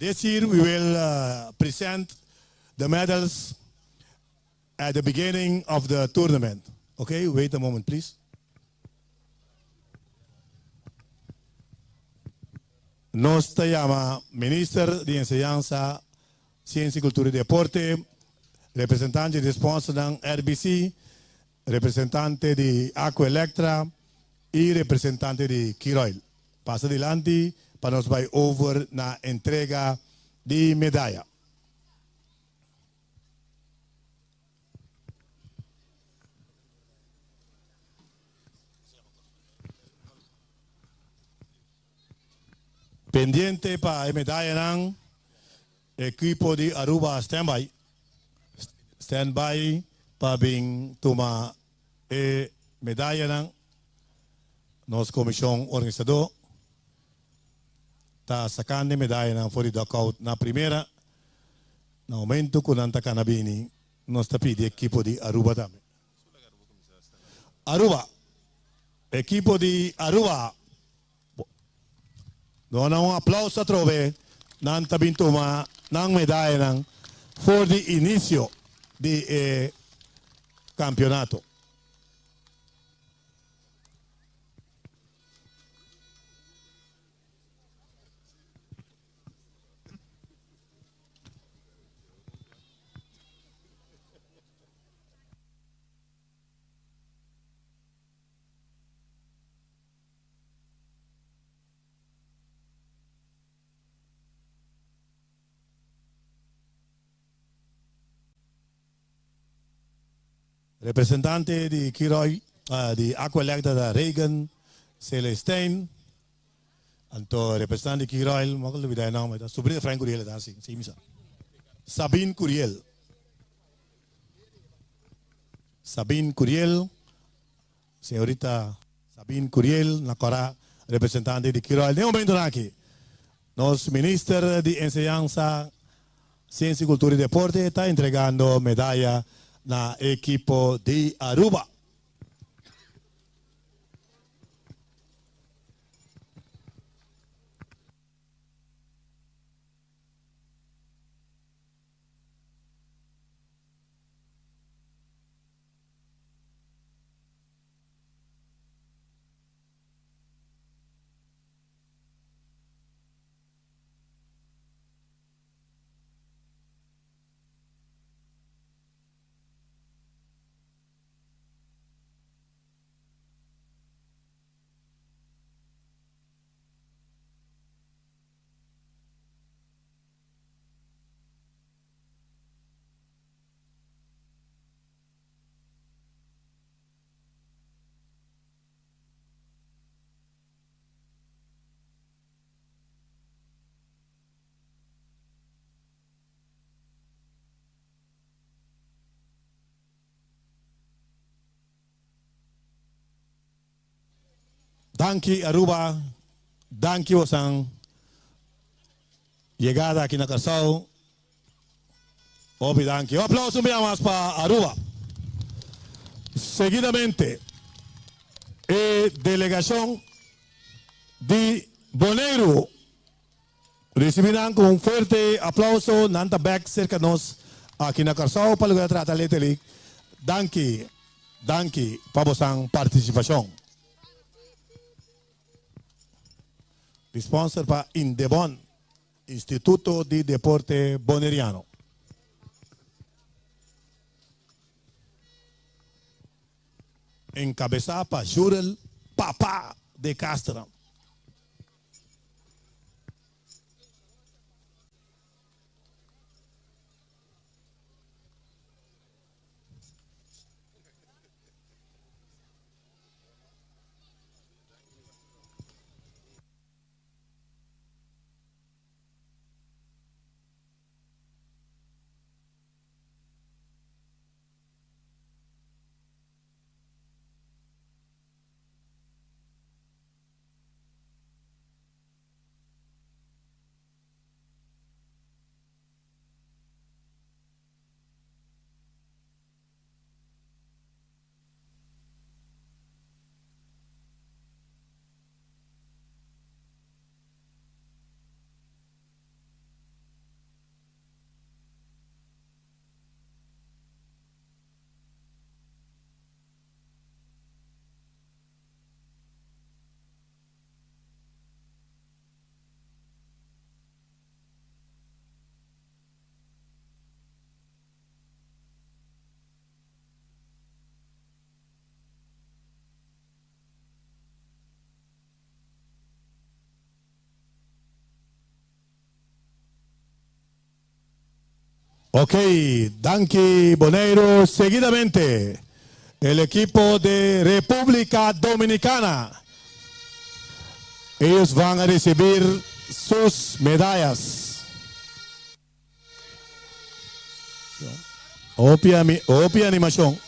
This year we will present the medals at the beginning of the tournament. Okay, wait a moment please. Nos ta yama Minister di Enseñansa, Siensia, Kultura i Deporte, representante di sponsornan RBC, representante di Aqualectra i representante di Kiroil. Pasa dilanti pa nos bai over na entrega di medaya. Pendiente pa e medayanan, ekipo di Aruba standby. Standby pa bin tuma e medayanan. Nos komishon organisadó ta sakando e medayanan for di dugout na primera. Na momento ku nan ta kana bini, nos ta pidi ekipo di Aruba tambe. Aruba, ekipo di Aruba. Dona un aplauso atrobe, nan ta bin tuma nan medayanan for di inicio di e campeonato. Representante di Kiroy di Aqualectra ta Reagan Celestijn. Anto representante di Kiroy, mo a olbida e nomber, ta sobrino di Frank Curiel ta si, si mi sa. Sabine Curiel. Sabine Curiel, señorita Sabine Curiel na kora representante di Kiroy. Den momentonan aki nos minister di Enseñansa, Siensia, Kultura i Deporte ta entregando medaya na ekipo di Aruba. Danki Aruba, danki bosan yegada aki na Kòrsou. Hopi danki. Un aplauso un bia mas pa Aruba. Seguidamente e delegacion di Boneiru ricibi nan cu un fuerte aplauso. Nan ta bek cerca nos aki na Kòrsou pa loke ta trata Little League. Danki, danki pa bosan participacion. Di sponsor pa Indebon. Instituto di Deporte Boneriano. Enkabesá pa Jurel Papa de Castro. Ok, danki Boneiru. Seguidamente el equipo de República Dominicana. Ellos van a recibir sus medallas. Hopi, hopi animashon.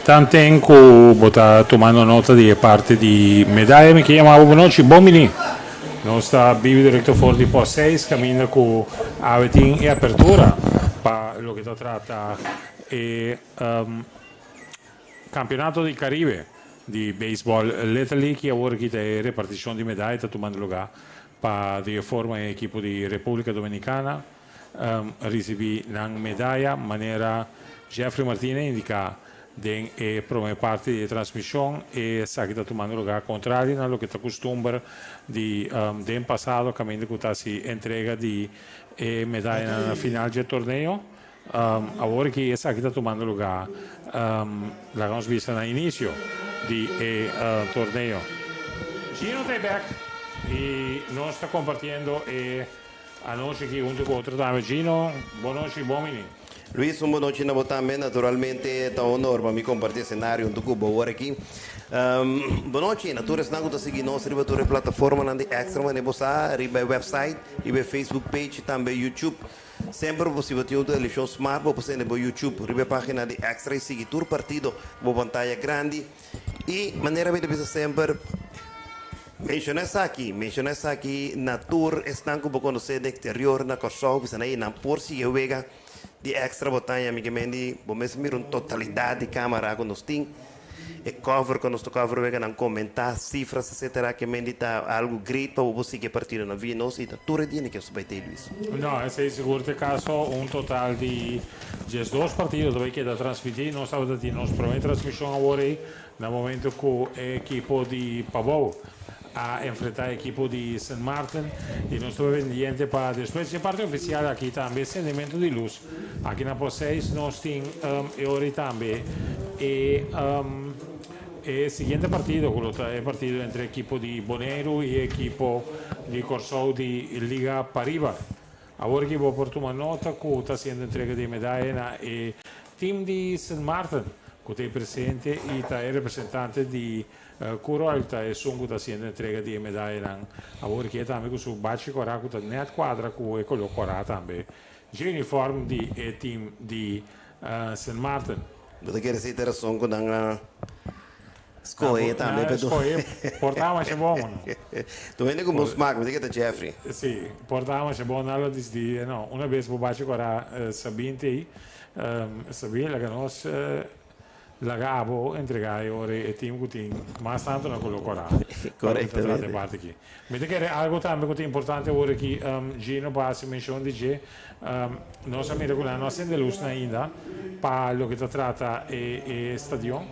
Tanten ku bo ta tumando nota di e parti di medaya mi ke yama bo bonochi. Bon bini. Nos ta bibi direkto for di Post 6 kaminda ku awe tin e apertura pa loke ta trata e Kampeonato di Karibe di Beisbòl Little League i awor aki ta e repartishon di medaya ta tumando lugá pa di e forma e ekipo di Repúblika Dominikana risibí nan medaya manera Jeffrey Martina a indiká den e promé parti di e transmishon. Esaki ta tumando lugá kontrario na loke ta kustumber di den pasado kaminda ku ta hasi entrega di e medayanan na final dje torneo. Awor ki esaki ta tumando lugá, laga nos bisa na inisio di e torneo. Gino ta e bek i nos ta kompartiendo e anochi aki huntu ku otro tambe. Gino, bon nochi, bon bini. Luis, un bon nochi na bo tambe. Naturalmente ta un honor pa mi komparti esenario huntu ku bo awor aki. Bon nochi na tur esnan ku ta sigui nos riba tur e plataformanan di Extra manera bo sa, riba e website, riba e Facebook page i tambe YouTube. Semper bo si bo tin un televishon smart bo por sende bo YouTube riba e pagina di Extra y sigui tur partido bo pantaya grandi. Y manera mi ta bisa semper, menciona esaki, menciona esaki na tur esnan cu bo conoce den exterior na Corsou, bisa nan ey nan por sigui e wega di Extra bo taña mi ke mendi bo mes mira un totalidad di camara cu nos tin. E cover cu nos ta cover wega nan comenta cifras etcetera ke mendi ta algo great pa bo por sigui e partido nan via nos y ta tur e dia ke nos ta bay tey Luis. No, esey sigur ta e caso. Un total di 12 partido ta bay keda transmiti. Nos tabata tin nos prome transmision awor ey na momento cu e ekipo di Pabou a enfrenta e ekipo di Sint Maarten y nos ta bay pendiente pa despues dje parti oficial aki tambe cendimento di luz. Aki na Post 6 nos tin e ora y tambe e e siguiente partido cu lo ta e partido entre ekipo di Boneiru y ekipo di Corsou di Liga Pariba. Awor aki bo por tuma nota cu ta haciendo entrega di e medaya na e team di Sint Maarten cu ta e presente y ta e representante di Curoil ta esun cu ta haciendo entrega di e medayanan. Awor aki e tambe cu su bachi cora cu ta net cuadra cu e color cora tambe. Dje uniform di e team di Sint Maarten. Bo ta kere si ta rason ku nan a skohe tambe Nan a skohe por ta masha bon o no? Tu hende ku bon smak, mi ta kere ta Jeffrey. Si, por ta masha bon nan lo disidi no. Una bes bo bachi kora Sabine t'ei, Sabine laga nos Laga abo entregá e ora e team ku tin mas tantu na koló kòrá. Pa loke ta trata e parti aki. Mi ta kere algu tambe ku ta importante awor aki, Gino pa hasi menshon di dje, nos a mira ku nan no a sende lusnan ainda pa loke ta trata e e stadion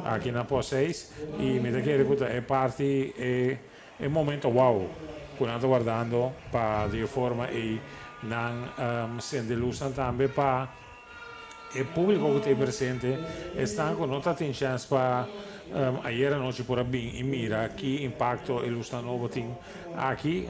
aki na Post 6 i mi ta kere ku ta e parti e e momento wow ku nan ta wardando pa di e forma ei nan sende lusnan tambe pa E publico cu ta ey presente, esnan cu no ta tin chance pa ayer anochi por a bin y mira ki impacto e lusnan nobo tin aki,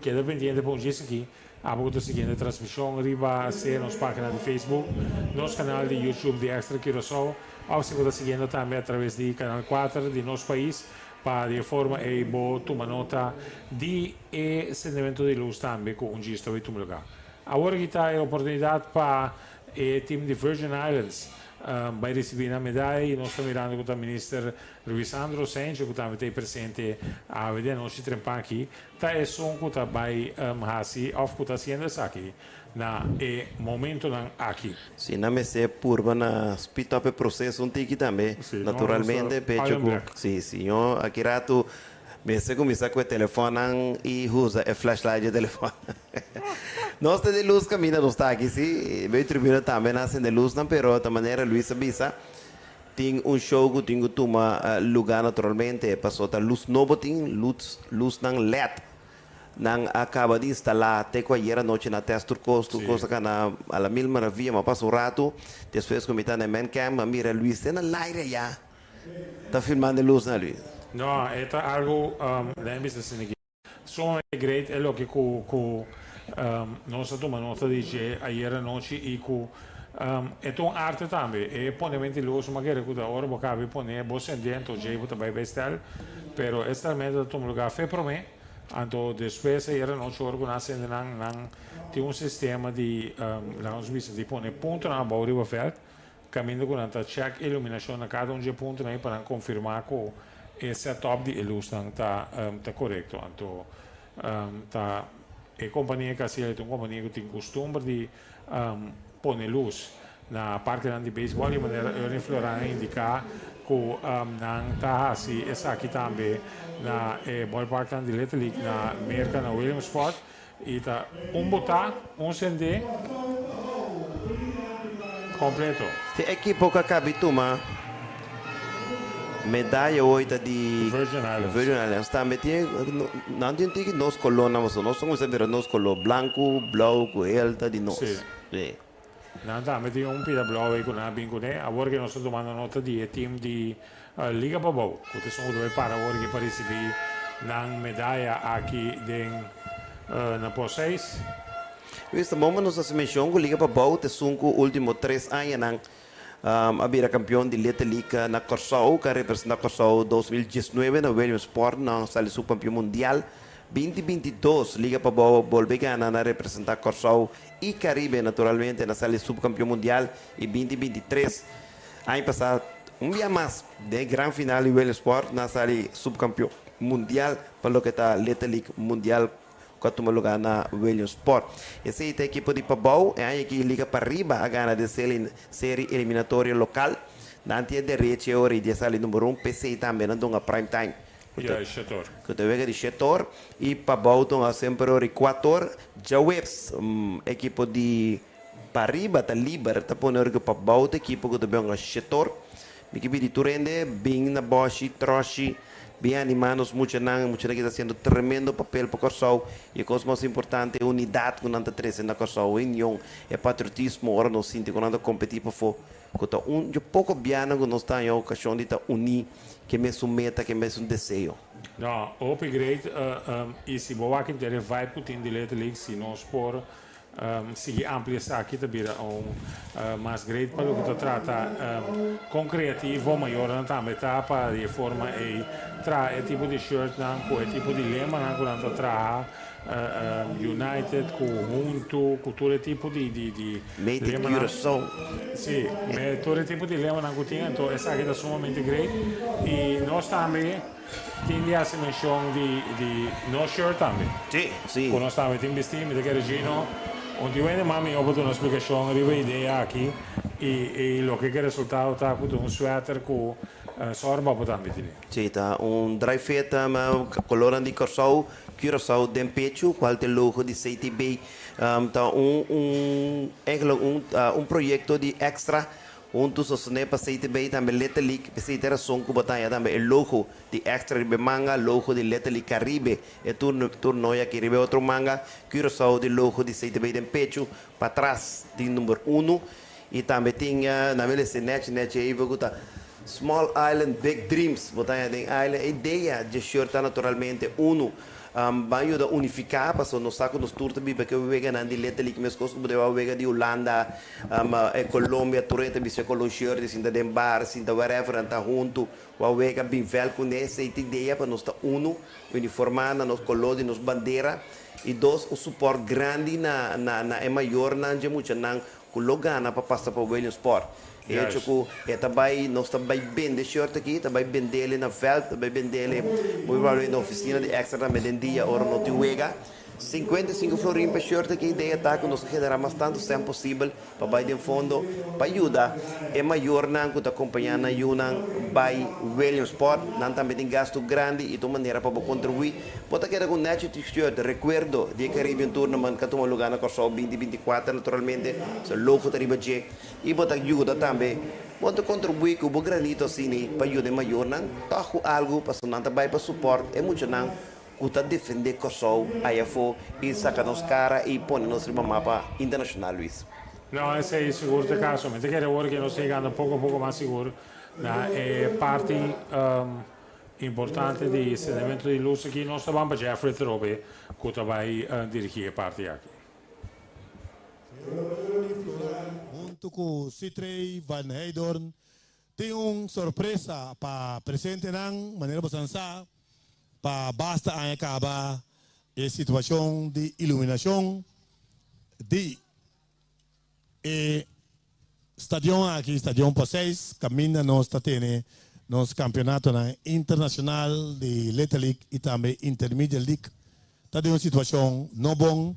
keda pendiente pa un djis aki. Abo cu ta siguiendo e transmision riba sea nos pagina di Facebook, nos canal di YouTube di Extra Curaçao of si bo ta siguiendo tambe a traves di Canal 4 di Nos Pais pa di e forma ey bo tuma nota di e sendimento di lus tambe cu un djis ta bay tuma lugar. Awor aki ta e oportunidat pa e team di Virgin Islands. Bai risibí nan medaya i nos ta mirando ku ta Minister Ruisandro Cijntje ku tambe ta ei presente awe den anochi trempan aki ta esun ku ta bai hasi òf ku ta hasiendo esaki na e momentonan aki. Si nan mester purba na speed up e proseso un tiki tambe, naturalmente, pecho ku si siñor aki ratu mester kuminsá ku e telefònnan i usa e flashlight dje telefòn. Nos ta den lus kaminda nos ta aki si, bay tribuna tambe nan sende lusnan pero ta manera Luis a bisa tin un show ku tin ku tuma luga naturalmente paso ta lus nobo tin lus lusnan led nan a kaba di instala te ku ayer anochi na test tur kos tur kos a kana a la mil maravilla ma pasa un ratu despues ku mi ta na e man camp a mira Luis te na laire aya ta filmando e lusnan Luis. No e ta algu den bisa asina ki. Sumamente great e loke ku ku nos a tuma nota di dje ayer anochi i ku e ta un arte tambe. E ponemento di lus mi a kere ku ta ora bo kabi pone bo sende anto djei bo ta bai bai stel pero e stelmento ta tuma lugar fe prome anto despues ayer anochi ora ku nan a sende nan nan tin un sistema di laga nos bisa di pone puntonan abou riba veld Kaminda ku nan ta chèk iluminashon na kada un dje puntonan ei pa nan konfirmá ku e sètòp di e lusnan ta ta korekto. Anto ta e kompania ku hasi el ta un kompania ku tin kustumber di pone lus na parkenan di beisbòl i manera Ernie Floran a indiká ku nan ta hasi esaki tambe na e bòlparknan di Little League na Merka na Williamsport. I ta un botá, un sendé kompleto. E ekipo ku a kabi tuma medaya hoy ta di Virgin Islands. Virgin Islands. Tambe tin nan tin tiki nos kolónan pasobra nos ta kuminsá mira nos koló blanku, blou ku hel ta di nos. Sí. Sí. Nan tambe tin un pida blou ei ku nan a bin kuné. Awor ke nos ta tumando nota di e tim di Liga Pabou ku ta esun ku ta bai para awor ke pa risibí nan medaya aki den na pos seis. Luis, ta bon pa nos hasi menshon ku Liga Pabou ta esun ku ultimo tres añanan a bira kampion di Little League na Kòrsou, ku a representá Kòrsou 2019 na Williamsport, nan a sali supkampion mundial. 2022 Liga Pabou a bolbe gana na representá Kòrsou i Karibe naturalmente na sali supkampion mundial i 2023 aña pasá un bia mas den e gran final di Williamsport na sali supkampion mundial pa loke ta Little League Mundial ku a tuma lugá na Williamsport. Esei ta ekipo di Pabou, e aña aki Liga Pariba a gana den seri eliminatorio lokal. Nan tin e derechi e ora i di a sali number un, p'esei tambe nan dunga prime time. Ya e shetor. Ku ta wega di shetor i Pabou dunga semper ora i kuator. Djaweps ekipo di Pariba ta liber, ta pone ora ku Pabou ta ekipo ku ta benga shetor. Mi ke pidi tur hende bin na bòshi, tròshi, bin animá nos muchanan. E muchanan aki ta hasiendo tremendo papel pa Kòrsou. I e kos mas importante, e unidat ku nan ta trese na Kòrsou, e union, e patriotismo ora nos sinti ku nan ta kompetí pafó, ku ta un dje poko bianan ku nos ta haña okashon di ta uní ke mesun meta, ke mesun deseo. No, hopi great i si bo wak henter e vibe ku tin di Little League, si nos por Sigui amplia esaki ta bira un mas great pa loke ta trata kon creativo mayornan tambe ta pa di e forma ei traha e tipo di shirtnan ku e tipo di lemanan ku nan ta traha united ku huntu ku tur e tipo di di di Made in lemanan. Curaçao. Si, me tur e tipo di lemanan ku tin anto esaki ta sumamente great i nos tambe. Tin di hasi menshon di di nos shirt tambe. Sí, sí. Ku nos tambe tin bistí. Mi ta kere Gino un tin wende mas mihó pa duna splikashon riba e idea aki i i loke ku e resultado ta ku ta un sweater ku sòrba bo tambe tene. Sí, ta un dry fit kolornan di Kòrsou, Curaçao den pechu, kual ta e logo di CTB. Ta un un eigenlijk un un proyekto di extra Huntu sostené pa CTB tambe Letterlijk, p'esei ta e rason ku bo ta haña tambe e logo di Extra riba e manga, logo di Letterlijk Caribe, e turnooi aki riba e otro manga, Curaçao di logo di CTB den pechu, patras tin number unu, i tambe tin nan mi lesa e nechi nechi even ku ta Small Island Big Dreams, bo ta haña den island e idea dje shirt ta naturalmente unu. Ban yuda unifiká pasobra nos sa ku nos tur ta biba ke weganan di Letterlijk meskos ku bo ta wak wega di Hulanda, e Colombia tur e ta bisa ku lo shirt sinta den bar sinta wherever nan ta huntu wak wega bin vèlt kuné. Esei ta idea pa nos ta unu, uniformá na nos koló di nos bandera i dos un supòrt grandi na na e mayornan dje muchanan. ku lo gana pa pasa pa Williamsport. E hecho ku e ta bai, nos ta bai bende shirt aki, ta bai bendele na vèlt, ta bai bendele muy probablemente na ofisina di Extra tambe den dia ora no tin wega. 55 florin pa shirt aki, idea ta ku nos ta generá mas tantu sèn posibel pa bai den fondo pa yuda e mayornan ku ta kompañá nan yunan bai Williamsport. Nan tambe tin gastu grandi i ta un manera pa bo kontribuí. Bo ta keda ku un nechi t-shirt, rekuerdo di e Caribbean Tournament ku a tuma lugá na Kòrsou 2024 naturalmente, su logo ta riba dje. I bo ta yuda tambe. Bo ta kontribuí ku bo granito asina pa yuda e mayornan tòg ku algu pasobra nan ta bai pa supòrt e muchanan ku ta defendé Kòrsou aya afó i saka nos kara i pone nos riba mapa internashonal, Luis. No, esei sigur ta e kaso. Mi ta kere awor ke nos ta yegando poko poko mas sigur na e parti importante di sendemento di lus aki. Nos ta ban pa Jeffrey atrobe ku ta bai dirigí e parti aki. Huntu ku Citrey van Heydoorn tin un sorpresa pa presentenan, manera bosan sa, pa basta aña kaba e situashon di iluminashon di e stadion aki, Stadion Poseis, kaminda nos ta tene nos kampionatonan internashonal di Little League i tambe Intermediate League, ta den un situashon no bon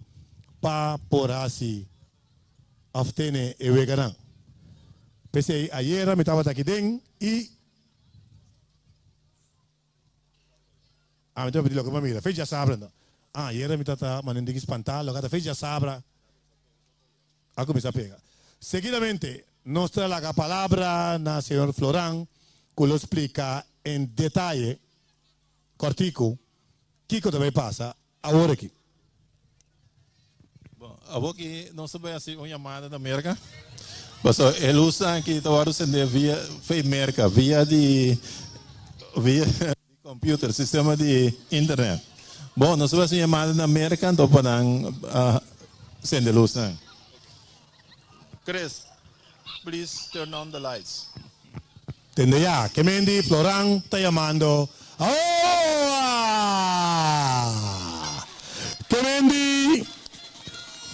pa por hasi òf tene e weganan. P'esei ayera mi tabata aki den i. Ah, mi ta pidi loke pa mira. Fe djasabra no. Ah, ayera mi tata manda un tiki spantá, loke ta fe djasabra a kuminsá pega. Seguidamente nos ta laga palabra na señor Floran ku lo splika en detaye kòrtiku kiko ta bai pasa awor aki. Bon, awor ki nos ta bai hasi un yamada na Merka. Pasobra e lusnan aki ta wòrdu sendé via fei Merka, via di via di computer, sistema di internet. Bon, nos ta bai hasi un yamada na Merka anto pa nan sende lusnan. Chris, please turn on the lights. Tende ya, Kemendi Floran ta yamando Aoa! Kemendi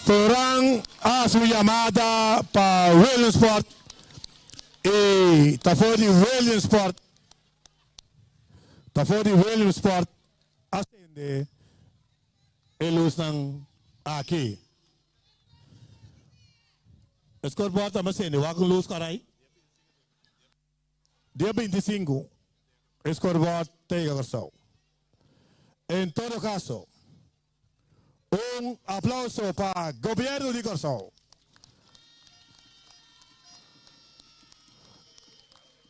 Floran a hasi un yamada pa Williamsport i ta for di Williamsport ta for di Williamsport a sende e lusnan aki. E scoreboard ta sende, wak un lus karai. Dia 25 e scoreboard ta yega Kòrsou. En todo kaso, un aplauso pa Gobièrnu di Kòrsou.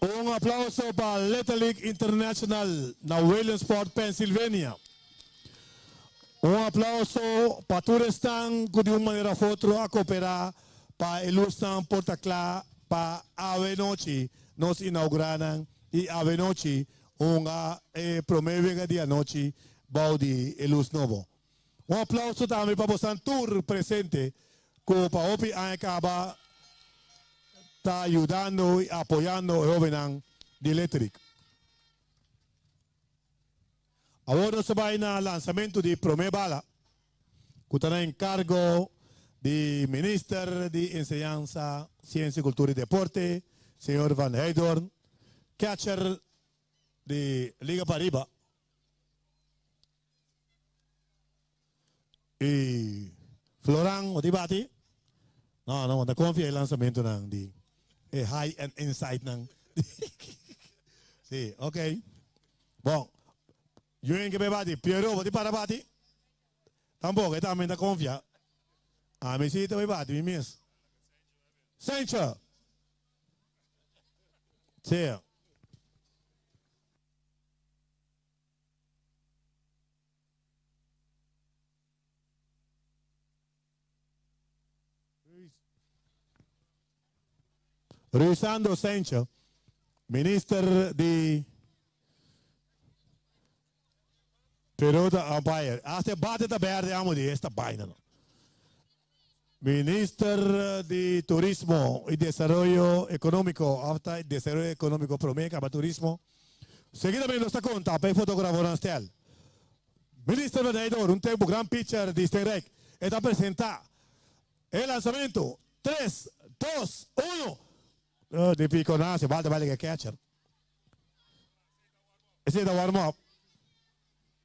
Un aplauso pa Little League International na Williamsport, Pennsylvania. Un aplauso pa tur esnan ku di un manera of otro a koperá pa e lusnan por ta kla pa awe nochi nos inaugurá nan i awe nochi hunga e promé wega di anochi bou di e lus nobo. Un aplauso tambe pa bosan tur presente ku pa hopi aña kaba ta yudando i apoyando e hóbennan di Little League. Awor nos ta bai na lansamentu di promé bala ku ta na enkargo di Minister di Enseñansa, Siensia, Kultura i Deporte, señor Van Heydoorn, catcher di Liga Pariba i Floran, bo tin bati? No, no, bo ta konfia e lansamentunan di e high and inside nan. Sí, ok. Bon, Yuen ke bai bati? Piero, bo tin para bati? Tampoco, e tambe ta konfia. Ami si ta bai bati mi mes. Sancho! Sí. Ruisando Sencho, minister di Perota umpire. Hasta e bate ta berde amo di esta vaina no. Minister di Turismo y Desaroyo Economico, of ta Desaroyo Economico prome caba Turismo. Seguidamente nos ta conta pa e fotografonan stel. Minister Van Heydoorn, un tempo gran pitcher di Steenrijk, e ta presenta e lanzamento. 3, 2, 1. Oh, di piconazo, bal ta bai catcher. Esei ta warm up.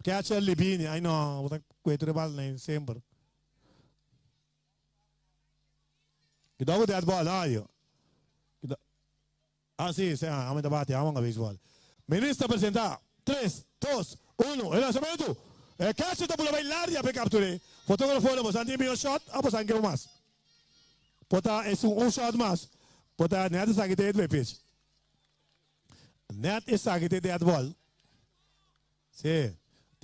Catcher Libini, ai no, bo ta kue tur e bal na semper. Cuidado ku dead ball, no, Ah, si, si, ah, ame ta bati, ame baseball. Minister presenta, 3, 2, 1, e lanzamento. E catcher ta bula bai laria pe capture. Fotografo, bo san tin mihó shot, of bo san ke mas? Por ta es un shot mas. Por ta net esaki te e pitch. Net esaki te dead ball. Si.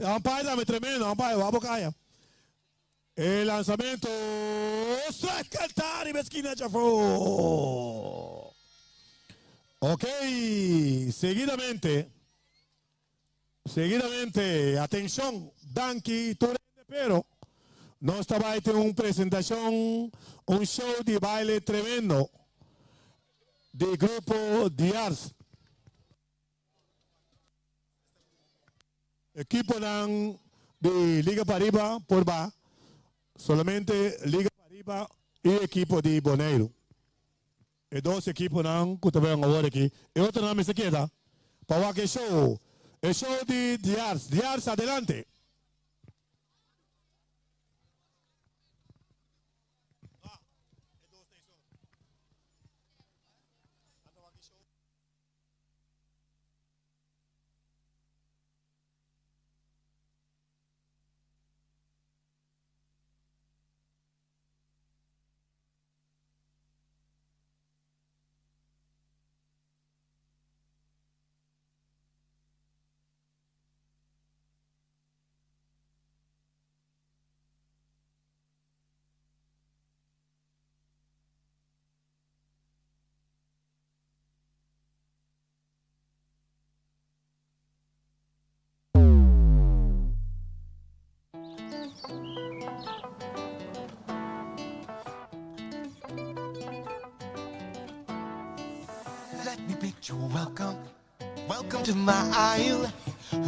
Umpire tambe tremendo, umpire, wak bo kaya. E lanzamento, strike kanta riba skina djafó. Ok, seguidamente, seguidamente, atenshon, danki tur hende, pero nos ta bai tin un presentashon, un show di baile tremendo di grupo Diars. Ekiponan di Liga Pariba por ba solamente Liga Pariba i ekipo di Boneiru. E dos ekiponan ku ta ben awor aki. E otronan mester keda pa wak e show. E show di Diars. Diars adelante. Let me picture welcome. Welcome to my isle.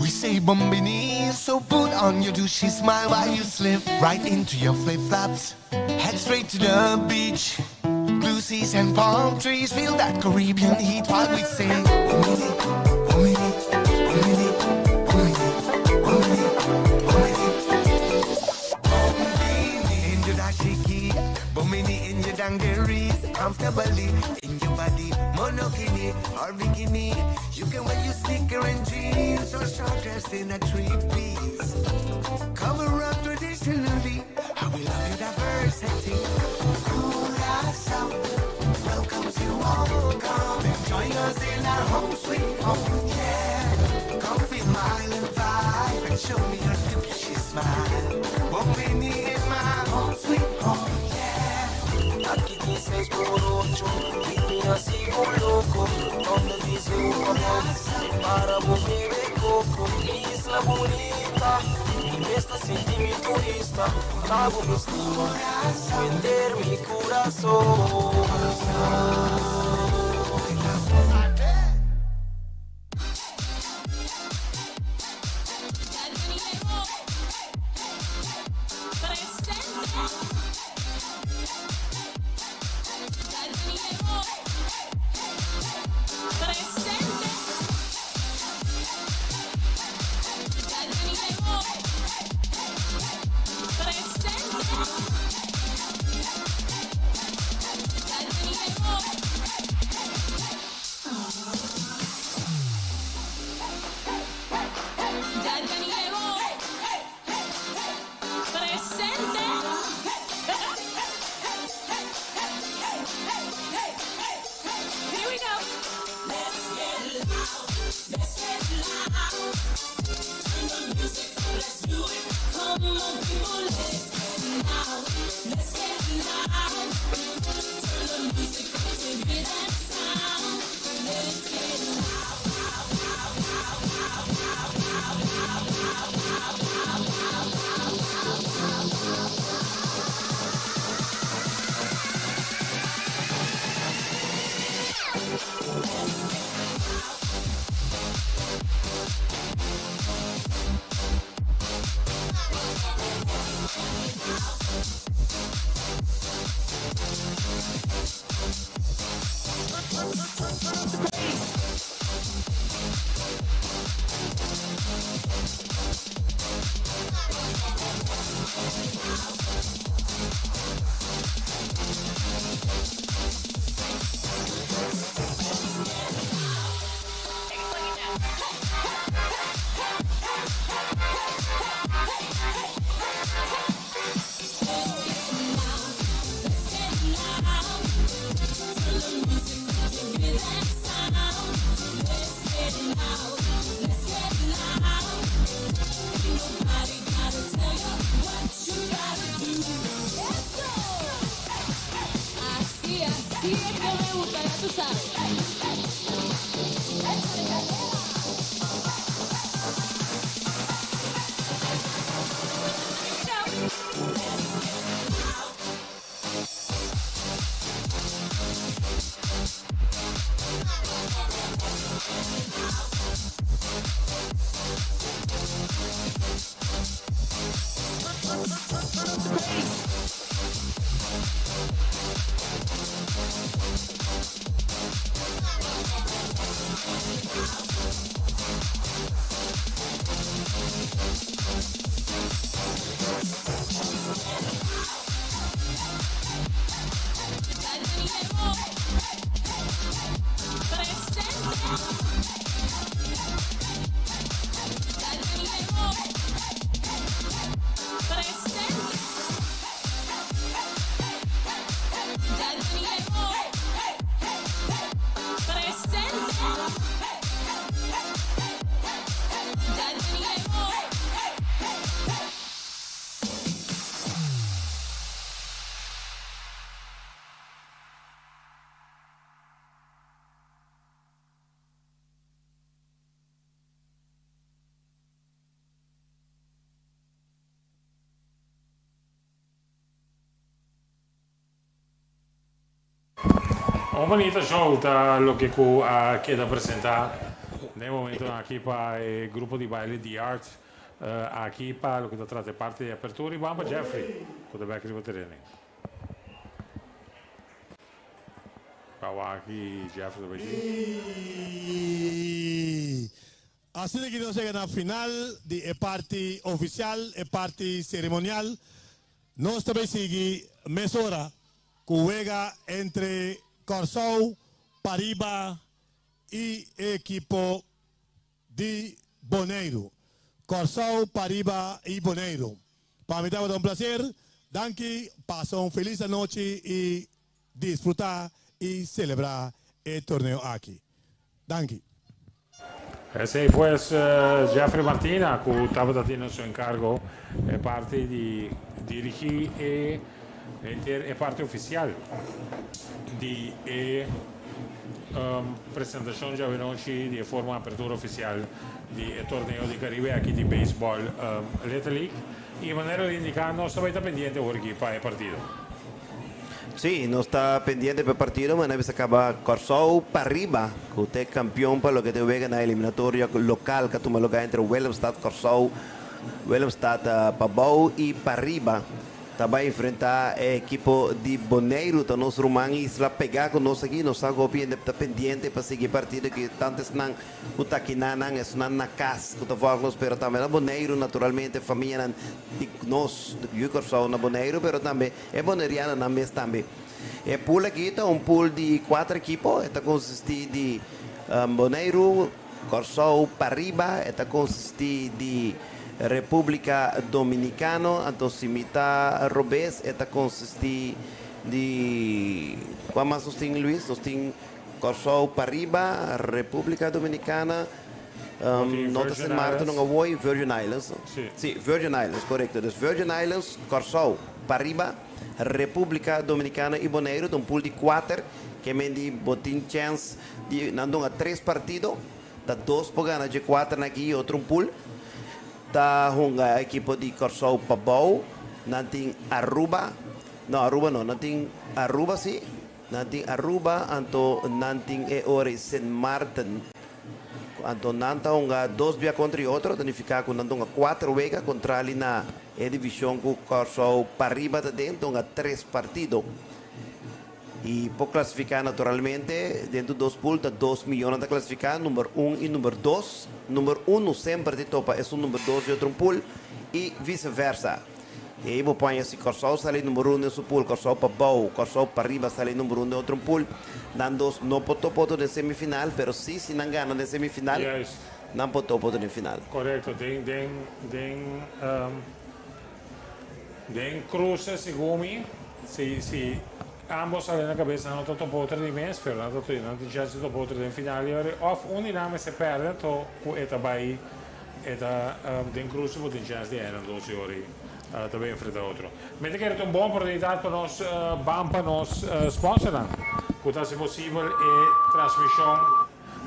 We say bombini, so put on your douchey smile while you slip right into your flip flops. Head straight to the beach. Blue seas and palm trees, feel that Caribbean heat while we sing. Bombini, bombini, bombini, bombini, bombini, bombini. Bombini in your dashiki, bombini in your dungarees, comfortably in your body, monokini or bikini. You can wear your sneaker and jeans or short dress in a three-piece. Cover up traditionally, how we love your diversity. Curacao welcomes you all. Come and join us in our home sweet home. Yeah, come feel my island vibe and show me your douchey smile. Bombini in my home sweet home. Yeah. Aki tin 6 por 8, mi asina loko. Donde dice un para bo bebe coco. Isla bunita, mi mes ta sinti mi turista. Pago mi estima, vender mi kurason. Un bunita show ta loke ku a keda presentá den e momentonan aki pa e grupo di baile The Art aki pa loke ta trata e parti di apertura i ban pa Jeffrey ku ta bek riba tereno. Pa wak aki Jeffrey ta bai tin. Asina ki nos yega na final di e parti ofisial, e parti seremonial, nos ta bay sigui mesora ku wega entre Kòrsou pariba i e ekipo di Boneiru. Kòrsou pariba i Boneiru. Pa mi tabata un plaser. Danki, pasa un felis anochi i disfruta i selebrá e torneo aki. Danki. Esei pues Jeffrey Martina ku tabata tin na su enkargo e parti di dirigí e henter e parti ofisial di e presentashon djawe nochi di e forma apertura ofisial di e torneo di Karibe aki di beisbòl Little League. I manera di indiká nos ta bai ta pendiente awor aki pa e partido. Sí, nos ta pendiente pa e partido, ma nan a kaba Kòrsou pariba ku ta e kampion pa loke ta e wega na eliminatoria lokal ku a tuma lugá entre Willemstad, Kòrsou, Willemstad pabou i pariba ta bai enfrentá e ekipo di Boneiru. Ta nos ruman isla pegá ku nos aki. Nos sa ku hopi hende ta pendiente pa sigui e partido aki, tantu esnan ku ta akiná nan, esnan na kas ku ta vòlg nos, pero tambe na Boneiru naturalmente famianan di nos yu Kòrsou na Boneiru, pero tambe E bonerianonan mes tambe. E pool aki ta un pool di kuater ekipo. E ta konsistí di Boneiru, Kòrsou, Pariba, e ta konsistí di Repúblika Dominikano, anto si mi ta robes e ta konsistí di, kua mas nos tin Luis? Nos tin Kòrsou, Pariba, Repúblika Dominikana, no ta Sint Maarten no awoy, Virgin Islands. Sí, Virgin Islands, korekto. Dus Virgin Islands, Kòrsou, Pariba, Repúblika Dominikana i Boneiru ta un pool di kuater. Ke men di bo tin chèns di nan dunga tres partido, ta dos por gana dje kuaternan aki i otro un pool. Ta hunga ekipo di Kòrsou pabou, nan tin Aruba, no Aruba no, nan tin Aruba sí, nan tin Aruba anto nan tin e ora i Sint Maarten. Anto nan ta hunga dos bia kontra i otro, ta nifiká ku nan ta hunga kuater wega kontrali na e divishon ku Kòrsou pariba ta den, ta hunga tres partido. I por klasifiká naturalmente den tur dos pool ta dos miónan ta klasifiká, number un i number dos. Number unu semper ta topa esun number dos di otro un pool i vise versa. I bo paña si Kòrsou sali number un den su pool, Kòrsou pa bou, Kòrsou pa riba sali number un den otro un pool, nan dos no por topa otro den semifinal, pero si si nan gana den semifinal, nan por topa otro den final. Korekto, den den den den kruse segun mi si si ambos sali na kabes nan no ta topa otro di mes, pero nan ta nan tin chèns di topa otro den final i ora òf un di nan mester pèrdè to ku e ta bai E ta den cruce bo tin chance di haya nan dos y ora y ta bay enfrenta otro. Mi ta kere ta un bon oportunidad pa nos ban pa nos sponsornan cu ta haci posibel e transmision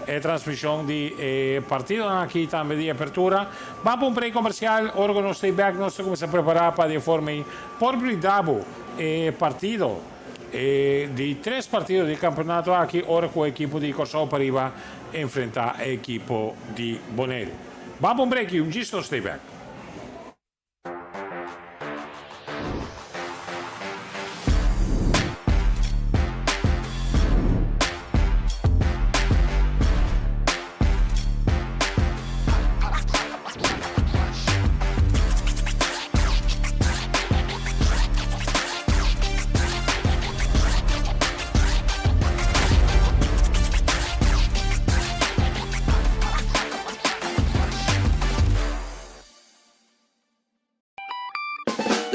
e transmision di e partidonan aki tambe di apertura. Ban pa un break comercial ora cu nos ta bek nos ta cuminsa prepara pa di e forma ey por brinda bo e partido e di tres partido di campeonato aki ora cu e ekipo di Corsou pariba enfrentá e ekipo di Boneiru. Ban pa un break i un djis nos stay back.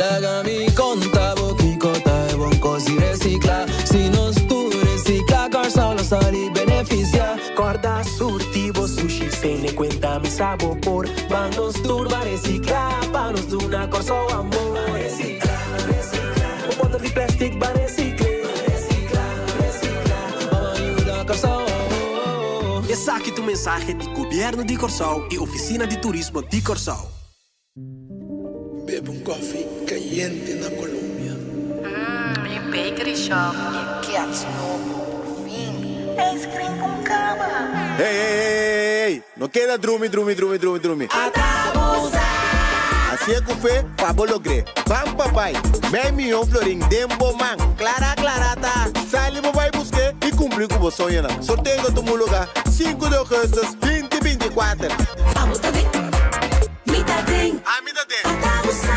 Laga mi konta bo kiko ta e bon kos di resikla. Si nos tur resikla, Kòrsou lo sali benefisiá. Kòrda surti bo sushi tene kuenta mi sa bo por. Ban nos tur ban resikla pa nos duna Kòrsou amor. Ban resikla, resikla. Bo bòter di plèstik ban resikl'é. Ban resikla, resikla. Ban yuda Kòrsou. Esaki ta un mensahe di Gobièrnu di Kòrsou i Ofisina di Turismo di Kòrsou. Bebe un koffie cayente na Colombia. Mmm, e bakery shop. E kets nobo, por fin. Ice cream con caba. Hey hey hey hey No keda drumi drumi drumi drumi drumi Hacié cu fe pa bo logr'é Ban pa bai Mei miyon florin den bo man Clara clara ta Sali bo bai busk'é y cumpli cu bo soñonan Sorteo ta tuma lugar sinku di augustus binti 24. Abo ta den, mi ta den, Ami ta den. ata bo sa.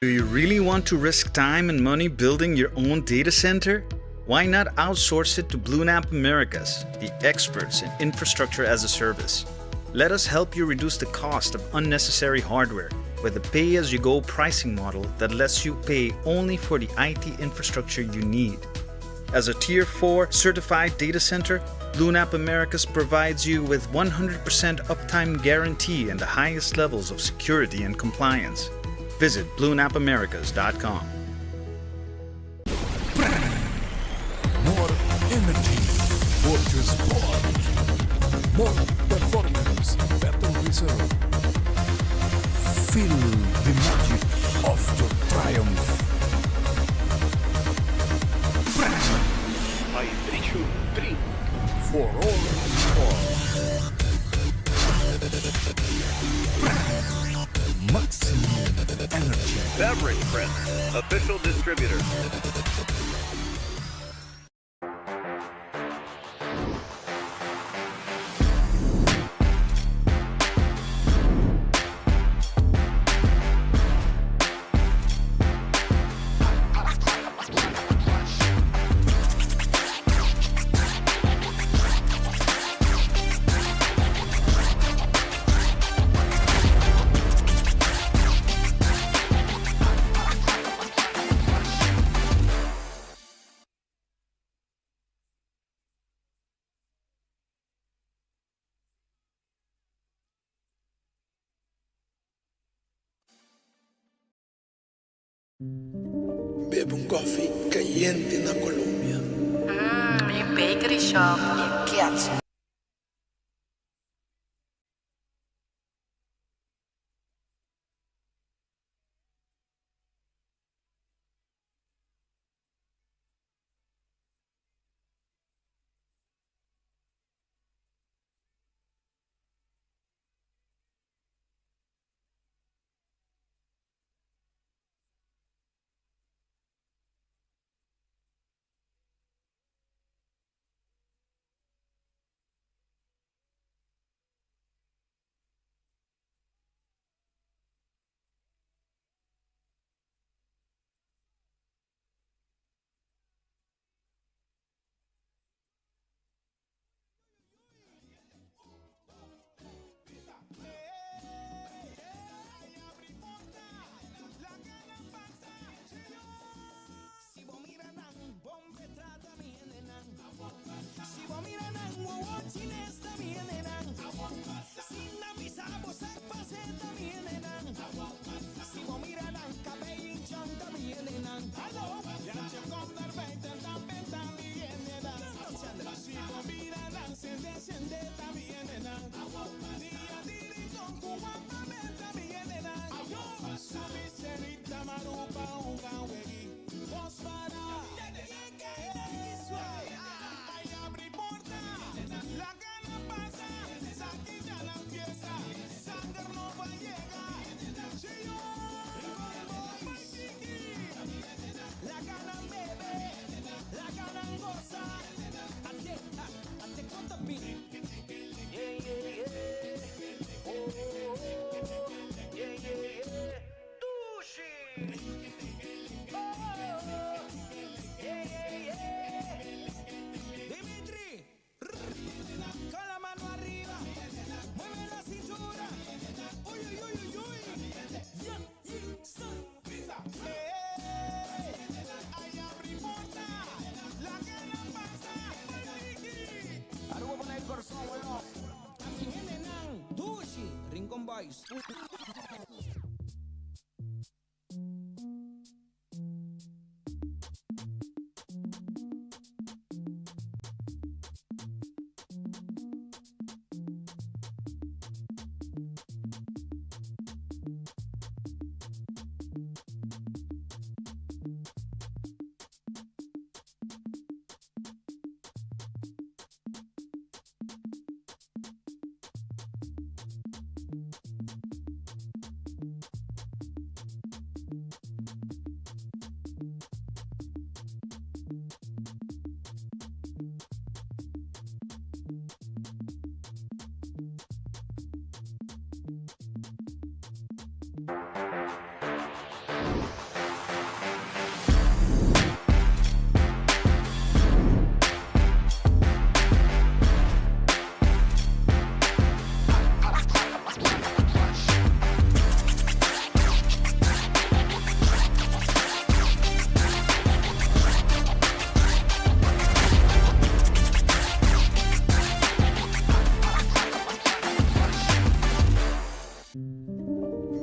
Do you really want to risk time and money building your own data center? Why not outsource it to BlueNap Americas, the experts in infrastructure as a service? Let us help you reduce the cost of unnecessary hardware with a pay as you go pricing model that lets you pay only for the IT infrastructure you need. As a Tier 4 certified data center, BlueNap Americas provides you with 100% uptime guarantee and the highest levels of security and compliance. Visit bluenapamericas.com. More energy for your sport. More performance, better result. Feel the magic of your triumph. Hydration drink for all sports. Maximum energy. Beverage Print, official distributor. Bebe un koffie cayente na Colombia. Mmm, e bakery shop. E kets.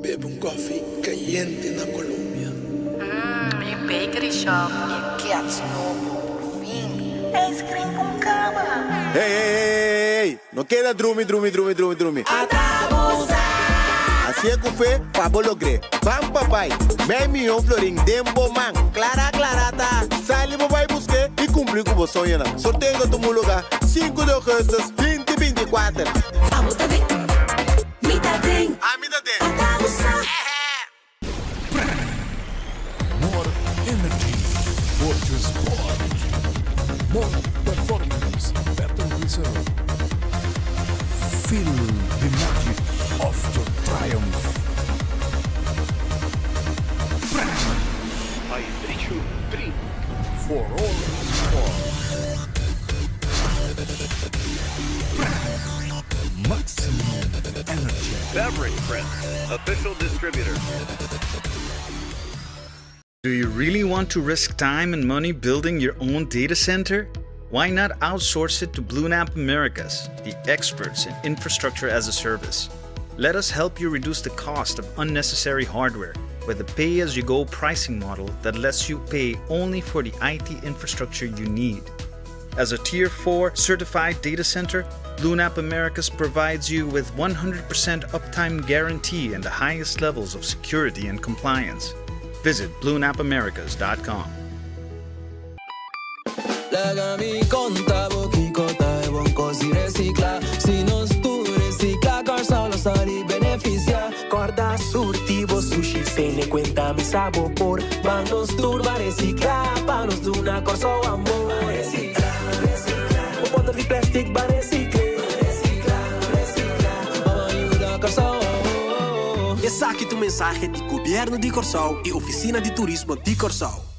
Bebe un koffie cayente na Colombia. Mmm, mi bakery shop e kets nobo, por fin. Ice cream con cama. Hey, hey, hey, hey, no keda drumi, drumi, drumi, drumi, drumi. Así ku fe, pa bo logr'é. Ban pa bai. Mei mion florin den bo man. Clara, clara ta. Sali bo bai busk'é i kumpli ku bo soñonan. Sorteo ta tuma lugá sinku di ougùstùs 2024. Abo ta den, mi ta den. Ami ta den. Ata bo sa. More energy for your sport. More performance, better result. Feel the magic of your triumph. Hydration drink. For all sport. Maximum energy. Beverage Print, official distributor. Do you really want to risk time and money building your own data center? Why not outsource it to BlueNap Americas, the experts in infrastructure as a service? Let us help you reduce the cost of unnecessary hardware with a pay as you go pricing model that lets you pay only for the IT infrastructure you need. As a Tier 4 certified data center, BlueNap Americas provides you with 100% uptime guarantee and the highest levels of security and compliance. Visit bluenapamericas.com. Laga mi konta bo kiko ta e bon kos di resiklá. Si nos tur resiklá, Kòrsou lo sali benefisiá. Kòrda surti bo sushi, tene kuenta mi sa bo por. Ban nos tur ban resiklá, pa nos duna Kòrsou amor. Ban resiklá, resiklá. Bo bòter di plèstik ban resikl'é. Ban resiklá, resiklá. Ban yuda Kòrsou. Esaki ta un mensahe di Gobièrnu di Kòrsou i Ofisina di Turismo di Kòrsou.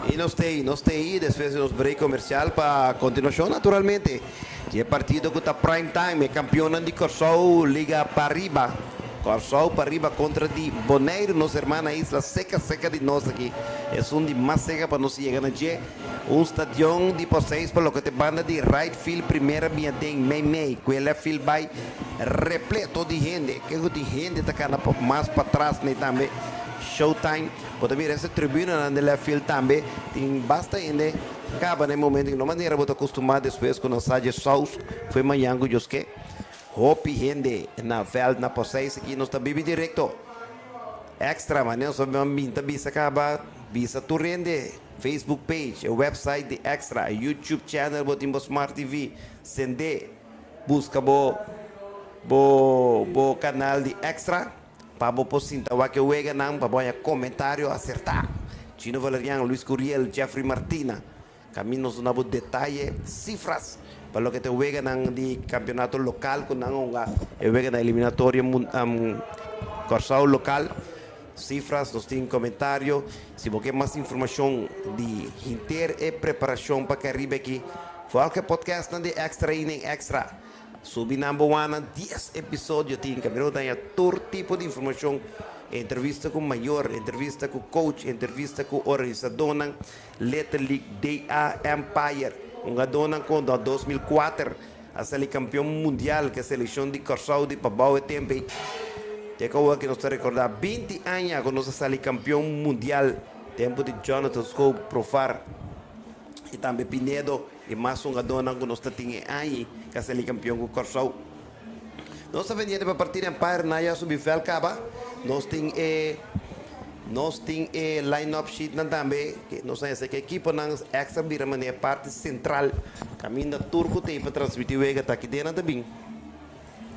I nos t'ei, nos t'ei despues di nos break comercial pa continuacion naturalmente di e partido cu ta prime time, e campeonnan di Corsou Liga Pariba. Kòrsou pariba kontra di Boneiru, nos hermana isla seka seka di nos aki. Esun di mas seka pa nos yega na dje. Un stadion di Poseis pa loke ta e banda di right field primera bia den mei mei ku e left field bai repleto di hende. Ke ku tin hende ta kana mas patras nei tambe. Showtime. Bo ta mira ese tribunanan den left field tambe tin basta hende kaba na e momento ku no manera bo ta kustumá despues ku nan sa dje saus foi mañan ku Dios ke. Hopi hende na veld na Poseis aki nos ta bibi directo. Extra manera nos a bin ta bisa caba bisa tur hende Facebook page e website di Extra e YouTube channel bo tin bo smart TV sende busca bo bo bo canal di Extra pa bo por sinta wak e weganan pa bo haña comentario acerta. Chino Valerian, Luis Curiel, Jeffrey Martina. Caminda nos duna bo detaye, cifras, pa loke ta e weganan di campeonato local cu nan a hunga e weganan eliminatorio Corsou local. Cifras, nos tin comentario. Si bo ke mas informacion di henter e preparacion pa Caribe aki, volg e podcastnan di Extra Inning Extra. Subi number one na dies episodio tin caminda bo ta haña tur tipo di informacion, entrevista cu mayor, entrevista cu coach, entrevista cu organisadornan. Little League DA Empire, hungadónan ku na 2004 a sali kampion mundial ku e selekshon di Kòrsou di Pabou e tempu ei. Te ku awor ku nos ta rekordá 20 aña ku nos a sali kampion mundial, tempu di Jonathan Schoop, Profar i tambe Pinedo i mas hungadónan ku nos ta tin e aña ei ku a sali kampion ku Kòrsou. Nos ta pendiente pa partida Empire Naya subi vèlt kaba. Nos tin e nos tin e line up sheetnan tambe. Nos a hese ku ekiponan extra bira manera parti sentral kaminda tur ku ta ei pa transmití wega ta aki den nan ta bin.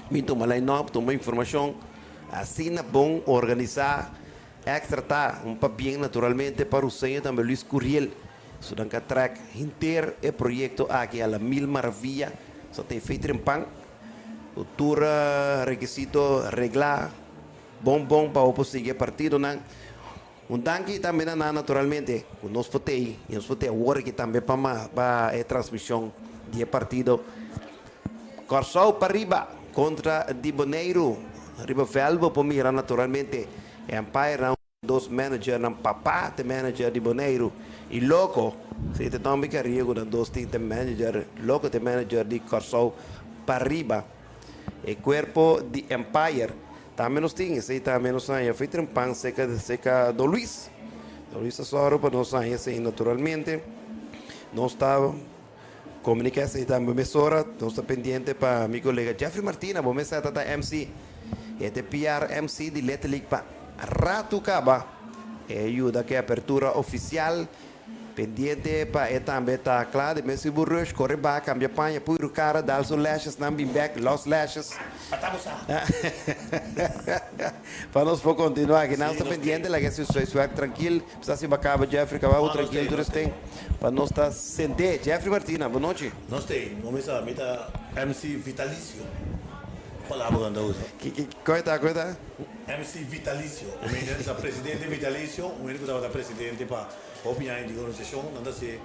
Bin tuma line up, tuma informashon. Asina bon organisá. Extra ta un pabien naturalmente pa Ruseño tambe Luis Curiel. Su nan ka trek henter e proyekto aki a la mil maravilla. So ta e fe trempan ku tur rekisito reglá bon bon pa bo por sigui e partidonan. Un danki tambe na nan naturalmente ku nos por tei i nos por tei awor aki tambe pa pa e transmishon di e partido Kòrsou pariba kontra di Boneiru. Riba vèld bo por mira naturalmente e umpire nan. Dos managernan papá te manager di Boneiru i Loko si te Tommy Carrillo ku nan dos tin te manager Loko te manager di Kòrsou pariba e kuerpo di Empire tambe nos tin esei tambe nos haña fei trempan seka seka Don Luis Don Luis ta sòru pa nos haña esei naturalmente nos ta komunika esei tambe mesora nos ta pendiente pa mi kolega Jeffrey Martina bo mester ta ta MC e te PR MC di Little League pa Ratu kaba e yuda ku e apertura ofisial. Pendiente pa e tambe ta kla di mes riba un rush, kore ba, kambia paña, pui ru kara, dal su lashes nan bin bek, los lashes. Pa nos por kontinua aki. Nan sta pendiente, laga e su swag trankil. Sa si bo a kaba Jeffrey, kaba bo trankil tur esten pa nos ta sent'é. Jeffrey Martina, bo nochi. Nos t'ei, no mi sa, mi ta MC Vitalicio. Palabra ku nan ta usa. Koe ta, koe ta? MC Vitalicio, un hende ta presidente vitalicio, un hende ku tabata presidente pa hopi aña di organisashon, nan ta hasi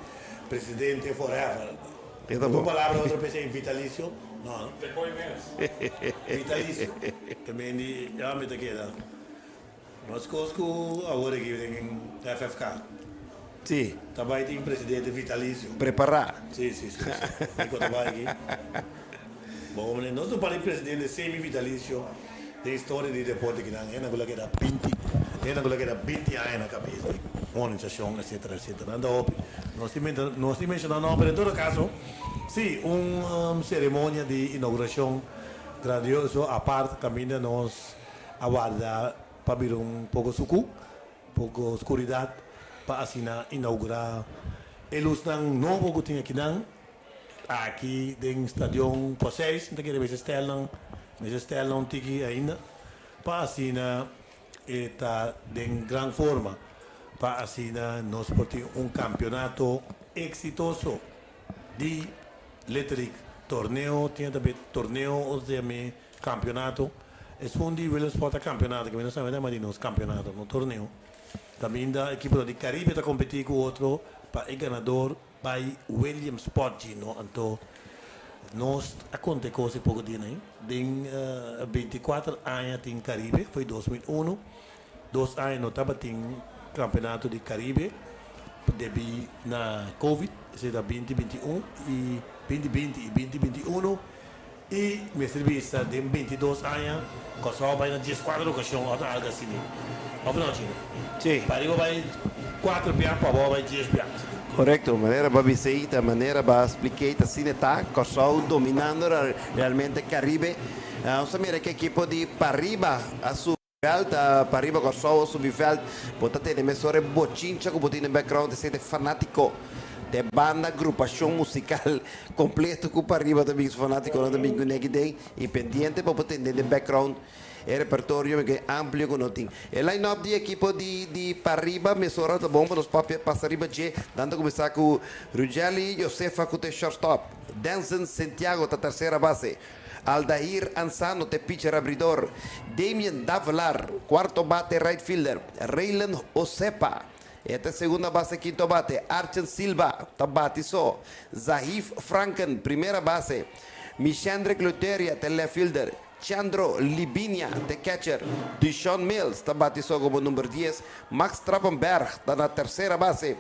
presidente forever. Ku palabra otro p'esei vitalicio? No, no. Te koe mes. Vitalicio. Ta men di ya mi ta keda. Nos kos ku awor aki den FFK. Si. Ta bai tin presidente vitalicio. Prepará. Si, si, si, si. Mi ku ta bai aki. Bon, meneer, nos no para di presidente semi vitalicio den historia di deporte kinan. Hende ku la keda 20, hende ku la keda 20 aña na kabes di organisacion, etcetera, etcetera. Nan ta hopi. Nos tin menta, nos tin menciona nomber. En todo caso, si, un ceremonia di inauguracion grandioso apart caminda nos a warda pa bira un poco sucu. Poko skuridat pa asina inaugurá e lusnan nobo ku tin akinan aki den Stadion Poseis. Mi ta kere mester stèlnan, mester stèlnan un tiki ainda pa asina e ta den gran forma, pa asina nos por tin un kampionato eksitoso di Little League. Torneo tin e ta be torneo osea mi Campeonato, Esun di Williamsport ta campeonato, ke mi no sabe ta di nos campeonato, no torneo. Caminda ekiponan di Caribe ta competi cu otro pa e ganador bay Williamsport dji no. Anto Nos a konta e kos e poko dia nan. Den 24 aña tin Karibe, foi 2001. 2 aña no tabatin kampeonato di Karibe debí na Covid, esei ta 2021 i 2020 i 2021. I mester bisa den 22 aña, Kòrsou bai na 14 okashon òf algu asina. Òf no, Chino? Si. Pariba bai kuater bia, pabou bai 10 bia. Korekto, manera b'a bisa, manera b'a splika, asina ta, Kòrsou dominando realmente Karibe. Nos mira ku ekipo di Pariba a subi veld, Pariba Kòrsou a subi veld, bo ta tende mesora bochincha ku bo tin den background, esei fanátiko di banda, agrupashon musikal kompleto ku Pariba tambe, fanátiko tambe ku neki den i pendiente pa tende den background e repertorio ku amplio ku nan tin. E line-up di ekipo di Pariba, mesora ta bon pa nos papia pasa riba dje, nan ta kuminsá ku Rugeli Josefa ku ta shortstop, Denson Santiago ta tersera base, Aldair Ansano ta pitcher abridor, Damien Davelar, kuarto bate, right fielder, Raylan Osepa, esta segunda base, kinto bate, Archen Silva, ta bate so, Zahif Franken, primera base, Michandre Cluteria, ta left fielder, Chandro Libinia, the catcher, Deshaun Mills, ta bate so komo number 10, Max Trappenberg, ta na tersera base.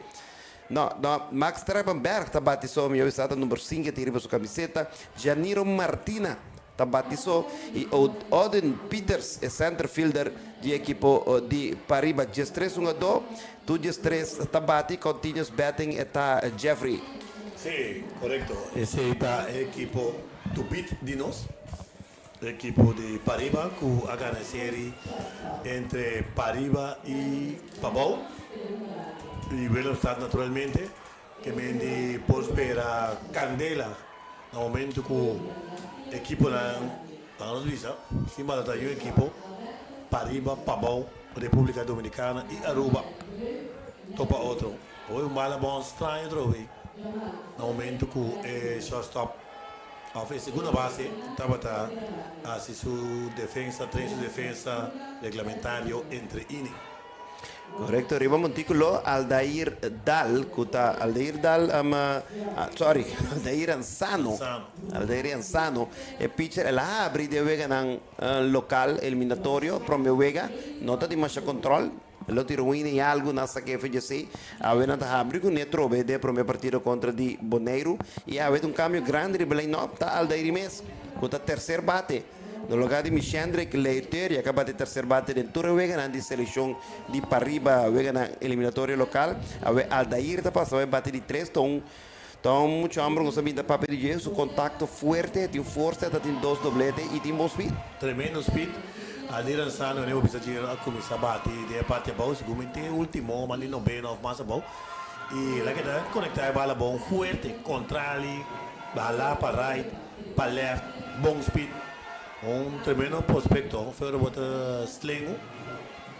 No, Max Trappenberg ta bate so, mi ta number 5, tin riba su kamiseta, Janiro Martina, ta bate so, i Odin Peters, e center fielder di ekipo di Pariba, 13 1 2, tur 13 ta bate, continuous batting ta Jeffrey. Si, korekto. Esei ta ekipo to beat di nos. Ekipo di Pariba ku a gana serie entre Pariba i Pabou. I Willemstad naturalmente. Ke men di por spera kandela na momento ku ekiponan nos bisa, sin balota un ekipo, Pariba, Pabou, Repúblika Dominikana i Aruba topa otro. Hoy un bala bon straño trobe na momento ku e shortstop òf e segunda base tabata hasi su defensa, train su defensa reglamentario entre inning. Korekto, riba montíkulo Aldair Dal, ku ta Aldair Dal, sorry, Aldair Ansano. Aldair Ansano, e pitcher, el a habri den weganan lokal eliminatorio, promé wega, no ta tin masha kontrol, el a tira un inning algu nan saka FGC, awe nan ta habri kuné trobe den promé partido kontra di Boneiru, i awe un kambio grandi riba line-up, ta Aldair mes, ku ta terser bate. Na lugá di Michendrick Leiteria, a kaba di terser bate den tur weganan di selekshon di Pariba, weganan eliminatorio lokal. Awe Aldair ta pasa bate di 3 ton. Anto, muchu hòmber ku sa papia di su kontakto fuerte, tin forsa, tin dos doblete i tin bon speed. Tremendo speed. Aldair Ansano, ne, bisa a kuminsá bate den parti abou, seguramente último, mas noveno òf mas abou. I el a keda konektá e bala bon fuerte, kontrali, bala pa right, pa left, bon speed. Un tremendo prospekto, pero bo ta slengu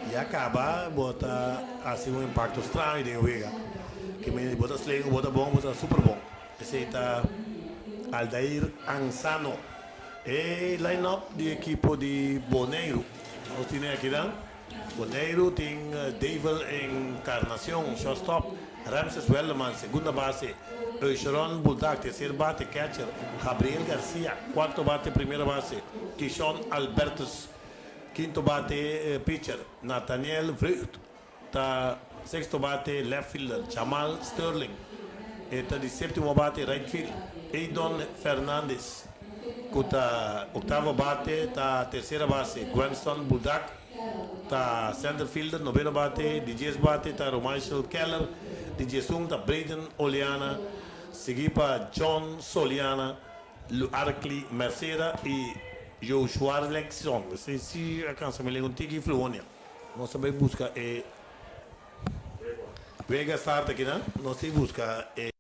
i a kaba bo ta hasi un impakto straño den wega. Ke men bo ta slengu, bo ta bon, bo ta super bon. Esei ta Aldair Ansano. E line-up di ekipo di Boneiru. Nos tin aki dan. Boneiru tin David Encarnacion, shortstop, Ramses Welleman, segunda base, Eucheron Buldak, terser bate, catcher, Gabriel Garcia, kuarto bate, primera base, Kishon Albertus, kinto bate, pitcher, Nathaniel Vreugd, ta sexto bate, left fielder, Jamal Sterling, ta di séptimo bate, right field, Edon Fernandez, ku ta oktavo bate, ta tersera base, Gwenston Buldak, ta center fielder, noveno bate, di 10 bate, ta Romichael Keller, di 11 ta Braden Oliana, siguí pa John Soliana, Arkley Mercera i Joshua Lexon. Si si alkansá mi un tiki fluonia. Nos tambe buska e wega start aki, no? Nos ta buska e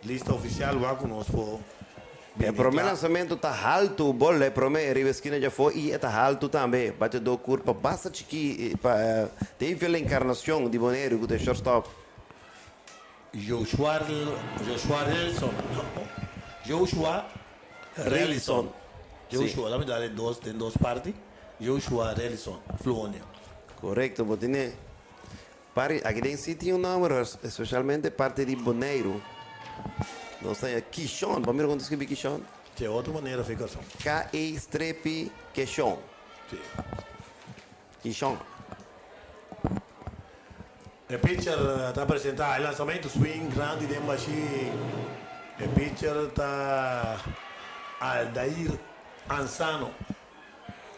lista ofisial wak ku nos por. E promé lansamentu ta altu, bola e promé riba skina ya foi i ta altu tambe. Batedó kurpa basta chikí pa David Encarnacion di Boneiru ku ta shortstop. Joshua Relson. Joshua Relison. Joshua, laga mi dal dos den dos parti. Joshua Relison, Fluonia. Korekto, bo tin pari, aki den si tin un nòmber, spesialmente parti di Boneiru. Nos tin Kishon, ban mira kon ta skirbi Kishon. Si, otro manera fi Kòrsou. K-E strepi Keshon. Si. Kishon. E pitcher ta presenta e lansamento swing grandi den bashi. E pitcher ta Aldair Ansano.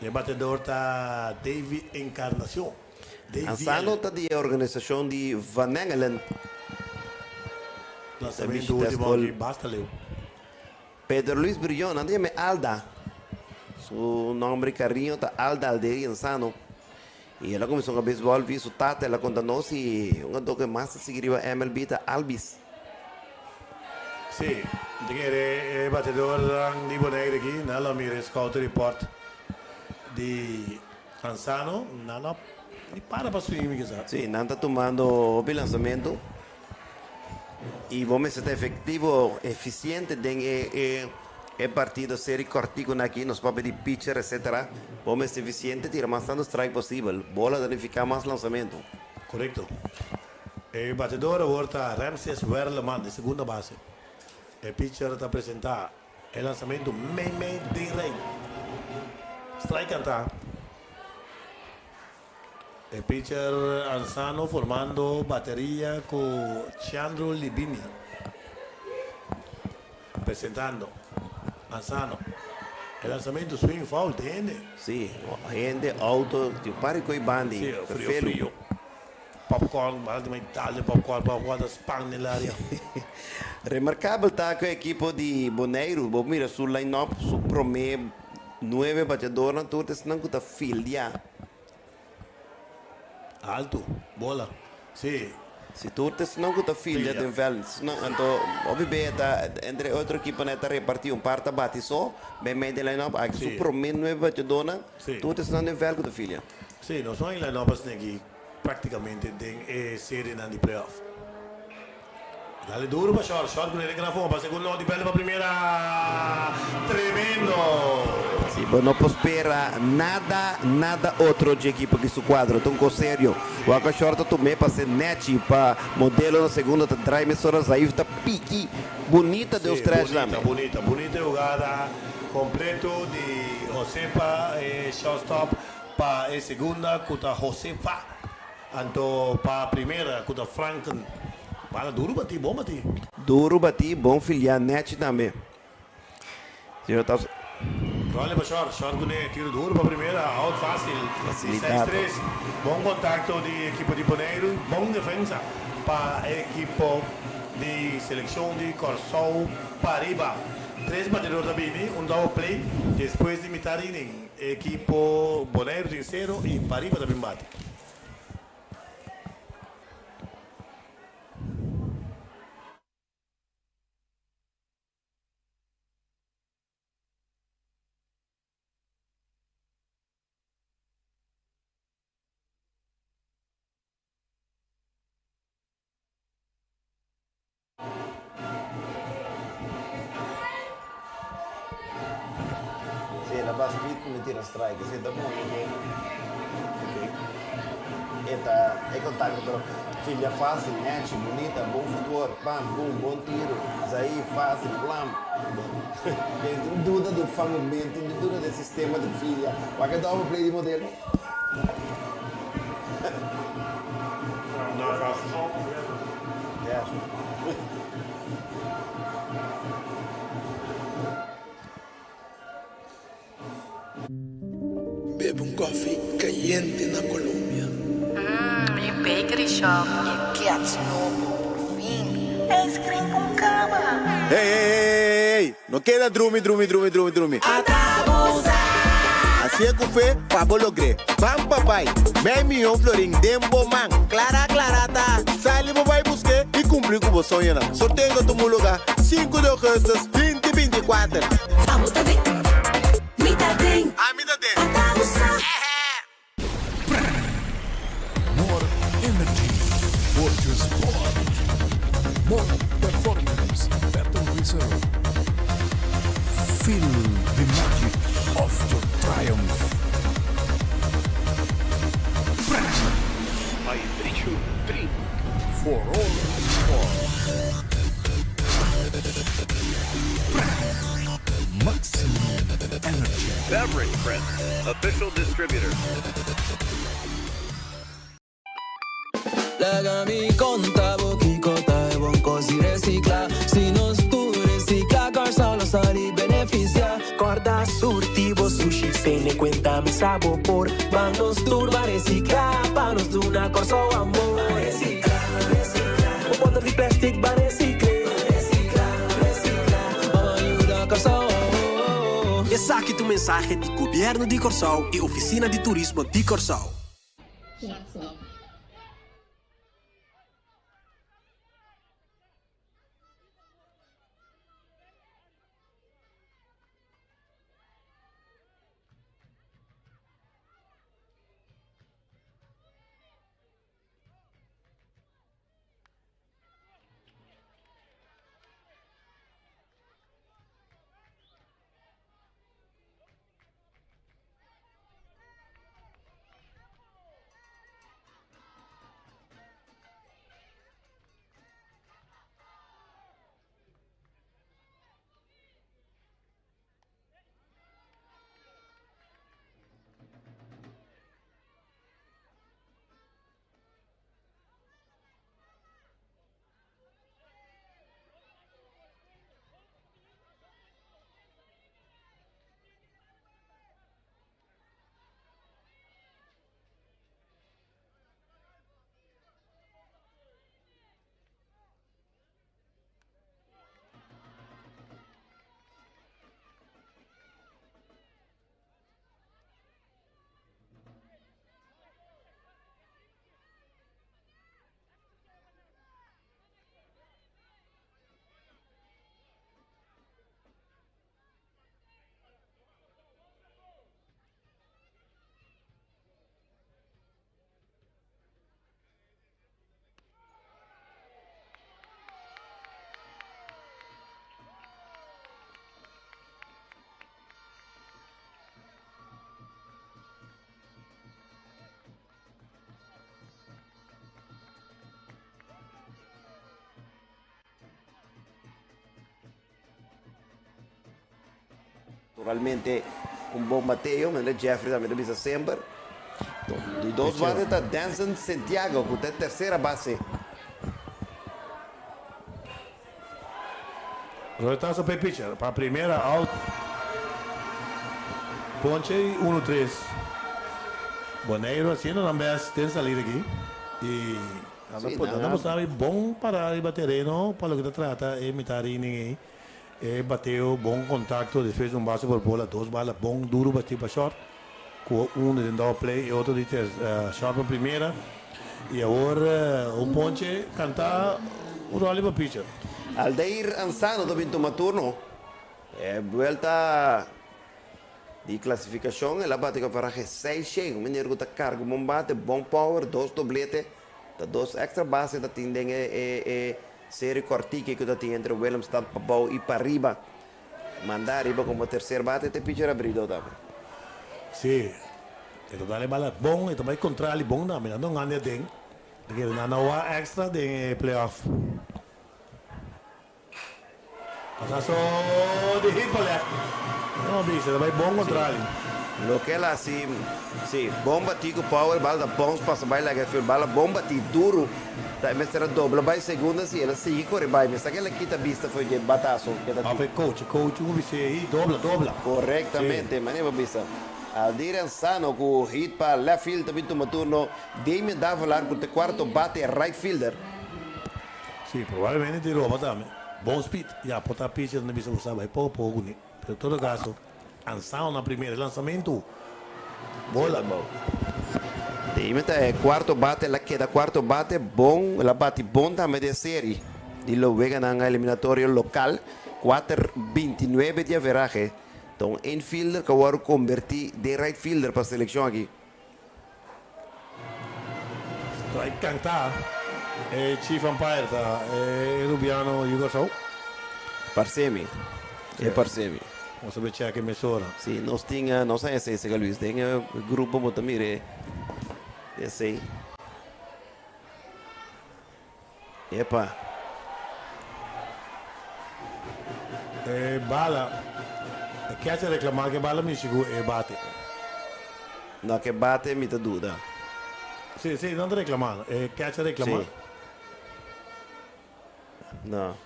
E batedor ta Davy Encarnacion. Davy Ansano ta di e organisacion di Van Engelen. Lansamento ultimo aki basta leu. Pedro Luis Brion, nan ta yam'é Alda. Su nomber di cariño ta Alda Aldery Ansano. Y el a cuminsa hunga baseball via su tata, el a conta nos y un hungador cu e mas ta sigui riba MLB ta Albies. Sí, mi ta kere e batedornan di Bonaire aki, nan lo mira e scouting report di Ansano, nan no ni para pa swing mi kisa. Sí, nan ta tumando hopi lansamento y bo mester ta efectivo, eficiente den e E partido seri kòrtiku na aki, nos papia di pitcher etc. Bo mester eficiente tira mas tantu strike posibel. Bola ta nifiká mas lansamentu. Korekto. E batedor awor ta Ramses Werleman di segunda base. E pitcher ta presentá e lansamentu meimei den rei. Strike kantá. E pitcher Ansano formando bateria ku Chandro Libinia. Presentando Ansano. E lansamento swing foul te hende. Sí, hende, auto, tin un par di koe bandi. Sí, frio frio. Popcorn, banda di mai dal popcorn, popcorn ta span den laria. Remarkabel ta ku e ekipo di Boneiru, bo mira su line-up, su prome nuebe bateadornan tur ta esnan ku ta fildia. Alto, bola. Sí. Si tur ta esnan ku ta fildia den veld, esnan anto hopi bia ta entre otro ekiponan e ta reparti un par ta bati so, mei mei den line-up, aki su prome nuebe bateadornan tur ta esnan den veld ku ta fildia. Sí, nos no hay line-up asina aki prácticamente den e serienan di playoff. Dale duro pa short, short cu e gran forma pa segundo di perde pa primera. Tremendo! Si, bo no por spera nada, nada otro dje ekipo ki su cuadro. Ta un cos serio. Wak a short ta tum'é pa ser nechi, pa modelo na segundo ta draai mesora Zaif ta piki bunita den un Sí, stretch bunita, tambe. bunita, bunita jugada completo di Josepa, e shortstop pa e segunda cu ta Josefa. Anto pa primera cu ta Franken. Bala duru batí, bon batí. Duru batí, bon filiá nèchi tambe. Señor ta. Rolly pa short, short kuné, tiro duru pa primera, out fácil. Di seis tres. Bon kontakto di ekipo di Boneiru, bon defensa pa ekipo di selekshon di Kòrsou Pariba. Tres batidor ta bini, un double play despues di mitar inning. Ekipo Boneiru tin sero i Pariba ta bin bati. Si el a bas beat cu mi tira strike si e ta pone ke e ta e contacto pero filia facil nechi bunita bon footwork pam bum bon tiro zaí facil blam tin duda di fan movement tin duda di sistema di filia wak e double play di modelo. Bebe un koffie kayente na Colombia. Mmm, mi bakery shop e gets nobo, por fin! Ice cream con cama! Hey, hey, hey, hey, no keda drumi, drumi, drumi, drumi, drumi. Hacié cu fe pa bo logr'é. Ban pa bai. Mei miyon florin den bo man. Clara clara ta. Sali bo bai busk'é y cumpli cu bo soñonan. Sorteo ta tuma lugar sinku di augustus binti 24. Abo ta den, mi ta den. Ami ta den. Ata bo sa. More energy for your sport. More performance, better result. Feel the magic of your triumph. Vibration Drink. For all sport. Beverage Print, official distributor. Laga mi konta bo kiko ta e bon kos di resikla. Si nos tur resikla, Kòrsou lo sali benefisiá. Kòrda surti bo sushi, tene kuenta mi sa bo por. Ban nos tur ban resikla, pa nos duna Kòrsou amor. Ban resikla, resikla. Bo bòter di plèstik ban resikl'é. Ban resikla, resikla. Ban yuda Kòrsou. Esaki ta un mensahe di Gobièrnu di Kòrsou i Ofisina di Turismo di Kòrsou. Naturalmente un bon bateo, manera Jeffrey tambe ta bisa semper. Di dos bate ta Danson Santiago ku ta e tersera base. Roletazo pa e pitcher pa primera out. Ponche y uno tres. Boneiru haciendo nan best den salida aki y nan ta nan ta mustra bon para riba tereno pa loke ta trata e mitad di inning ey. E bateo bon contacto despues di un base por bola dos bala bon duro bati pa short cu uno den double play e otro di short pa primera y awor un ponche canta un roli pa pitcher. Aldair Ansano ta bin tuma turno. E buelta di clasificacion el a bati cu averahe seis shen. Un meneer cu ta carga un bon bate, bon power, dos doblete, ta dos extra base ta tin den e Serie kòrtiki ku ta tin entre Willemstad pabou i pariba. Manda ariba komo terser bate te picher abrido tambe. Sí, e ta dal e bala bon, e ta bai kontrali bon tambe. Nan ta un hande aden, ta kere nan a wak extra den e playoff. Pataso di hit pa left. No bisa, ta bai bon kontrali. Loke el hasi, si, bon batí ku power, bala ta bounce pasa bai laga e field, bala bon batí duru. Ta e mester a dobla bai segunda si el a sigui kore bai. Mi sa ke el a kita bista for dje bataso ke ta tin. Of e coach, e coach un bis'é ei dobla, dobla. Korektamente, manera bo bisa. Aldir Ansano ku hit pa left field ta bin tuma turno. Damian Davelaar ku ta e kuarto bate right fielder. Si, probablemente tin roba tambe. Bon speed. Ya, por ta pitcher ta bisa bo sa bai poko poko kuné. Pero todo caso, Ansano na primera lanzamento. Bola. Dame ta e cuarto bate, el a keda cuarto bate bon, el a bati bon tambe den serie di lo weganan eliminatorio local, kuater bintinuebe di averahe. Ta un infielder cu a worde converti den right fielder pa seleccion aki. Strike canta. E chief umpire ta e Rubiano Hugo Sou. Parcemi. E parcemi. Nos a bay check e mesora. Si, nos tin, nos a esey señor Luis. Den e grupo bo ta mira e esey. Epa. E bala. E catcher a reclama cu e bala mishi cu e bate. No cu e bate mi ta duda. Si, si, nan ta reclama. E catcher a reclama. Si. No.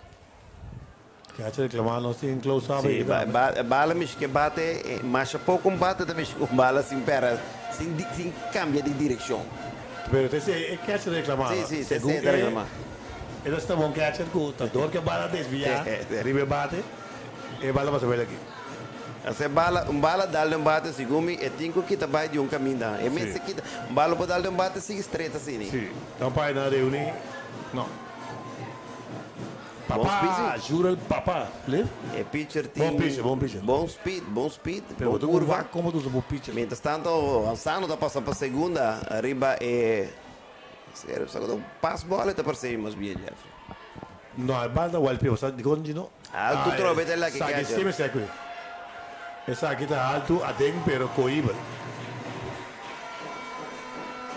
Catcher reclama nos tin close up Si, aki ba, tambe. ba, e bala mishi cu e bate, e masha poco un bate ta mishi cu un bala sin pera, sin, sin cambia di direccion. Pero ta esey e catcher ta reclama. Si, si, ta Segun esey ta reclama. E ta sta bon catcher cu ta door cu e bala desvia riba e bate, e bala pasa bel aki. As e bala, un bala dal den bate, segun mi, e tin cu kita bay di un caminda. E mester kita, un bala por dal den bate sigui straight asina. Si, ta un paina reuni, no. Bon Papa, speed, si. Jurel papa, live. E pitcher tin. Bon pitcher, bon pitcher. Bon speed, bon speed, Pero bon bo ta curva. wak como ta usa bo pitcher. Mientras tanto, Ansano ta pasa pa segunda riba e Serio, sa un pass ball e ta parse mas bien, Jeffrey. No, e bal ta wild pitch, sa dikon Gino? Alto trobe ta laki Esaki catcher. si mester koe. Esaki ta alto aden pero koibel.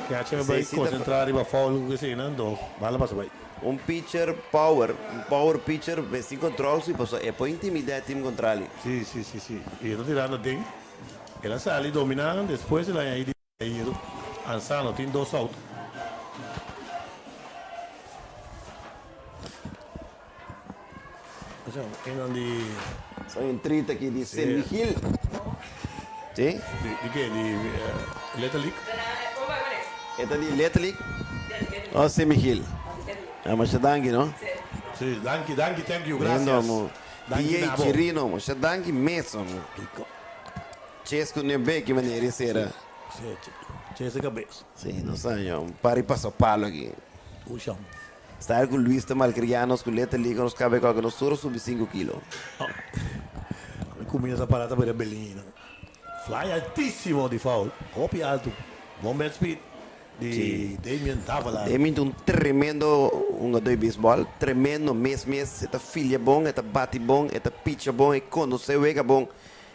Catcher Sí, bai sí, ta concentra riba foul ku esei nan, do bal a pasa bai. Un pitcher power, un power pitcher mester control si pasobra e por intimida e team contrali. Si, si, si, si. Y e ta tirando aden. El a sali domina, despues el a haña di Ansano tin dos out. Enan di. Son un trita aki di San Miguel. Si? Di ke? Di Little League? E ta di Little League o San Miguel? Ah, masha danki, no? Si, danki, danki, thank you, gracias. Lindo, amo. Danki na PA bo. Chirino, masha danki mes, amo. Chesco ne be ki manera e sera. Si, Chesco cabeza. Si, no sa yo. Un par di pasapalo aki. Usham. Sta cu Luis ta malcria nos cu Little League nos cabe cualke nos tur a subi cinco kilo. Mi cuminda ta para ta bira belina. Fly altisimo di foul. Hopi alto. Bon bat speed di Damien Davila. Damien ta un tremendo hungador di baseball. Tremendo mes mes. E ta filia bon, e ta bati bon, e ta picha bon, e conoce wega bon.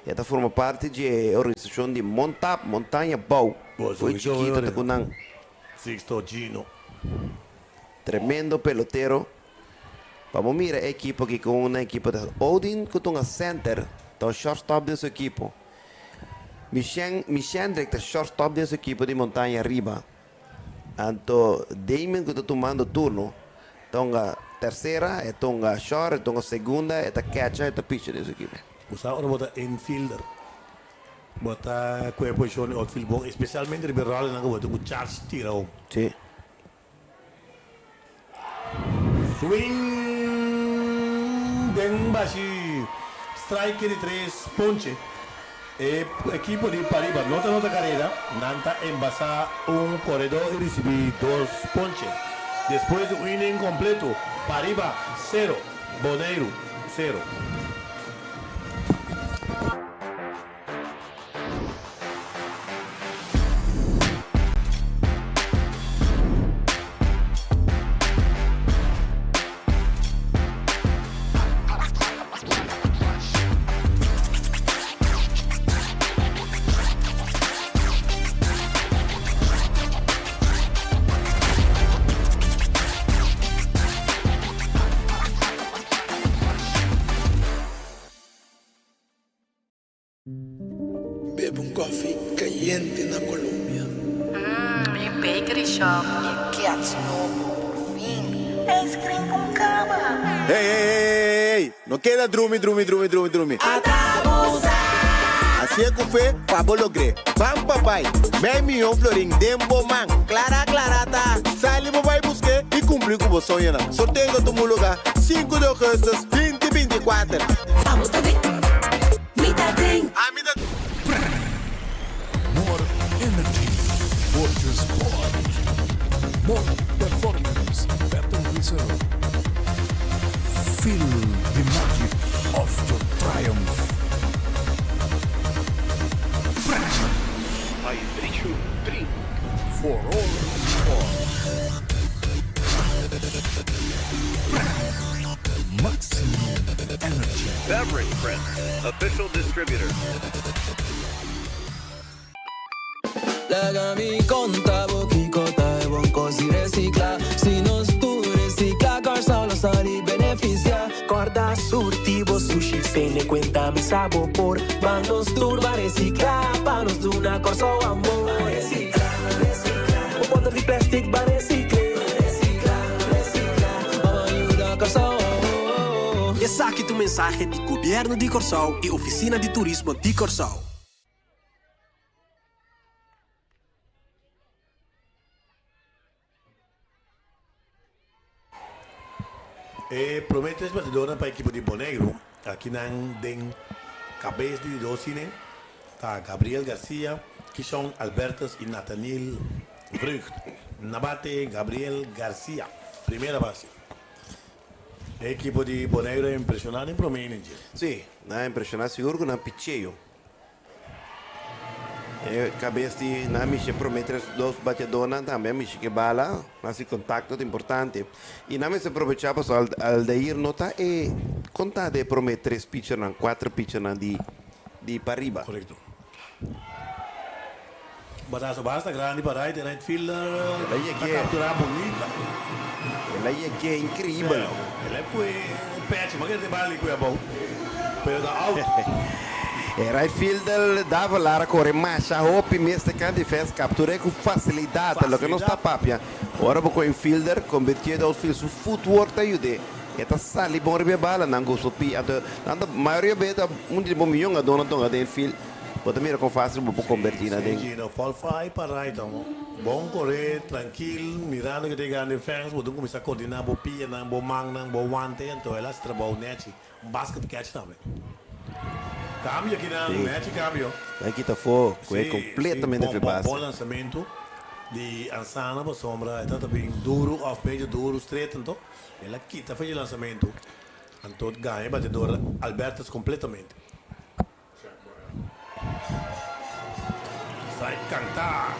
E ta forma parti di e organisacion di Montap, Montaña Bou. Fo'i chikito ta cu nan. Sixto Gino. Tremendo pelotero. Pa bo mira e ekipo aki con un ekipo ta Odin cu ta un center, ta un shortstop den su ekipo. Mishen Mishendrick ta shortstop den su ekipo di Montaña Riba. Anto Damien cu ta tumando turno ta un tercera, e ta un short, e ta un segunda, e ta catcher, e ta pitcher den su ekipo. Bo sa ora bo ta infielder bo ta cu e posicion di outfield bon, especialmente riba e rolnan cu bo tin cu charge tira home. Si. Swing den bashi. Strike di tres ponche. E ekipo di Pariba no ta nota karera. Nan ta embasá un koredó i risibí dos ponche. Despues di un inning kompleto, Pariba sero, Boneiru sero. Bebe un koffie kayente na Colombia. Mmm, mi bakery shop e kets nobo, por fin! Ice cream con cama! Hey, hey, hey, hey, no keda drumi, drumi, drumi, drumi, drumi. Hacié cu fe pa bo logr'é. Ban pa bai. Mei miyon florin den bo man. Clara, clara ta. Sali bo bai busk'é y cumpli cu bo soñonan. Sorteo ta tuma lugar sinku di augustus binti binti kuater. Abo ta den, mi ta den. Ami ta. More energy for your sport. More performance, better result. Feel the magic of your triumph. Hydration drink for all sport. Maximum energy. Beverage Print, official distributor. Laga mi konta bo kiko ta e bon kos di resikla. Si nos tur resikla, Kòrsou lo sali benefisiá. Kòrda surti bo sushi tene kuenta mi sa bo por Ban nos tur ban resiklá pa nos duna Kòrsou amor Ban resiklá, resiklá Bo bòter di plèstik ban resikl'é Ban resiklá, resiklá Ban yuda Kòrsou. Esaki ta un mensahe di Gobièrnu di Kòrsou i Ofisina di Turismo di Kòrsou. E prome tres batidornan pa ekipo di Boneiru akinan den kabes di di dos inning ta Gabriel Garcia, Kishon Albertus i Nathaniel Vreugd. Na bate Gabriel Garcia, primera base. E ekipo di Boneiru a impreshoná den prome inning dje. Sí, nan a impreshoná sigur ku nan picheo. E kabes di nan mishi e prome tres dos bateadornan tambe a mishi ke bala, hasi kontakto ta importante. I nan mester probecha pasobra Aldair no ta e konta den e prome tres pichernan, kuater pichernan di di pariba. Korekto. Batazo basta grandi pa right e right fielder ta kaptura bunita. El a yeg'é increibel. El a pue pecho, ma kere bala di kue abou, pero ta out. E right fielder Davelaar a kore masha hopi mes te kan defense kaptur'é ku fasilidat, loke nos ta papia. Ora bo kohe un fielder, konbertié den outfield, su footwork ta yud'é. E ta sali bon riba e bala, nan gusta pi. Anto nan ta mayoria bes ta un di bo mihó hungadónan tonga den field. Bo ta mira kon fásil bo por konbertí na den. Sí, Gino, fall fly pa right amo. Bon koré, trankil, mirando ke ta e grandi fans, bo tin kuminsá kordiná bo pianan, bo mannan, bo wante, anto el hasi trabou nèchi. Un basket catch tambe. Kambio akinan, nèchi kambio. Nan kita afó ku e kompletamente Sí, fe bon, base. bon lansamentu di Ansana pasobra e tabata bin duru òf medio duru stret, anto el a kita fe dje lansamentu, anto gaña e batedor Albertus kompletamente. Sai canta.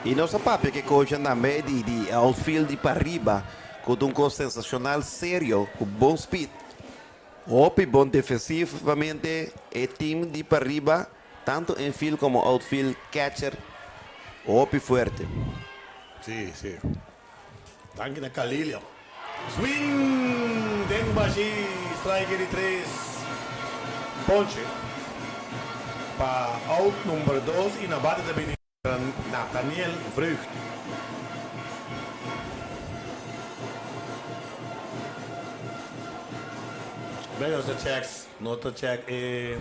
Y nos a papia cu e coachnan tambe di di outfield di pariba cu ta un cos sensacional serio cu bon speed hopi bon defensivamente e team di pariba tanto infield como outfield catcher hopi fuerte. Si si danki na Kalilia. Swing den bashi strike di tres ponche pa out number dos y na bate ta bini Nathaniel Vreugd. Bel nos ta check no ta check e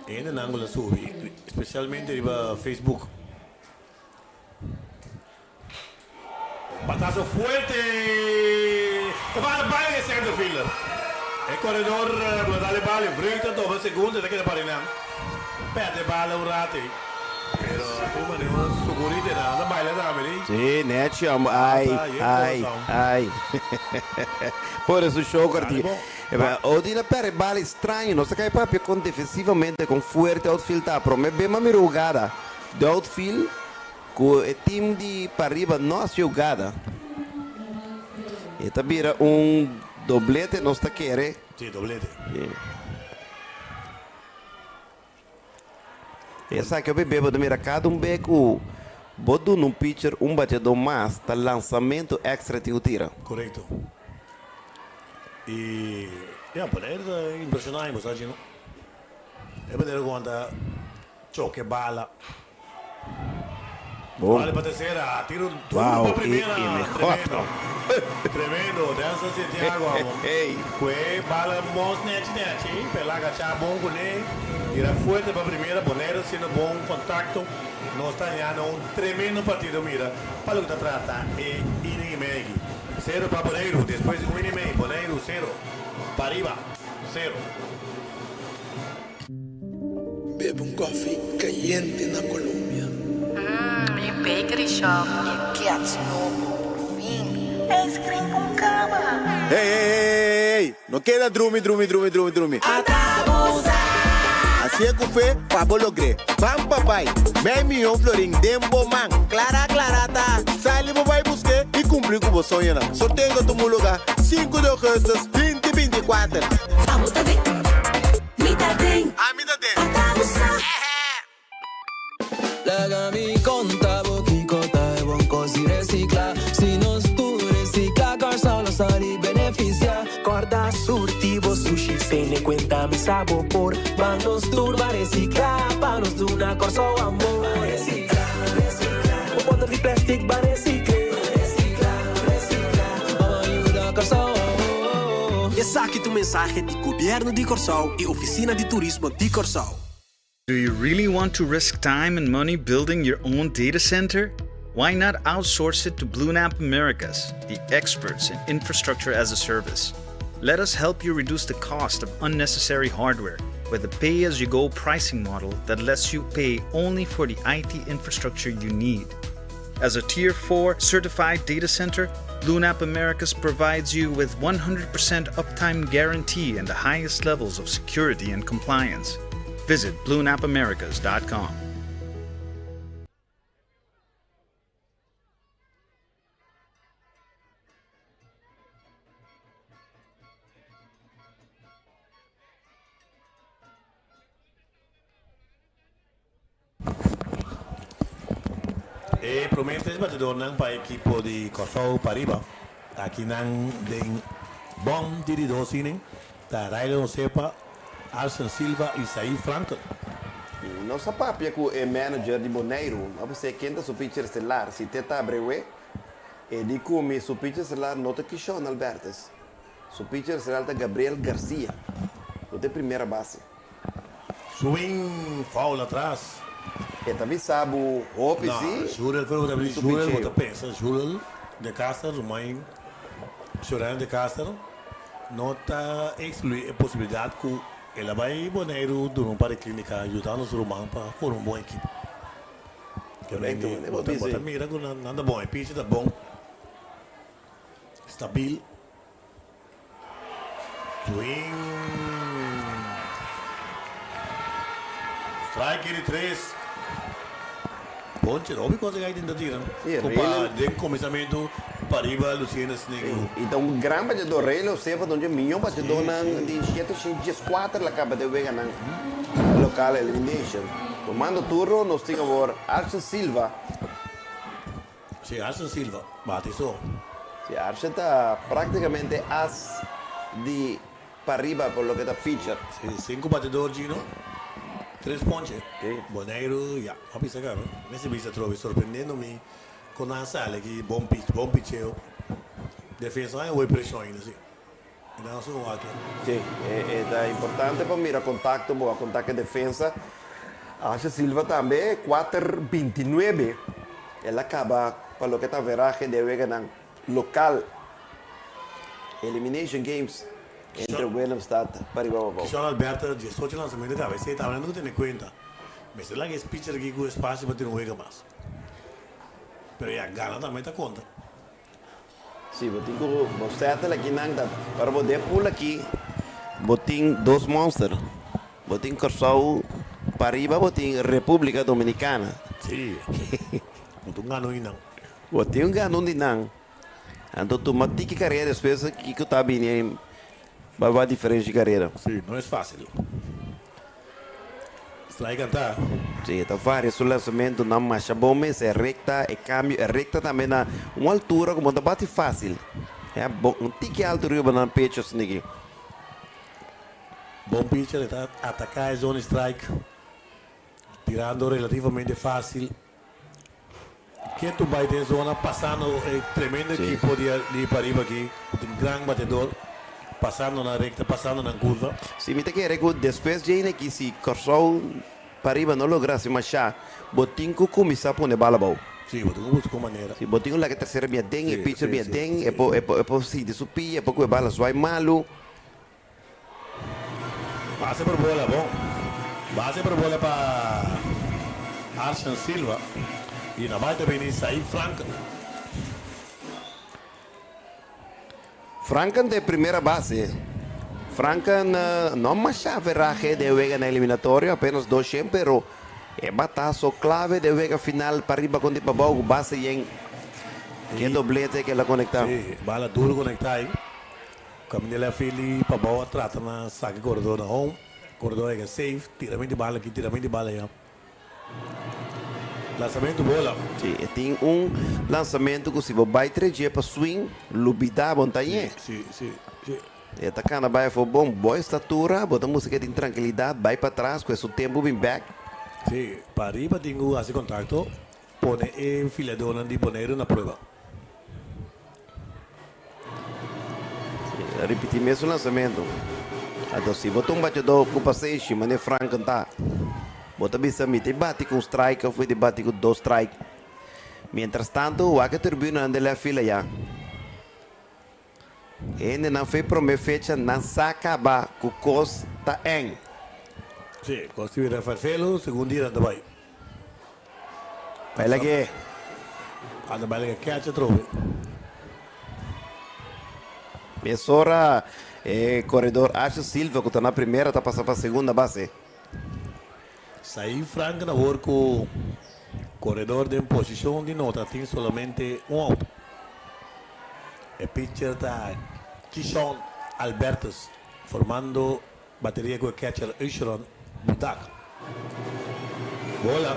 hendenan cu ta subi especialmente riba Facebook. Un batazo fuerte ta bala bai e center fielder. E corredor lo dal e bala, e Vreugd ta dobla segunda e ta keda para einan. Ta perde e bala un rato ei. Pero tur manera sugurito einan ta baila tambe di. Sí, nechi homber. Ai, ai, ai. Por su show corti. Odin a perde e bala extraño. Nos ta kai papia con defensivamente con fuerte outfield ta. Prome bema mira hugada. De outfield Ku e tim di pariba no a siugada. E ta bira un doblete nos ta kere. Sí, doblete. Sí. Esaki hopi be bo ta mira kada un be ku bo duna un pitcher un bateador mas ta lansamento extra tin ku tira. Korekto. I ya, poner ta impresiona bo sa Gino. E manera ku nan ta choke bala. Bon. Vale pa tercera, tiro duro Wow, pa primera. y MJ. Tremendo. Tremendo. Denzel Santiago amo. Hey. Kue bala mos nechi nechi, pero la agacha bon kuné. Tira fuerte pa primera, Bonaire haciendo bon contacto. Nos ta hañando un tremendo partido mira pa loke ta trata e inning y medio aki. Cero pa Boneiru, despues di un inning y medio, Boneiru cero, Pariba cero. Bebe un koffie kayente na Colombia. Mmm, mi bakery shop e gets nobo, por fin! Ice cream con cama! Hey, hey, hey, hey, no keda drumi, drumi, drumi, drumi, drumi. Hacié cu fe pa bo logr'é. Ban pa bai. Mei miyon florin den bo man. Clara, clara ta. Sali bo bai busk'é y cumpli cu bo soñonan. Sorteo ta tuma lugar sinku di augustus binti 24. Abo ta den, mi ta den. Ami ta den. Ata bo sa. Laga mi konta bo kiko ta e bon kos di resikla. Si nos tur resikla, Kòrsou lo sali benefisiá. Kòrda. Pa surti bo sushi tene kuenta mi sa bo por Ban nos tur ban resiklá pa nos duna Kòrsou amor Ban resiklá, resiklá Bo bòter di plèstik ban resikl'é Ban resiklá, resiklá Ban yuda Kòrsou Esaki ta un mensahe di Gobièrnu di Kòrsou i Ofisina di Turismo di Kòrsou. Do you really want to risk time and money building your own data center? Why not outsource it to BlueNap Americas, the experts in infrastructure as a service? Let us help you reduce the cost of unnecessary hardware with a pay-as-you-go pricing model that lets you pay only for the IT infrastructure you need. As a Tier 4 certified data center, BlueNap Americas provides you with 100% uptime guarantee and the highest levels of security and compliance. Visit bluenapamericas.com. E prome tres batedornan pa ekipo di Kòrsou pariba akinan den bòm di di dos inning ta Rylan Osepa, Arsen Silva i Saif Frankel. Nos a papia ku e manager di Boneiru, a bis'é ken ta su pitcher estelar, si te ta Abreu, e di ku mi su pitcher estelar no ta Kishon Albertus, su pitcher estelar ta Gabriel Garcia, ku ta e primera base. Swing foul atras. E ta bisa bo hopi No, si. Jurel pero bo ta Su bisa Jurel bo picheo. ta pensa Jurel de Caster ruman Shorena de Caster no ta exclui e posibilidad cu el a bay Boneiru duna un par di clinica yudando su ruman pa forma un bon ekipo. Correcto, Bo bo ta bisa. bo ta mira cu nan ta bon e pichi ta bon stabil. Swing. Strike di tres. Ponche, hopi cosa que hay tin ta tira. Sí, Cu pa Raylan. den comensamento pariba Luciano Snake. Y ta un gran bateador. Raylan Osefa ta un dje miyon bateadornan di shete shen dieskuater la caba den weganan local elimination. Tomando turno nos tin awor Arsen Silva. Sí, Arsen Silva bati so. Sí, Arsen ta prácticamente as di pariba por loke ta pitcher. Sí, sinku batidor Gino, tres ponche. Sí. Boneiru, ya, a bisa caba. Mester bisa atrobe, sorprendendo mi con nan sali aki, bon pitch, bon pitcheo. Defensa nan e hopi presion ainda, sí. E nan su wak. Sí, e ta importante pa mira contacto, bo a conta cu e defensa. Asha Silva tambe, kuater bintinuebe, el a caba pa loke ta averahe di e weganan local. Elimination games entre Willemstad pariba pa abou. Kishon Alberto, diesocho lansamento caba, esey tambe nan ta tene cuenta. Mester laga es pitcher aki cu espacio pa tira un wega mas. Pero ya, gana tambe ta conta. Si, bo tin ku bo settle aki nan ta para bo den pool aki bo tin dos monster. Bo tin Kòrsou pariba bo tin Repúblika Dominikana. Si, bo tin un gano di nan. Bo tin un gano di nan. Anto tuma tiki karera despues kiko ta bini bai wak diferensha di karera. Si, no es fácil. Strike cantá. Sí, ta varia su lanzamentonan masha bon mes. E recta, e cambio, e recta tambe na un altura como ta bati fácil. E bon, un tiki alto riba nan pecho asina aki. Bon pitcher, e ta ataca e zona strike, tirando relativamente fácil. Ketu bai den zona pasando e tremendo ekipo di di pariba aki ku tin gran batedor pasando nan rekta pasando nan kurva. Si mi ta kere ku despues djei aki si Kòrsou pariba no logra hasi mashá bo tin ku kuminsá pone bala abou. Si bo tin ku buska un manera. Si bo tin ku laga e tersera bia den e pitcher bia den e por e por e por sinti su pia e por ku e bala zwai malu. Base por bola bon. Base por bola pa Arsen Silva y na bai ta bini Said Franken. Franken ta e primera base. Franken no masha averahe den wega na eliminatorio, apenas dos shen, pero e bataso clave den wega final pariba kontra pabou ku base yen. Ke doblete ke el a conecta. Si, bala duro conecta ahi. Caminda left field y pabao a trata na saca e corredor na home. Corredor a yega safe, tiramento di bala aki, tiramento di bala aya. Lanzamento bola. Si, e tin un lanzamento cu si bo bay tres dje pa swing, lubida bo n'ta ñe. Si, si, si. E ta kana bai afó bon. Bo estatura, bo ta mustra ke tin trankilidat, bai patras, ku e su tempu bin bèk. Sí, pariba tin ku hasi kontakto, pone e filadónan di Boneiru na prueba. Sí, a ripití mesun lansamentu. Anto si bo ta un bachadó ku pasenshi, manera Franken ta, bo ta bisa mi ta bati ku un strike òf mi ta bati ku dos strike. Mientras tantu, wak e turbiunanan den left field ayá. Hendenan fe prome fecha nan sa kaba ku kos ta eng. Sí, kos ta bira ferfelu segun dia nan ta bai. Bai lag'é. A ta bai laga ketch atrobe. Mesora e koredor Archie Silva ku ta na primera ta pasa pa segunda base. Saí Frank na wor ku koredor den posishon di nota tin solamente un out. E pitcher ta Kishon Albertus formando bateria ku e catcher Usheron Budak. Bola.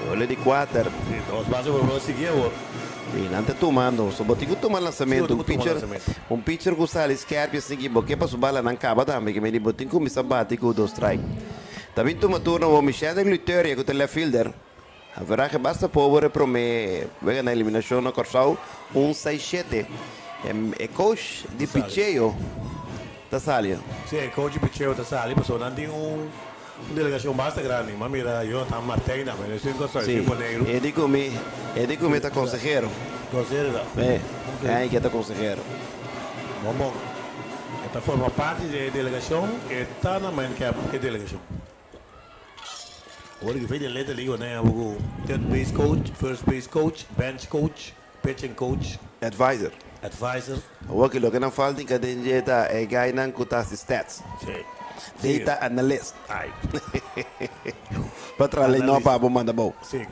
Bola di kuater. Si, dos base por bola sigui awor. I nan ta tumando. So bo tin ku tuma lansamentu. Un pitcher, un pitcher ku sali skerpi asin ki bo ke pa su balanan kaba tambe. Ke medi bo tin kuminsá bati ku dos strike. Ta bin tuma turno awor Michelle Gluteria ku ta left fielder. Averahe basta pober e prome wega na eliminashon na Kòrsou un seis shete. E coach di picheo ta sali. Si e coach di picheo ta sali pasobra nan tin un delegashon basta grandi. M'a mira Jonathan Martijn tambe no esun Kòrsou esun Boneiru. E di ku mi e di ku mi ta konsehero. Konsehero ta? E e ke ta konsehero. Bon bon. E ta forma parti di e delegashon e ta na main camp e delegashon. Ora ki fei den Little League nan abo ku third base coach, first base coach, bench coach, pitching coach. Advisor. Advisor. Awor ki loke nan falta inka den dje ta e guynan ku ta hasi stats. Si. Data analyst. Ai. Pa traha lei no pa bo manda bou. Si.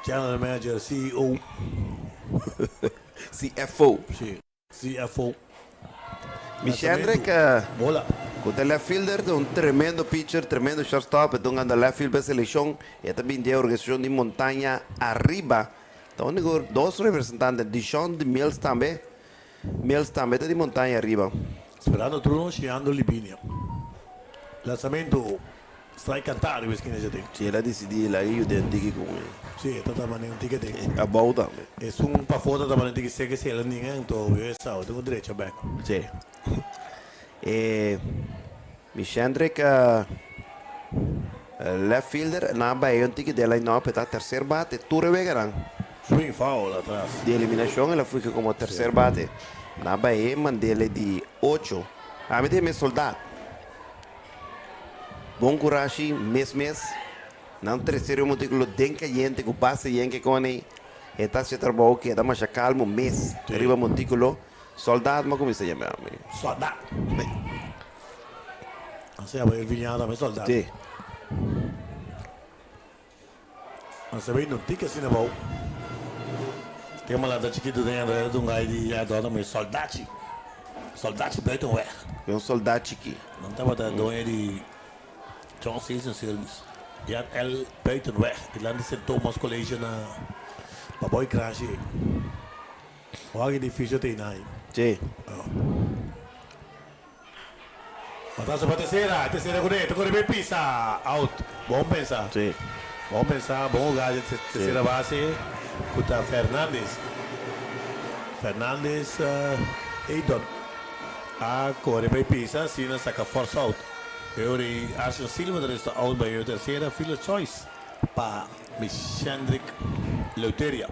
General manager, CEO. CFO. Si. CFO. Michendrick ku ta left fielder ta un tremendo pitcher, tremendo shortstop, e ta un anda left field pa e selekshon, e ta bin di e organisashon di Montaña Ariba. Ta úniko dos representante, Dishon di Mills tambe, Mills tambe ta di Montaña Ariba. Esperando turno Shiando Libinia. Lanzamento. Strike cantá riba esquina dje tin. Si el a dicidí el a yuda un tiki con e. Si, e ta tabata un tiki den. Abou tambe. Esun pafó ta tabata un tiki seca si el a ninga anto yo e sa tin cu drecha bek. Si. E Mishendrick left fielder nan a bay un tiki den line up e ta tercer bate tur e weganan. Swing foul atras. Di eliminacion el a fugi como tercer bate. Nan a bay e mandele di ocho. Ami ta e mes soldaat. Bon kurashi mes mes. Nan trese riba montíkulo den kayente ku base yen ke kone e ta hasi trabou keda masha kalmu mes riba montíkulo. Soldaat mi a kuminsá yama ami. Soldaat. Nan sa yama el viña tambe soldaat. Sí. Nan sa bay no tika asina abou. Tin malanta chikitu den entrada ta un gai di ya dònde mi soldachi. Soldachi buitenweg. Mi un soldat chiki. Nan tabata doño di John Station Service. Jan L. Buitenweg, dilanti Sint Thomas College na Baboy Krashi ei. Wak edifisio ta einan ei. Sí. Batazo pa tercera, tercera cu ne, ta core bay pisa, out. Bon pensa. Sí. Bon pensa, bon hugada di tercera base cu ta Fernandez. Fernandez Eidon a core bay pisa, asina saca force out. E ora ey Arshon Silva ta resta out bay e tercera, fielder choice pa Mishendrick Leuteria.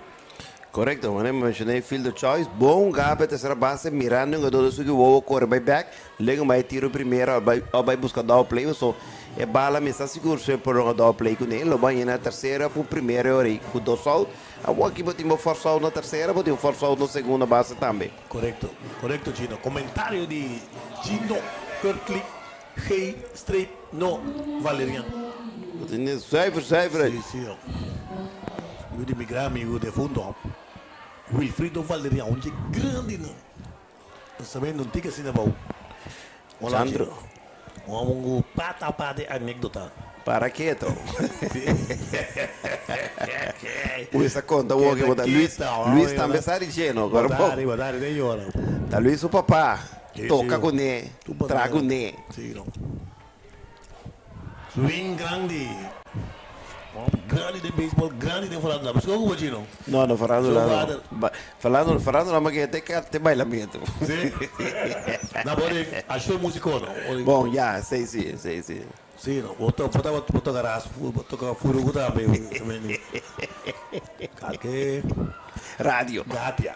Korekto, manera mi menshoné e fielder choice, bon hunga pa e tersera base mirando e hungadó ta subi wowo kore bai bek, luego bai tiro primera òf bai òf bai buska double play paso e bala mi sa sigur si e por hunga double play kuné, lo bai na tersera ku primera e ora ei ku dos out, awor aki bo tin bo force out na tersera bo tin un force out na segunda base tambe. Korekto, korekto Chino. Komentario di Chino Kurtley G streep no Valerian. Bo tin e zuiver zuiver uit. Si, si. Yu di mi gran amigu defunto Wilfrido Valerian, un dje grandinan. Pensamentu un tiki asina bou. Hola Sandro. Chino. Un amungu pata pa di anekdota. Para keto. Luis a konta awor ke bo ta Luis, Luis tambe sa di Chino. Bo ta hari, bo ta hari te yora. Ta Luis su papa. Toka kuné, traha kuné. Sí, no. Swing grandi. Grandi den baseball, grandi den farándula. Paske ku bo chino? No, no, farándula no. Farándula, farándula ma ke te te bailamentu. Sí. Na bo den a show músiko no? Bon, ya, esei sí, esei sí. Sí, no. Bo to, bo ta, bo toka ras, bo toka furugu tambe. Kalke. Radio. Gatia.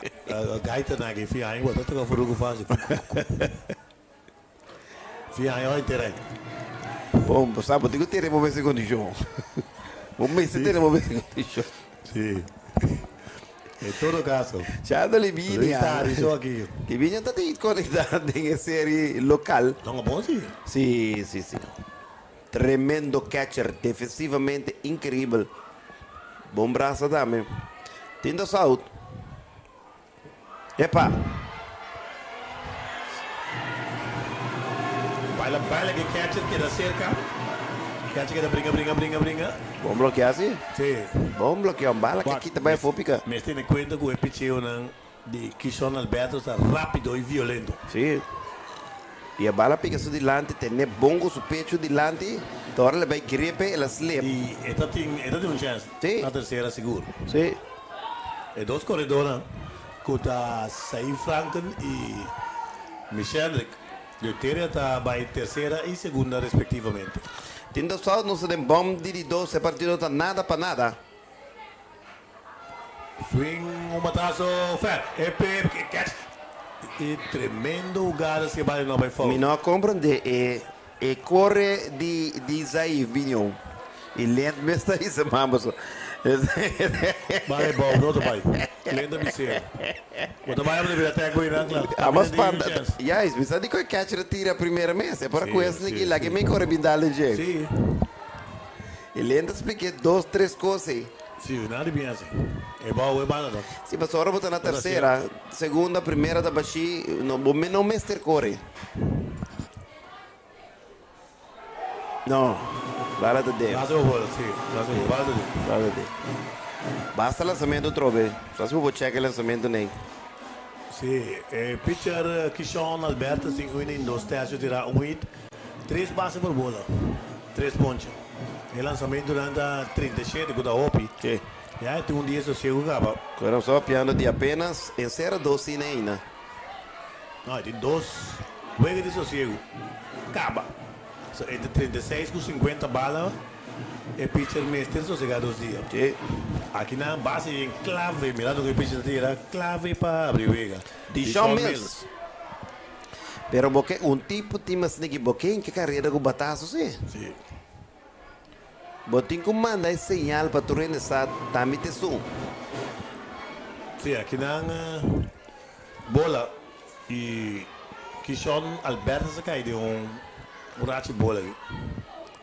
Gaita na ki fi aña, bo ta toka furugu fácil. Fi aña oi terei. Bon, bo sa, bo tin ku tene bo mes en kondishon. Bo mester tene bo mes en kondishon. Sí. En todo caso. Chando Livinia. Luis Tarizo aki. Livinia ta tin konektá den e serie lokal. No, bon si. Sí, sí, sí. Tremendo catcher, defensivamente increíbel. Bon brasa tambe. Tin dos out. Epa! Baila baila ke catcher keda serka. Catcher keda bringa bringa bringa bringa. Bon blokea si. Si. Bon blokea un bala ke kita bai afo pika. Mester tene kuenta ku e picheonan di Kishon Alberto ta rapido i violento. Si. I e bala pika su dilanti tene bon ku su pechu dilanti ta ora el a bai grepe el a slip. I e ta tin e ta tin un chèns. Si. Na tersera sigur. Si. E dos koredónan ku ta Saif Franken i Michendrick Deuteria ta bai tersera i segunda respektivamente. Tin dos out, nos ta den bòm di di dos, e partido ta nada pa nada. Swing un bataso fèr, e pep e catch i tremendo hugada si e bali no bai foul. Mi no a komprendé e E kore di di Zaif binion i lent mes ta hisa man boso. Bai bou no ta bai. Lent ta bis'é. Bo ta bai abo ta bira tèk bo inan kla. Abo spanta. Juist, mi sa di ku e catcher a tira primera mes. E por a kues niki laga mi kore bin dal den dje. Si. I lent ta splik'é dos tres kos ei. Si, nan di bien asi. E bou e banda tok. Si, pasobra ora bo ta na tersera, segunda, primera ta bashí, no bo no mester kore. No, bala ta den. Basta bo bola, si. Basta bo, bala ta den. Bala ta den. Basta lansamento trobe. Sa si bo por check e lansamento n'ey. Si, e pitcher Kishon Alberto sin un inning, dos tercio tira un hit, tres base por bola, tres ponche. E lansamento nan ta 37 cu ta hopi. Si. Ya e tin un dia sosiego caba. Cu nos ta papiando di apenas en sera dos cine ainda. No, e tin dos wega di sosiegu. Kaba. So entre 36 ku 50 bala e pitcher mester sosega dos dia. Sí. Aki nan base yen clave, mirando ku e pitcher ta tira, clave pa abri wega. Dishon Mills. Pero bo ke un tipo tin mas niki bo ke hinka kareda ku bataso si. Sí. Bo tin ku manda e señal pa tur hende sa tambe ta esun. Sí, aki nan bola i Kishon Albertus a kai den un rachi bola aki.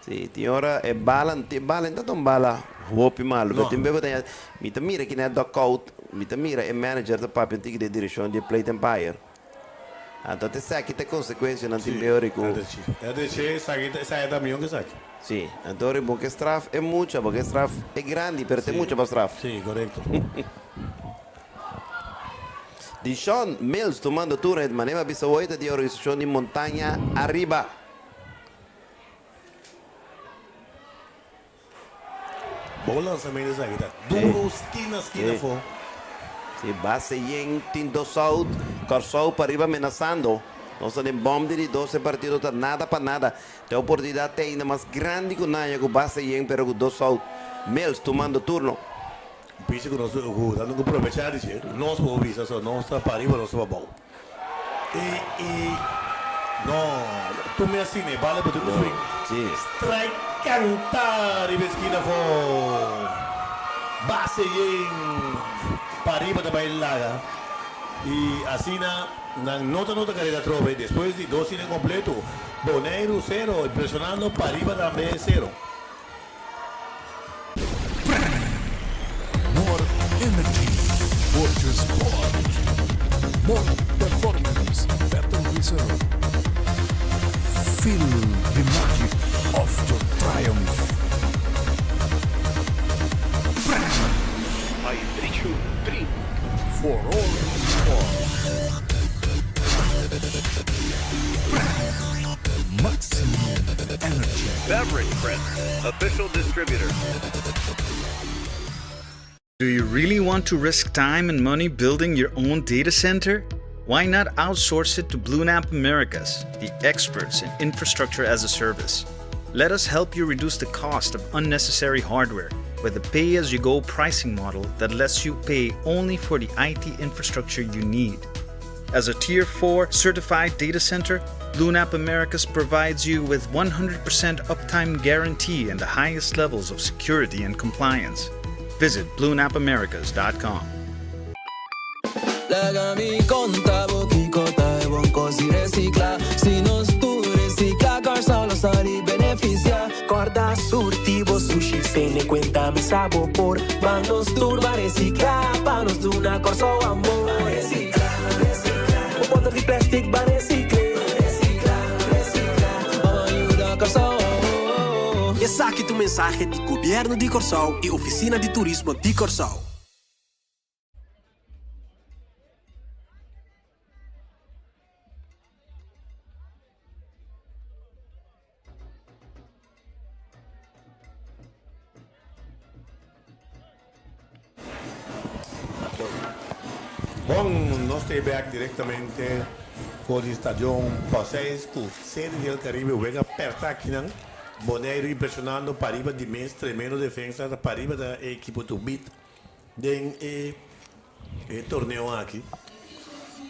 Sí, tin ora e bala, e bala no ta un bala hopi malu, pero tin bes bo ta haña, mi ta mira kina e dugout, mi ta mira e manager ta papia un tiki den direkshon di e plate umpire. Anto ta esaki ta e konsekuensianan tin beo riku. Sí, esaki ta mion ke esaki. Sí, anto ora bo ke straf e mucha, bo ke straf e grandi, pero ta e mucha pa straf. Sí, korekto. Dishon Mills tumando turno e manera bisa hoy ta di organisashon di Montaña Ariba. Bon lansamento esaki ta duro skina skina afó. Si base yen tin dos out, Kòrsou pariba menasando. Nos ta den bòm di di dos e partido ta nada pa nada. Ta e oportunidat te ainda mas grandi ku Naya ku base yen pero ku dos out. Mills tumando turno. Bichi ku nos ku ta nunka probechá di dje. Nos por bisa so nos ta pariba nos ta pabou. E e no tuma e asina e bala bote ku swing. Strike kanta riba e skina afó. Base yen pariba ta bai laga i asina nan no ta nota karera atrobe despues di dos inning kompleto. Boneiru sero impresionando pariba tambe sero. More energy for your sport. More performance, better result. Feel the magic of your triumph. I bet you drink. For all sport. Beverage Print, official distributor. Do you really want to risk time and money building your own data center? Why not outsource it to BlueNap Americas, the experts in infrastructure as a service? Let us help you reduce the cost of unnecessary hardware with a pay as you go pricing model that lets you pay only for the IT infrastructure you need. As a Tier 4 certified data center, BlueNap Americas provides you with 100% uptime guarantee and the highest levels of security and compliance. Visit bluenapamericas.com. Laga mi konta bo kiko ta e bon kos di resiklá. Si nos tur resiklá, Kòrsou lo sali benefisiá. Kòrda surti bo sushi, tene kuenta mi sa bo por. Ban nos tur ban resiklá, pa nos duna Kòrsou amor. Ban resiklá, resiklá. Bo bòter di plèstik ban resikl'é. Ban resiklá, resiklá. Ban yuda Kòrsou. Esaki ta un mensahe di Gobièrnu di Kòrsou i Ofisina di Turismo di Kòrsou. Bon, nos ta bek direktamente for di Stadion Paseis ku Serie del Caribe wega pèrta akinan. Boneiru impreshonando pariba di mes tremendo defensa ta pariba ta e ekipo to beat den e e torneo aki.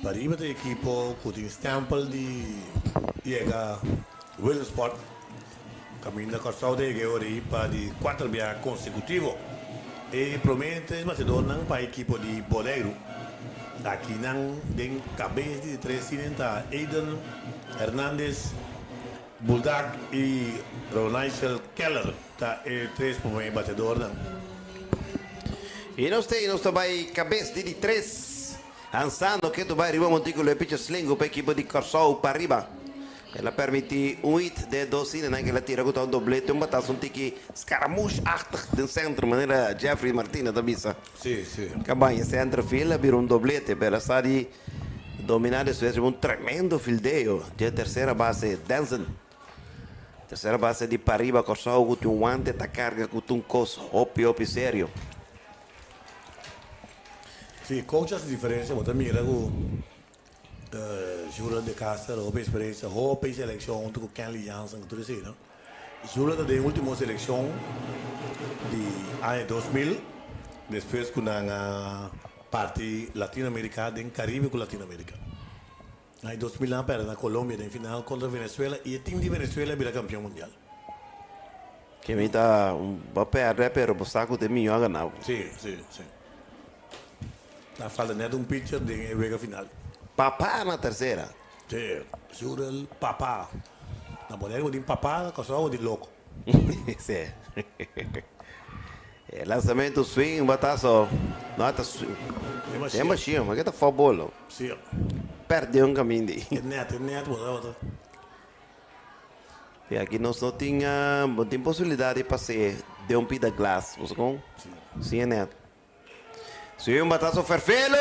Pariba ta e ekipo ku tin stèmpel di yega Willemsport kaminda Kòrsou ta yega e ora ei pa di kuater biaha konsekutivo. E promé tres batedornan pa ekipo di Boneiru akinan den kabes di tres tinen ta Aiden Hernandez, Buldak i Ronaichel Keller ta e tres promé batedornan. I nos te i nos ta bai kabes di di tres. Hansando ketu bai riba montíkulo e picha slingu pa ekipo di Kòrsou pariba. El a permití un hit den e dos sinenan ku el a tira ku ta un doblete, un batazo un tiki skaramush-achtig den sentro manera Jeffrey Martina ta bisa. Sí, sí. Kabaña center field a bira un doblete, pero el a sa di dominá despues riba un tremendo fildeo dje tercera base Denson. Tercera base di pariba Kòrsou ku tin un wante ta karga ku ta un kos hopi hopi serio. Sí, coach haci diferencia, bo ta mira cu Julian de Castro hopi experiencia, hopi seleccion hunto cu Kenley Jansen cu tur esey no. Julian ta den ultimo seleccion di aña 2000 despues cu nan a parti Latino America den Caribe cu Latino America. Aña 2000 nan a perde na Colombia den final contra Venezuela y e team di Venezuela a bira campeon mundial. Ke mi ta un bo a perde pero bo sa cu ta e miyo a gana. Si, si, si. Ta falta net un pitcher den e wega final. Papa na tercera. Si, Jurel Papa. Na Boneiru bo tin Papa, na Kòrsou bo tin Loko. Si. E lansamento swing bataso. No ta swing. Den bashia, ma ke ta foul ball lo. Si. Perde un kaminda. E net, e net bo ta. Y aki nos no tin, no tin posibilidad di pas'é den un pida glas, bo sa kon? Si e net. Si un batazo Ferfelo!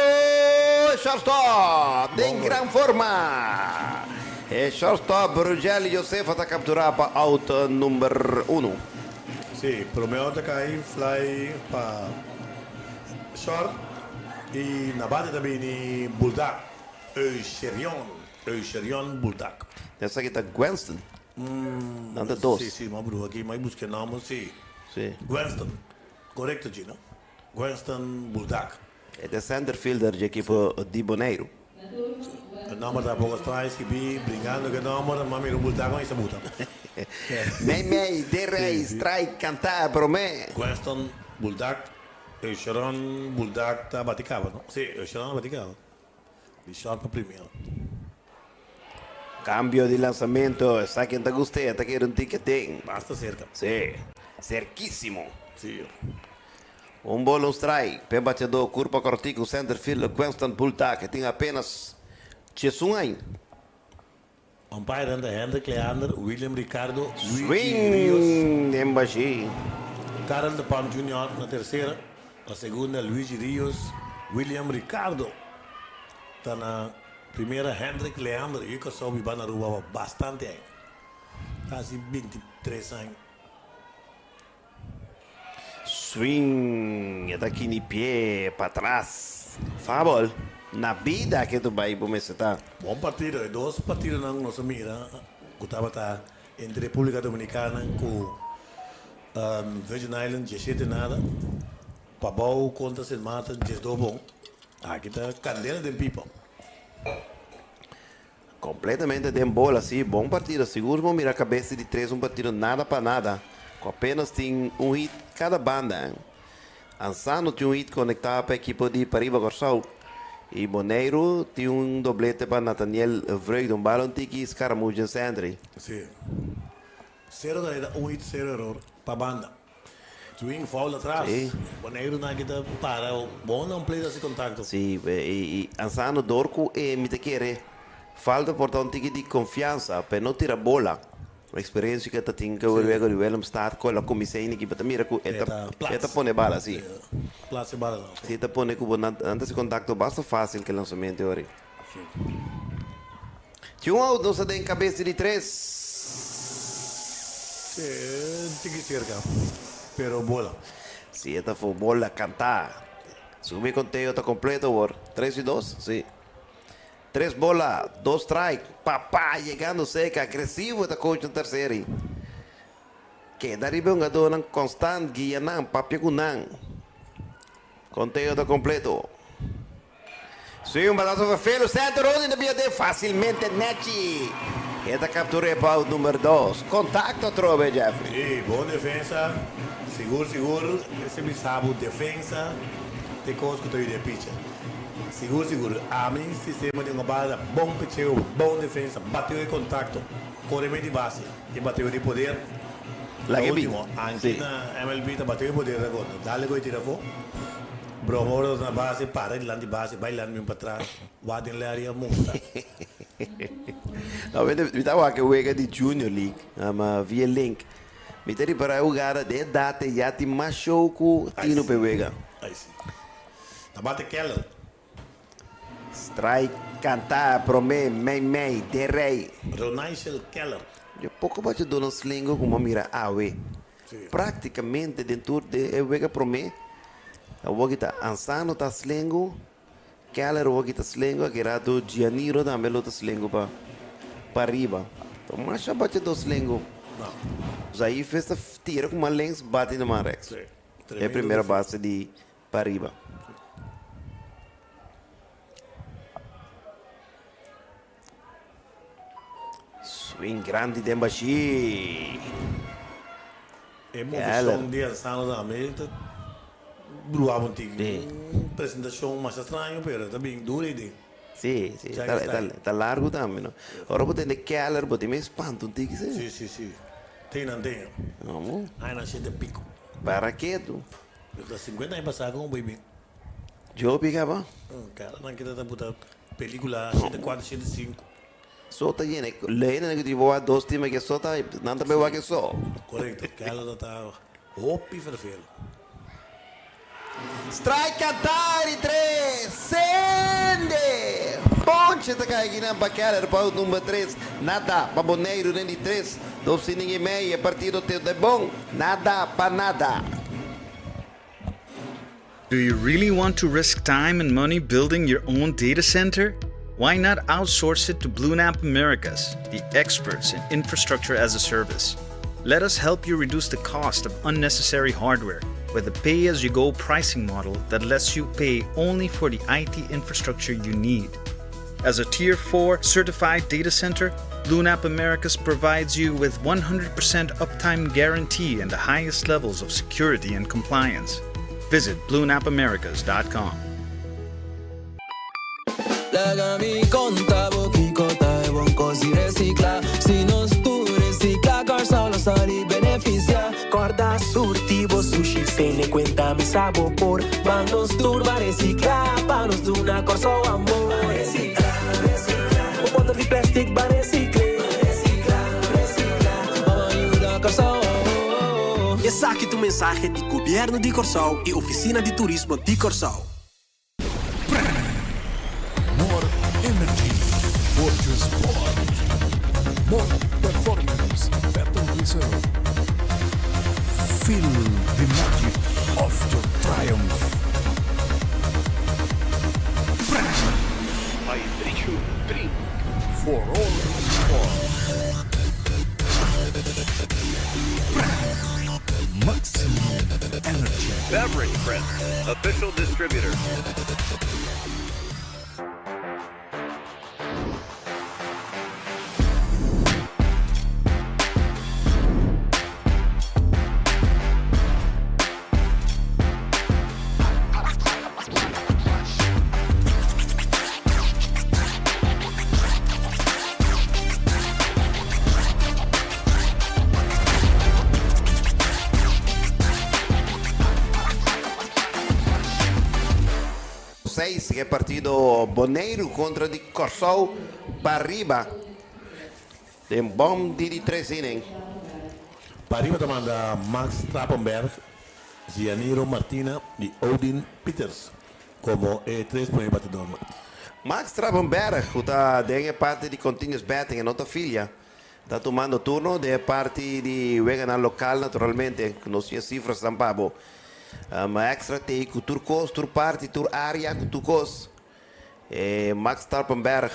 Shortstop! Den gran forma! E shortstop Rugelli Josefa ta captura pa out number uno. Si, prome out a cay fly pa short y na bate ta bini Buldak, Eusherion, Eusherion Buldak. Esaki ta Gwenston. Nan ta dos. Si, si, m'a bruha aki, m'a busca e nomber, si. Si. Gwenston. Korekto, Gino. Gwenston Buldak. E ta center fielder dje ekipo di Boneiru. E nomber ta poko straño skibí, bringando ku e nomber, m'a mira un Buldak ma isa buta. Mei mei, den rei, strike, kantá, promé. Gwenston Buldak, Eucheron Buldak ta bati kaba, no? Sí, Eucheron a bati kaba. Di short pa primero. Cambio di lanzamento, esaki ta gust'é, ta kere un tiki den. Basta cerca. Sí, cerquísimo. Sí. Un bol, un strike, p'e bateador curpa cortico, center fielder Gwenston Bulta, ke tin apenas diesun aña. Umpire ta Hendrik Leander, William Ricardo, Luigi Rios. Swing den bashí. Karel de Palm Junior na tercera, na segunda Luigi Rios, William Ricardo ta na primera Hendrik Leander y Kòrsou biba na Aruba pa bastante aña. Kasi 23 aña. Swing, e ta kini pie patras. Fabel, na bida ke tu bai bo mester ta. Bon partido, e dos partidonan nos a mira ku tabata entre Republica Dominicana ku Virgin Island diesshete nada, Pabou kontra Sint Maarten diesdos bon. Aki ta kandela den pipa. Completamente den bola, si, bon partido. Sigur bo mira cabeza di tres un partido nada pa nada, cu apenas tin un hit cada banda. Ansano tin un hit conecta pa ekipo di Pariba Corsou y Boneiru tin un doblete pa Nathaniel Vreugde, un bala un tiki Scaramuja en Sandry. Si. Cero careda, un hit, cero error pa banda. Swing foul atras. Sí. Boneiru nan ki ta para bon nan play hasi contacto. Sí, y Ansano dor cu e mi ta kere falta por ta un tiki di confiansa pa e no tira bola. Experiencia cu e ta tin cu luego di Willemstad cu el a cuminsa ini ki bo ta mira cu e ta e ta pone bala si. Plaats e bala nan. Si e ta pone cu bo nan ta hasi contacto basta facil cu e lansamento e ora. Sí. Tin un out nos ta den cabeza di tres. Sí, tiki cerca, pero bola. Sí, e ta for bola canta. Segun mi conteo ta completo awor. Tres y dos, sí. Tres bola, dos strike. Papa yegando cerca, agresivo e ta coach na tercera. Keda riba e hungadornan constant, guia nan, papia cu nan. Conteo ta completo. Sí, un balazo vervelo, center Rodney ta bia den facilmente nechi. E ta captura e pa out number dos. Contacto atrobe, Jeffrey. Sí, bon defensa. Sigur sigur ese bisa bo defensa ta e cos cu ta yuda e picha. Sigur sigur ami sistema di un bala ta bon picheo, bon defensa, bateo e contacto, core mey di base y bateo di poder. Laga e bin. Ultimo, anke na MLB ta bateo di poder ta conta. Dale cu e tira afo. Broma ora ta na base, para dilanti base, bai dilanti bin patras, wak den Larry a mustra. No, mi ta wak e wega di Junior League, ama via link. Mi ta ripara e hugada den e data ya tin mas show ku tino pa e wega. Ai si. Ta bate Keller. Strike kanta prome mei mei den rei. Ronaichel Keller. Yo poko bacha duna slingo ku mi a mira awe. Práktikamente den tur den e wega promé awor ki ta Ansano ta slengu, Keller awor ki ta slengu, aki rato Gianiro tambe lo ta slengu pa pariba. Ta masha bacha dos slengu. Zaifes ta tira ku man links bati na man rechts. E primera base di pariba. Swing grandi den bashí. E moveshon di Ansano tambe ta bruha un tiki. Un presentashon masha straño pero ta bin duro ei den. Sí, sí, e ta largu tambe no. Ora bo tende Keller bo tin mes spantu un tiki si. Sí, sí, sí. Tin nan tin. Amo. Añanan shete pico. Para ketu. Pero ta 50 aña pasá con bo bin. Jopi kaba? Keller nan kita ta buta Pelicula shete cuatro shete cinco. So ta yena e leynan ku tipo wak dos tima ke so ta nan ta bay wak e so. Correcto Keller ta hopi verveel. Strike cantá di tres sende! Ponche ta kai akinan pa Keller pa out number tres. Nada pa Boneiru den di tres. Dos inning i mei e partido te ta bon. Nada pa nada. Do you really want to risk time and money building your own data center? Why not outsource it to BlueNap Americas, the experts in infrastructure as a service? Let us help you reduce the cost of unnecessary hardware with a pay as you go pricing model that lets you pay only for the IT infrastructure you need. As a Tier 4 certified data center, BlueNap Americas provides you with 100% uptime guarantee and the highest levels of security and compliance. Visit bluenapamericas.com. Laga mi konta bo kiko ta e bon kos di resikla. Si nos tur resikla, Kòrsou lo sali benefisiá. Kòrda surti bo sushi, tene kuenta mi sa bo por. Ban nos tur ban resikla, pa nos duna Kòrsou amor. Ban resikla, resikla. Bo bòter di plèstik ban resikl'é. Ban resikla, resikla. Ban yuda Kòrsou. Esaki ta un mensahe di Gobièrnu di Kòrsou i Ofisina di Turismo di Kòrsou. More energy for your sport. More performance. Beverage Print, official distributor. Seis e partido Boneiru kontra di Kòrsou pariba den bòm di di tres inning. Pariba ta manda Max Trapenberg, Gianiro Martina i Odin Pieters komo e tres promé batidornan. Max Trapenberg ku ta den e parti di continuous batting e no ta filia ta tumando turno den e parti di weganan lokal naturalmente ku nos tin e sifrasnan pa bo. Extra tei ku tur kos, tur parti, tur área ku tur kos. E Max Tarpenberg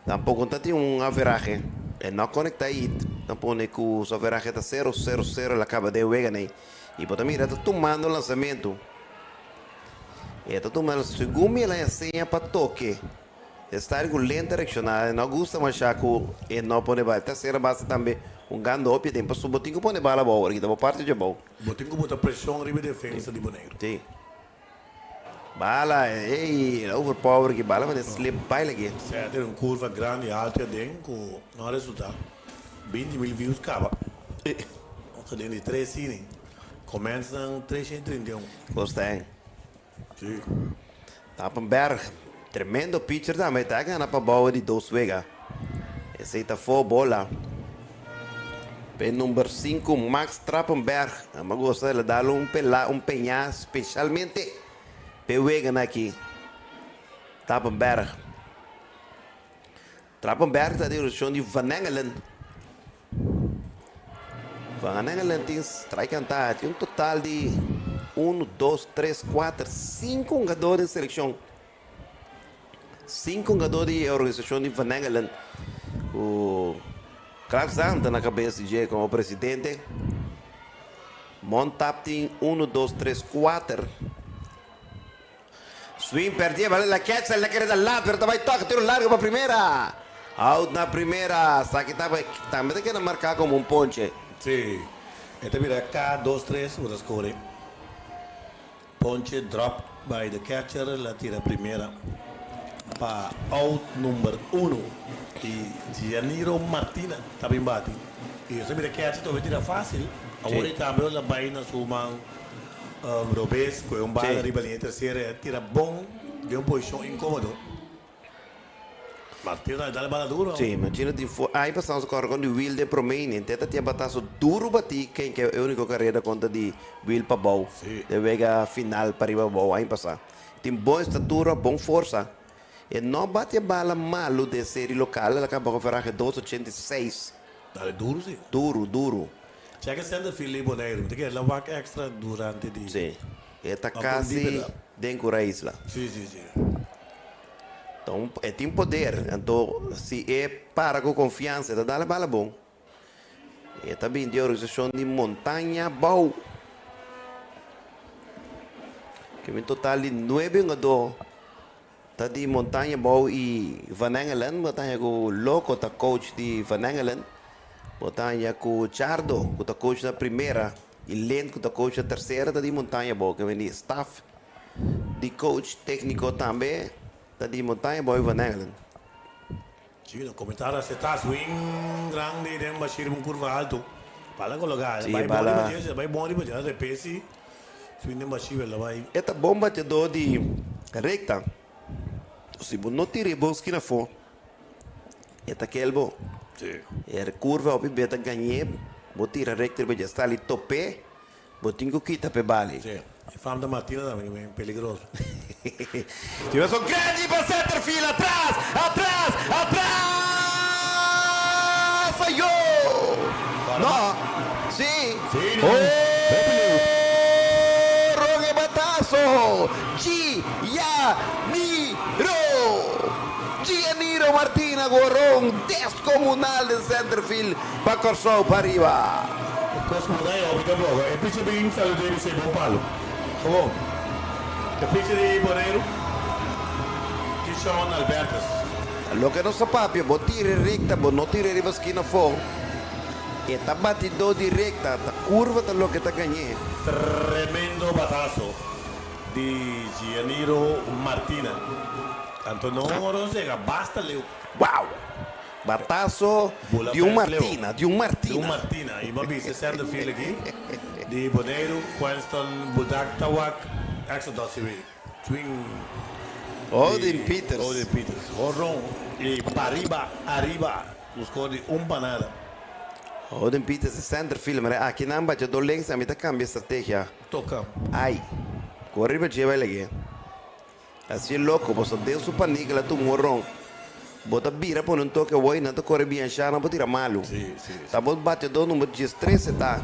tampoko no ta tin un averahe. E no konektá hit. Ta pone ku su averahe ta sero, sero, sero. El a kaba den wega nei. I bo ta mira ta tumando lansamentu. E ta tumando segun mi el a enseña pa toke. E sta ku lenta reakshoná. E no gusta masha ku e no pone bala. E tersera base tambe hungando hopi tempu. Pasobra bo tin ku pone bala abou awor. Kita bo parti dje abou. Bo tin ku bota preshon riba e defensa di Boneiru. Sí. Bala, ey, overpower ki bala mane slip baila ki. Sea tin un curva grandi alto aden cu no a resulta. 20 mil views caba. Nos ta den di tres inning. Comments nan 331. Cos ta en. Sí. Tapenberg, tremendo pitcher tambe, ta gana pa bou di dos wega. Esey ta fo bola. P'e number sinku Max Trappenberg. Mi a gusta el a dal un pela, un peña specialmente p'e weganan aki. Trappenberg. Trappenberg ta di organisacion di Van Engelen. Van Engelen tin strike canta, tin un total di uno, dos, tres, kuater, sinku hungador den seleccion. Sinku hungador di e organisashon di Van Engelen ku Clark Zand ta na kabes di dje komo presidente. Montap tin unu, dos, tres, kuater. Swing pèrdí e bala la kètcha, el a kere ta lat pero ta bai tòk tiro largu pa primera. Out na primera. Esaki ta tambe ta keda marká komo un ponche. Sí, e ta bira K dos tres bo ta skore. Ponche drop by the catcher la tira primera pa out number uno y Gianiro Martina ta bin bati y esaki mira catcher ta tira facil awor e tambe la bay na su man robes coge un bala riba liña tercera y a tira bon den un posicion incomodo. Martina dale bala duro. Sí, Martina di fu ai pasá su kòrda kon di Wil den promé inning. Teta tin a bataso duru batí ken ke e úniko kareda kontra di Wil Pabou den wega final pariba Pabou aña pasá. Tin bon estatura, bon forsa. E no bati e bala malu den seri lokal, el a kaba ku averahe dos 86. Dale duru si. Duru, duru. Chèk e center field di Boneiru. Mi ta kere la wak extra durante di. Sí. E ta kasi den Cura Isla. Sí, sí, sí. Então, e tin poder. Anto, si e para ku konfiansa, e ta dal e bala bon. E ta bin di organisashon di Montaña Bou. Ke un total di nuebe hungadó ta di Montaña Bou i Van Engelen. Bo ta haña ku Loco ta coach di Van Engelen. Bo ta haña ku Chardo ku ta coach na primera i Lent ku ta coach na tersera ta di Montaña Bou. Ke men di staff di coach técnico tambe ta di Montaña Bou i Van Engelen. Sí, no comenzar a aceptar swing grandi den bashir un curva alto. Bala coloca, Sí, bai bon bala. riba dje, bai bon riba dje, repesi swing den bashir la bai. E ta bon bateador di recta. Si bo no tira e bon skina afó, e ta kel bo. Sí. E curva hopi be ta gañ'é, bo tira recta riba dje, sali top'é, Bo tin ku kita p'e bali. Sí, e fam ta Martina tambe ki peligroso. Tirason grandi pa center field atras, atras, atras! Fayó! No, sí. Sí, no. Hopi leu. Ron e bataso! Gianiro! Gianiro Martina ku ron descomunal den center field pa Kòrsou pariba. Kos ku bo ta e hopi ta boga. E picha bin salu debe ser bon palu. Gewoon. E pitcher di Boneiru, Kishon Albertus. Loke nos a papia, bo tira e rekta, bo no tira riba skina afó. E ta batidó di rekta, ta kurva ta loke ta gañ'é. Tremendo bataso di Gianiro Martina. Anto no rosega basta leu. Wow! Bataso Bula di un best leu. Martina, di un Di un Martina. Martina. I bo a bisa center field aki di Boneiru, Quenston Budak Tawak, Exodus CV. Swing Odin di Pieters. Odin Pieters. Honron i pariba, ariba, un score di un pa nada. Odin Pieters e center field, mira aki nan bachador links, ami ta cambia estrategia. Toca. Ai, core riba dje bai lag'é. Asi e loco, boso den su panic el a tuma un ron. Bo ta bira pone un toke awor y nan ta core bianshá nan por tira malu. Ta bo bateador number diestres e ta.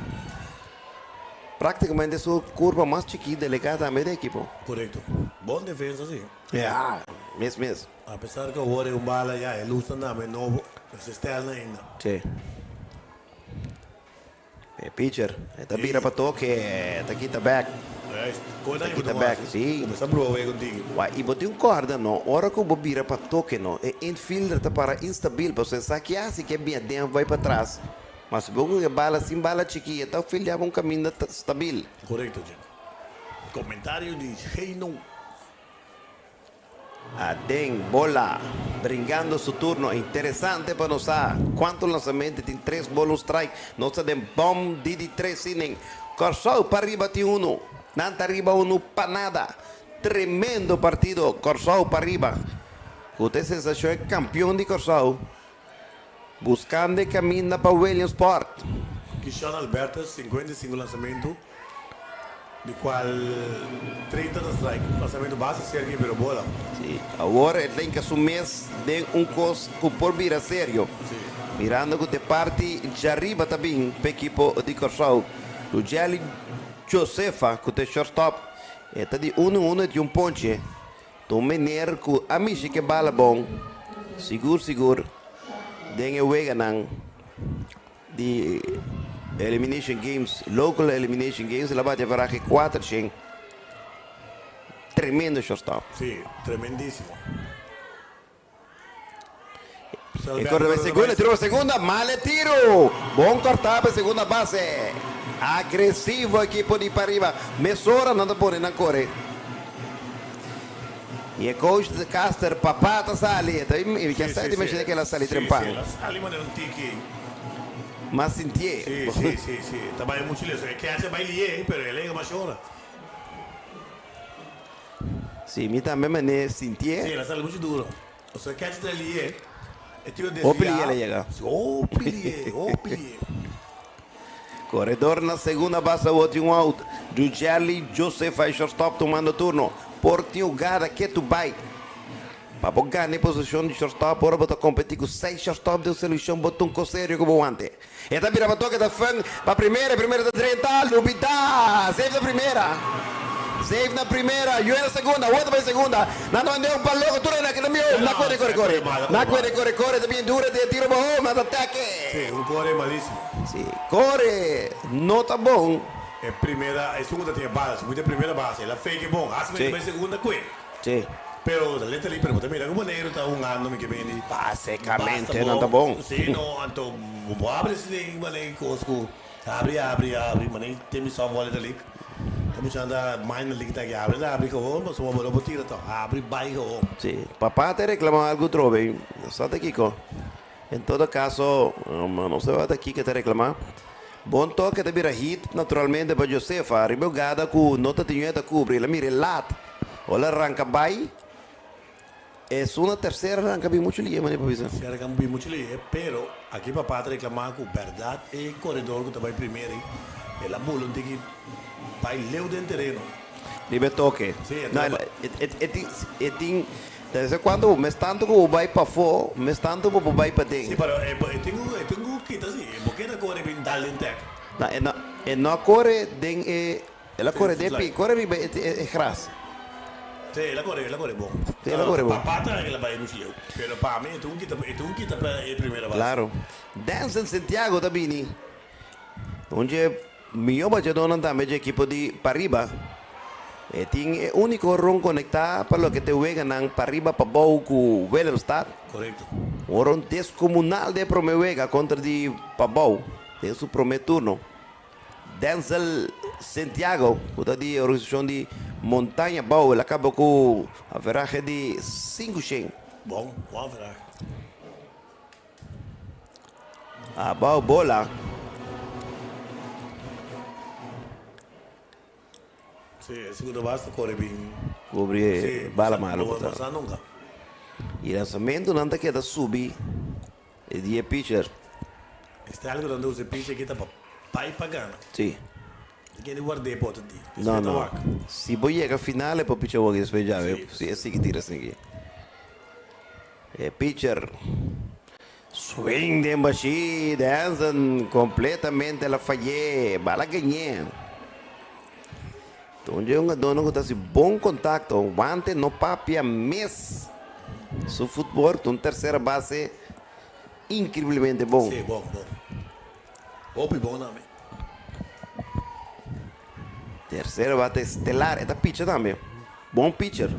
Practicamente su curva mas chikí delegá tambe den ekipo. Corecto. Bon defensa si. Ya, mes mes. A pesar cu awor e un bala ya e luz ta name nobo, mester stel na ainda. Si. E pitcher e ta bira pa toke, ta kita bek. Ta kita bek, si. Wak, i bo tin kòrda no, ora ku bo bira pa toke no, e infielder ta para instabil pasobra e sa ki hasi ke bia den of bai patras. Ma si bo ku e bala sin bala chikí e ta fildeaba un kaminda stabil. Korekto, Jim. Komentario di Heino. Aden bola bringando su turno. Interesante pa nos sa cuanto lanzamento tin tres bola un strike. Nos ta den bom di di tres inning. Corsou pa riba tin uno. Nan ta riba uno pa nada. Tremendo partido. Corsou pa riba. Cu ta e sensacion e campeon di Corsou buscando e caminda pa Williamsport. Kishon Albertus 55 lanzamento. Di cual 30 ta strike. Lanzamento basta cerca pero bola. Sí, awor e ta hinca su mes den un cos cu por bira serio. Mirando cu te parti djariba ta bin p'e ekipo di Corsou. Rugelli Josefa cu ta e shortstop. E ta di uno uno e tin un ponche. Ta un meneer cu a mishi ke bala bon. Sigur sigur den e weganan. Di Elimination Games, Local Elimination Games, el a bati averahe kuater shen. Tremendo shortstop. Sí, tremendísimo. E corre pa segunda, tiro pa segunda, mal e tiro. Bon cortá pa segunda base. Agresivo ekipo di Pariba. Mesora nan ta pone nan core. Y e coach de Caster, papá ta sali. E ta mi ke sa di mashina ke el a sali trempan. Sí, sí, el a sali manera un tiki. Mas sintié. Sí, sí, sí, sí. Ta bai mucho leso. E catcher bai lié, pero el a yega mashora. Sí, mi tambe mane sintié. Sí, el a sali mucho duro. Osea, e catcher ta lié. E tiro desviá. Hopi lié el a yega. Sí, hopi lié, hopi lié. Koredor na segunda base awor tin un out. Jujelly Joseph a shortstop tumando turno. Por tin hugada ketu bai. Pa bo gana e posishon di shortstop ora bo ta kompetí ku seis shortstop den un selekshon bo ta un kos serio ku bo wante. E ta bira pa toke ta fun pa primera e primera ta drenta lubida safe na primera safe na primera Yue na segunda awor ta bai segunda nan ta manda un pa loko tur na keda na kore kore kore na kore kore kore ta bien duro den tiro bo home nan ta teke. Sí, un kore malísimo. Sí, core no ta bon. E primera, e segunda tin e bala, si bo tin e primera base, el a fake e bon, hasi mester bai segunda kue. Sí. Pero letterlijk, pero bo ta mira ku Boneiru ta hungando mi ke bini. Basicamente nan ta bon. Sí, no, anto bo abri si den manera kos ku abri, abri, abri, manera tin mi softball letterlijk. E muchanan ta minor league ta aki abri, ta abri gewoon, pasobra bo no por tira tòg, abri bai gewoon. Sí, papa ta reclama algu trobe, sa ta kiko? En todo caso, no se wak ta kiko ta reclama. Bon toke ta bira hit naturalmente pa Josefa. Riba e hugada cu no ta tin ta cubri, el a mira e lat. Ora el ranca bay, esun na tercera ranca bin mucho lihe manera pa bisa. Si a ranca bin mucho lihe, pero aki papa ta reclama cu berdad e coredor cu ta bay primero ey, el a bula un tiki bay leu den tereno. Riba e toke. Si, e No, ta e tin. Desde cuando bo mes tanto cu bo bay pafo, mes tanto bo por bay paden. Si, pero e e tin cu e tin cu kita si, e bo keda core bin dal den tek. No, e no e no a core den e, el a core den e pi, core riba e e gras. Si, el a core, el a core bon. Si, el a core bon. Pa pata el a bay mucho leu, pero pa mi e tin cu kita, e tin cu kita pa e primera base. Claro. Denson Santiago ta bini. Un dje mihó bachadónan tambe dje ekipo di Pariba. E tin e úniko ron konektá pa loke ta e weganan pariba pabou ku Willemstad. Korekto. Un ron deskomunal den e promé wega kontra di Pabou den su promé turno. Denzel Santiago ku ta di e organisashon di Montaña Bou el a kaba ku averahe di 500. Bon, bon averahe. Abou bola. Sí, e segundo base ta kore bin. Kubri e bala malo ku ta. No pasa nunka. I lansamentunan ta keda subi e di e pitcher. E style ku nan ta usa e pitcher aki ta pa bai pa gana. Sí. E kende ward'é pa otro dia. No, no. Si bo yega final e por picha wak despues djawe si e sigui tira esaki. E pitcher swing den bashí, Denson completamente la fay'é, bala gañ'é. Ta un dje hungadónan ku ta hasi bon kontakto, wante no papia mes. Su footwork ta un tersera base inkriblemente bon. Sí, bon, bon. Hopi bon tambe. Tersera bate estelar, e ta picha tambe. Bon pitcher.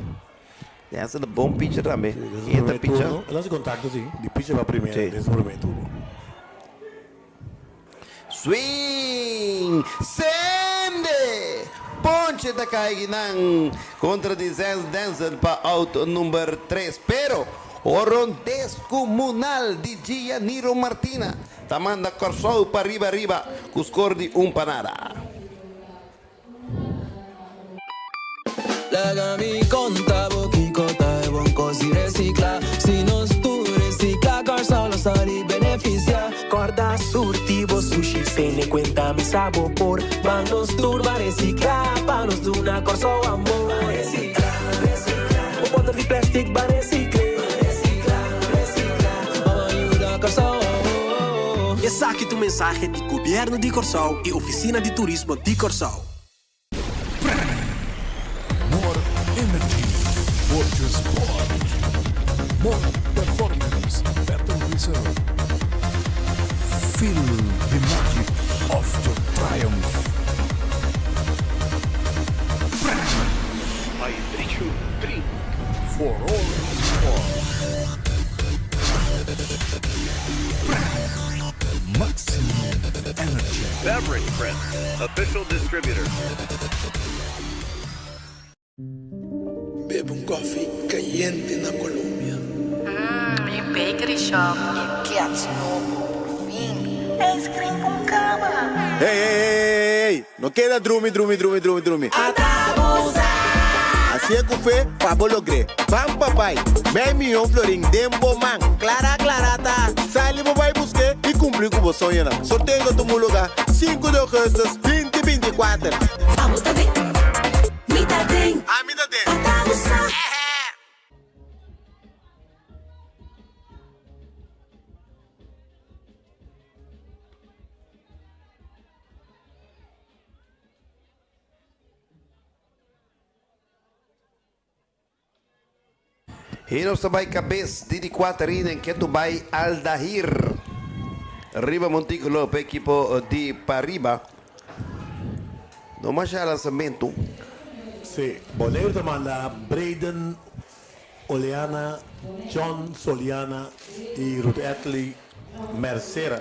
Denzel ta bon pitcher tambe. E ta picha. El haci contacto si, di pitcher pa primera den su primer turno. Swing! Sende! Ponche ta cay guinan contra di Denzel pa out number tres. Pero horon descomunal di Gianiro Martina ta manda Corsou pa riba riba cu score di un pa nada. Laga mi konta bo kiko ta e bon kos di resikla. Si nos tur resikla, Kòrsou lo sali benefisiá. Kòrda surti bo sushi, tene kuenta mi sa bo por. Ban nos tur ban resikla, pa nos duna Kòrsou amor. Ban resikla, resikla. Bo bòter di plèstik ban resikl'é. Ban resikla, resikla. Ban yuda Kòrsou. Esaki ta un mensahe di Gobièrnu di Kòrsou i Ofisina di Turismo di Kòrsou. More energy for your sport. More performance, better result. Feel the magic of your triumph. Hydration drink. For all sport. Maximum energy. Beverage Print, official distributor. Bebe un koffie kayente na Colombia. Mmm, mi bakery shop e kets nobo, por fin! Ice cream con cama! Hey, hey, hey, hey, no keda drumi, drumi, drumi, drumi, drumi. Hacié cu fe pa bo logr'é. Ban pa bai. Mei miyon florin den bo man. Clara clara ta. Sali bo bai busk'é y cumpli cu bo soñonan. Sorteo ta tuma lugar sinku di augustus binti 24. Abo ta den, mi ta den. Ami ta den. Ata bo sa. Hier nos ta bai kabes di di kuater inen ketu bai Al Dahir riba montíkulo pa ekipo di Pariba. No masha lansamentu. Sí, Boneiru ta manda Brayden Oleana, John Soliana i Ruth Atley Mercera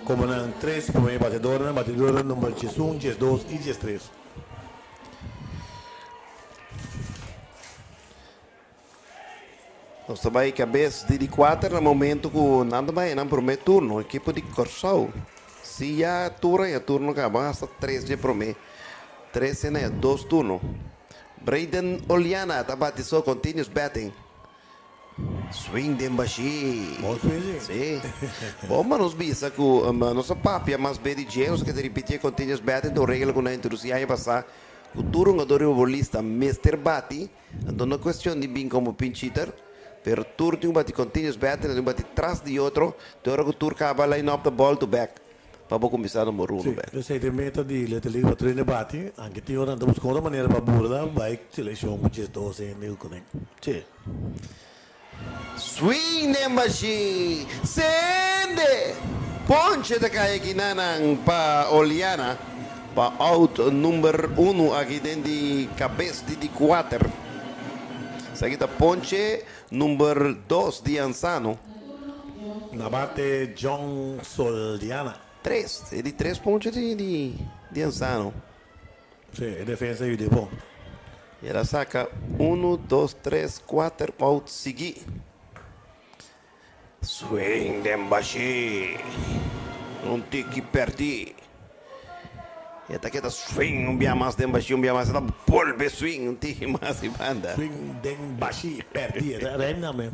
komo nan tres promé batedornan, batedornan number 11, 12 i 13. Nos ta bai kabes di di kuater na momento ku nan ta bai nan promé turno, ekipo di Kòrsou. Si ya tur a ya turno kaba hasta tres dje promé, tres e na ya dos turno. Brayden Oliana ta bati so continuous batting. Swing den bashí. Bon swing si. Si. Bon pa nos bisa ku nos a papia mas be di dje, nos a keda ripití e continuous batting ta un regla ku nan a introdusí aña pasá ku tur hungador riba bo lista mester bati. Anto no cuestion di bin como pinch hitter, pero tur tin un bati continuous batting, tin un bati tras di otro, te ora cu tur caba line up ta ball to back pa bo cuminsa number uno Sí, back. esey ta e meta di Little League pa train e bati, anke tin ora nan ta busca otro manera pa burla bay seleccion cu 12 hende cu conen. Sí. Swing den bashi, sende! Ponche ta cay aki nanan pa Oliana. Pa out number unu aki den di kabes di di kuater. Esaki ta ponche number dos di Ansano. Na bate John Soldiana. Tres, e di tres ponche di di Ansano. Si, e defensa yu di bon. El a saka unu, dos, tres, kuater out sigui. Swing den bashí. Un tiki pèrdí. E ta keda swing un bia mas den bashí, un bia mas. E ta bolbe swing un tiki mas di banda. Swing den bashí, pèrdí. E ta rèim nan men.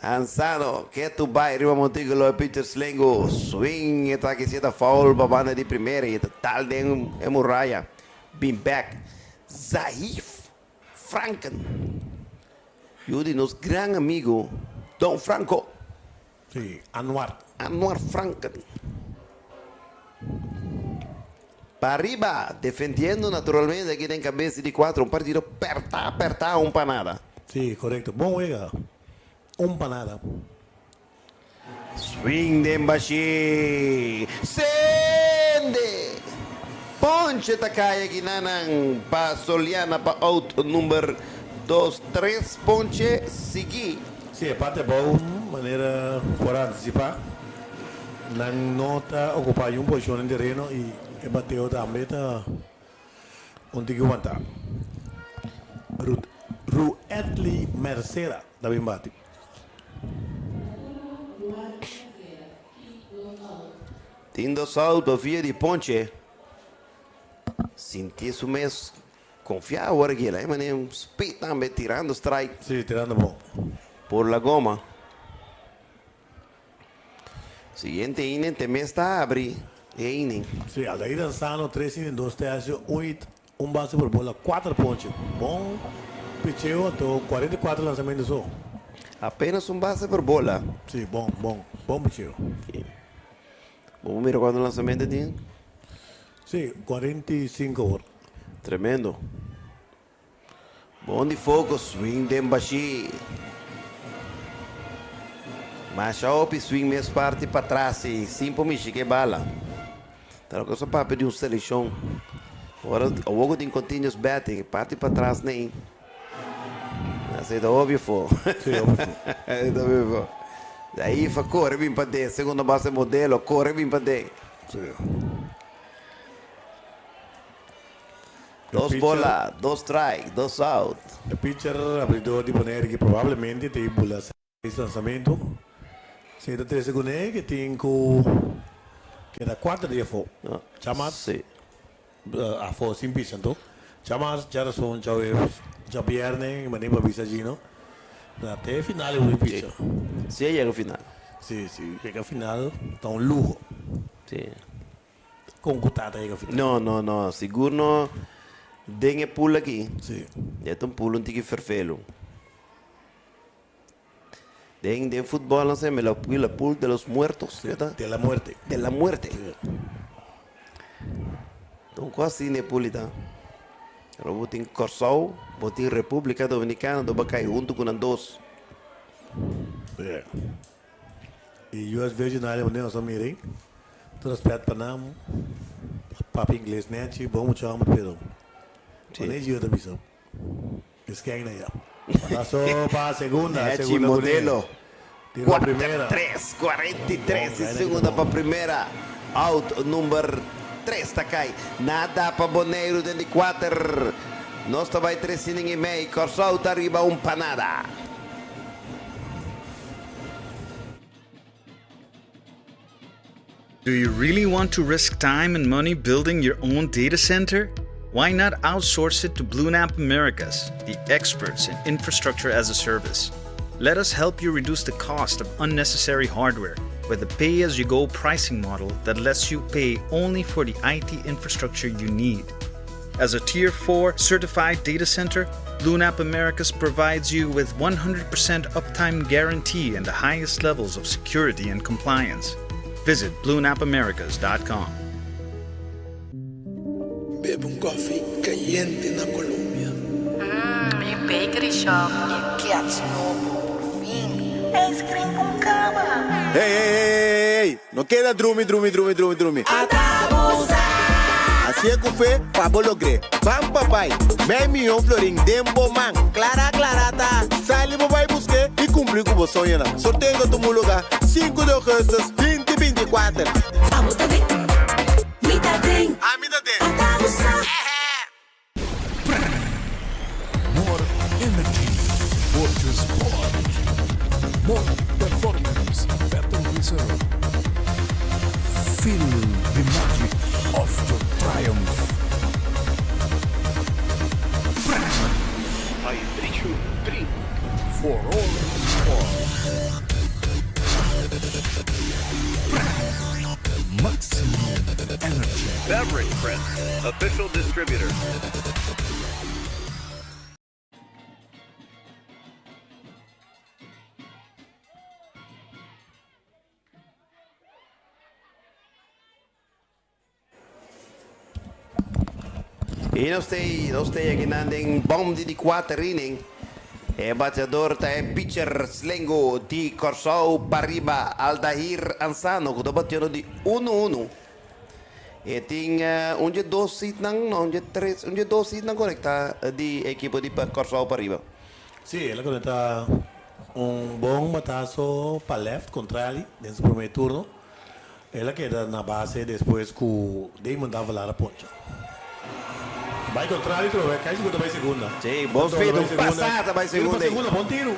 Ansano ketu bai riba montíkulo e pitcher slengu. Swing e ta aki si e ta foul pa banda di primera i e ta dal den e muraya. Bin bèk. Zaif Franken, yu di nos gran amigo Don Franco. Sí, Anuar. Anuar Franken. Pa riba, defendiendo naturalmente aki den cabeza di cuatro, un partido perta, perta, un pa nada. Sí, correcto. Bon wega. Un pa nada. Swing den bashí. Sende! Ponche ta kai aki nanan pa Soliana pa out number dos tres Ponche sigui. Sí, e parti abou manera por a antisipá nan no ta okupá yun posishon den tereno i e bateo tambe ta un tiki wantá. Ruedley Mercera ta bin bati. Tin dos auto via di ponche. Sinti su mes konfiá awor aki. E manera un speed tambe tirando strike. Sí, tirando bon. Por la goma. Siguiente inning te mes ta abri e inning. Sí, Aldair Ansano tres inning dos tercio, un hit, un base por bola, cuater ponche. Bon picheo anto 44 lanzamento so. Apenas un base por bola. Sí, bon, bon, bon picheo. Sí. Bo por mira cuanto lanzamento tin? Sí, 45 awor. Tremendo. Bon di foko, swing den bashí. Masha hopi swing mes parti patras i sin por mishi ku e bala. Ta loke nos a papia di un selekshon. Ora awor ku tin continuous batting, parti patras nei. Esei ta hopi afó. Sí, hopi afó. Esei ta hopi afó. Dai fa kore bin paden, segundo base modelo, kore bin paden. Sí. Dos bola, dos strike, dos out. E pitcher abridor di Bonaire ki probablemente ta bula seis lansamento. Si e ta trese kuné ke tin ku keda kuater di afó. Djamas afó sin picha anto. Djamas, djarason, djaweps, djabièrnè i manera pa bisa Gino. Na te final e wou picha. Si e yega final. Si, si yega final ta un luho. Si. Kon ku tata yega final? No, no, no. Sigur no den e pool aki. Sí. E ta un pool un tiki ferfelu. Den den futbol nan sa la la pool de los muertos, Sí, de la muerte. De la muerte. Sí. Ta un kos asina e pool ta. Ora bo tin Kòrsou, bo tin Repúblika Dominikana, bo kai huntu ku nan dos. Sí. I US Virgin Island wanneer nos a mira ei, tur respet pa nan, papia ingles nechi, bon mucha homber pero wanneer Gio ta bisa es ken na ya. Paso pa segunda, Nechi segunda ku modelo. Tiro pa primera. Cuater tres, cuarenta y tres Bon, i gaina segunda kita pa bon. primera. Out number tres ta kai. Nada pa Boneiru den di cuater. Nos ta bai tres inning i mei. Kòrsou ta riba un pa nada. Do you really want to risk time and money building your own data center? Why not outsource it to BlueNap Americas, the experts in infrastructure as a service? Let us help you reduce the cost of unnecessary hardware with a pay as you go pricing model that lets you pay only for the IT infrastructure you need. As a Tier 4 certified data center, BlueNap Americas provides you with 100% uptime guarantee and the highest levels of security and compliance. Visit bluenapamericas.com. Bebe un koffie kayente na Colombia. Mmm, mi bakery shop. E kets nobo, por fin. Ice cream con cama. Hey, hey, hey! Hey, no keda drumi, drumi, drumi, drumi, drumi. Hasié ku fe pa bo logr'é. Ban pa bai! Mei mion florin den bo man. Klara klara ta! Sali bo bai busk'é i kumpli ku bo soñonan. Sorteo ta tuma lugá sinku di ougùstùs binti 24. Abo ta den, mi ta den. Ami ta den. Ata bo sa. More energy for your sport. More performance, better result. Feel the magic of your triumph. Hydration Drink. For all sport. Maximum energy. Beverage Print, official distributor. I nos tei, nos tei akinan den bom di di kuater inning. E bateador ta e pitcher slengo di Kòrsou pariba Aldahir Ansano ku ta batiendo di unu unu. E tin un dje dos sitnan, no un dje tres, un dje dos sitnan konektá di ekipo di Kòrsou pariba. Sí, el a konektá un bon bataso pa left kontra den su promé turno. El a keda na base despues ku Damon Davelaar a poncha. Bai kontrali trobe, kai sigur ta bai segunda. Sí, bon Trobe feito, bai un segunda. pasada bai Tiro pa segunda ei. segunda, bon tiro.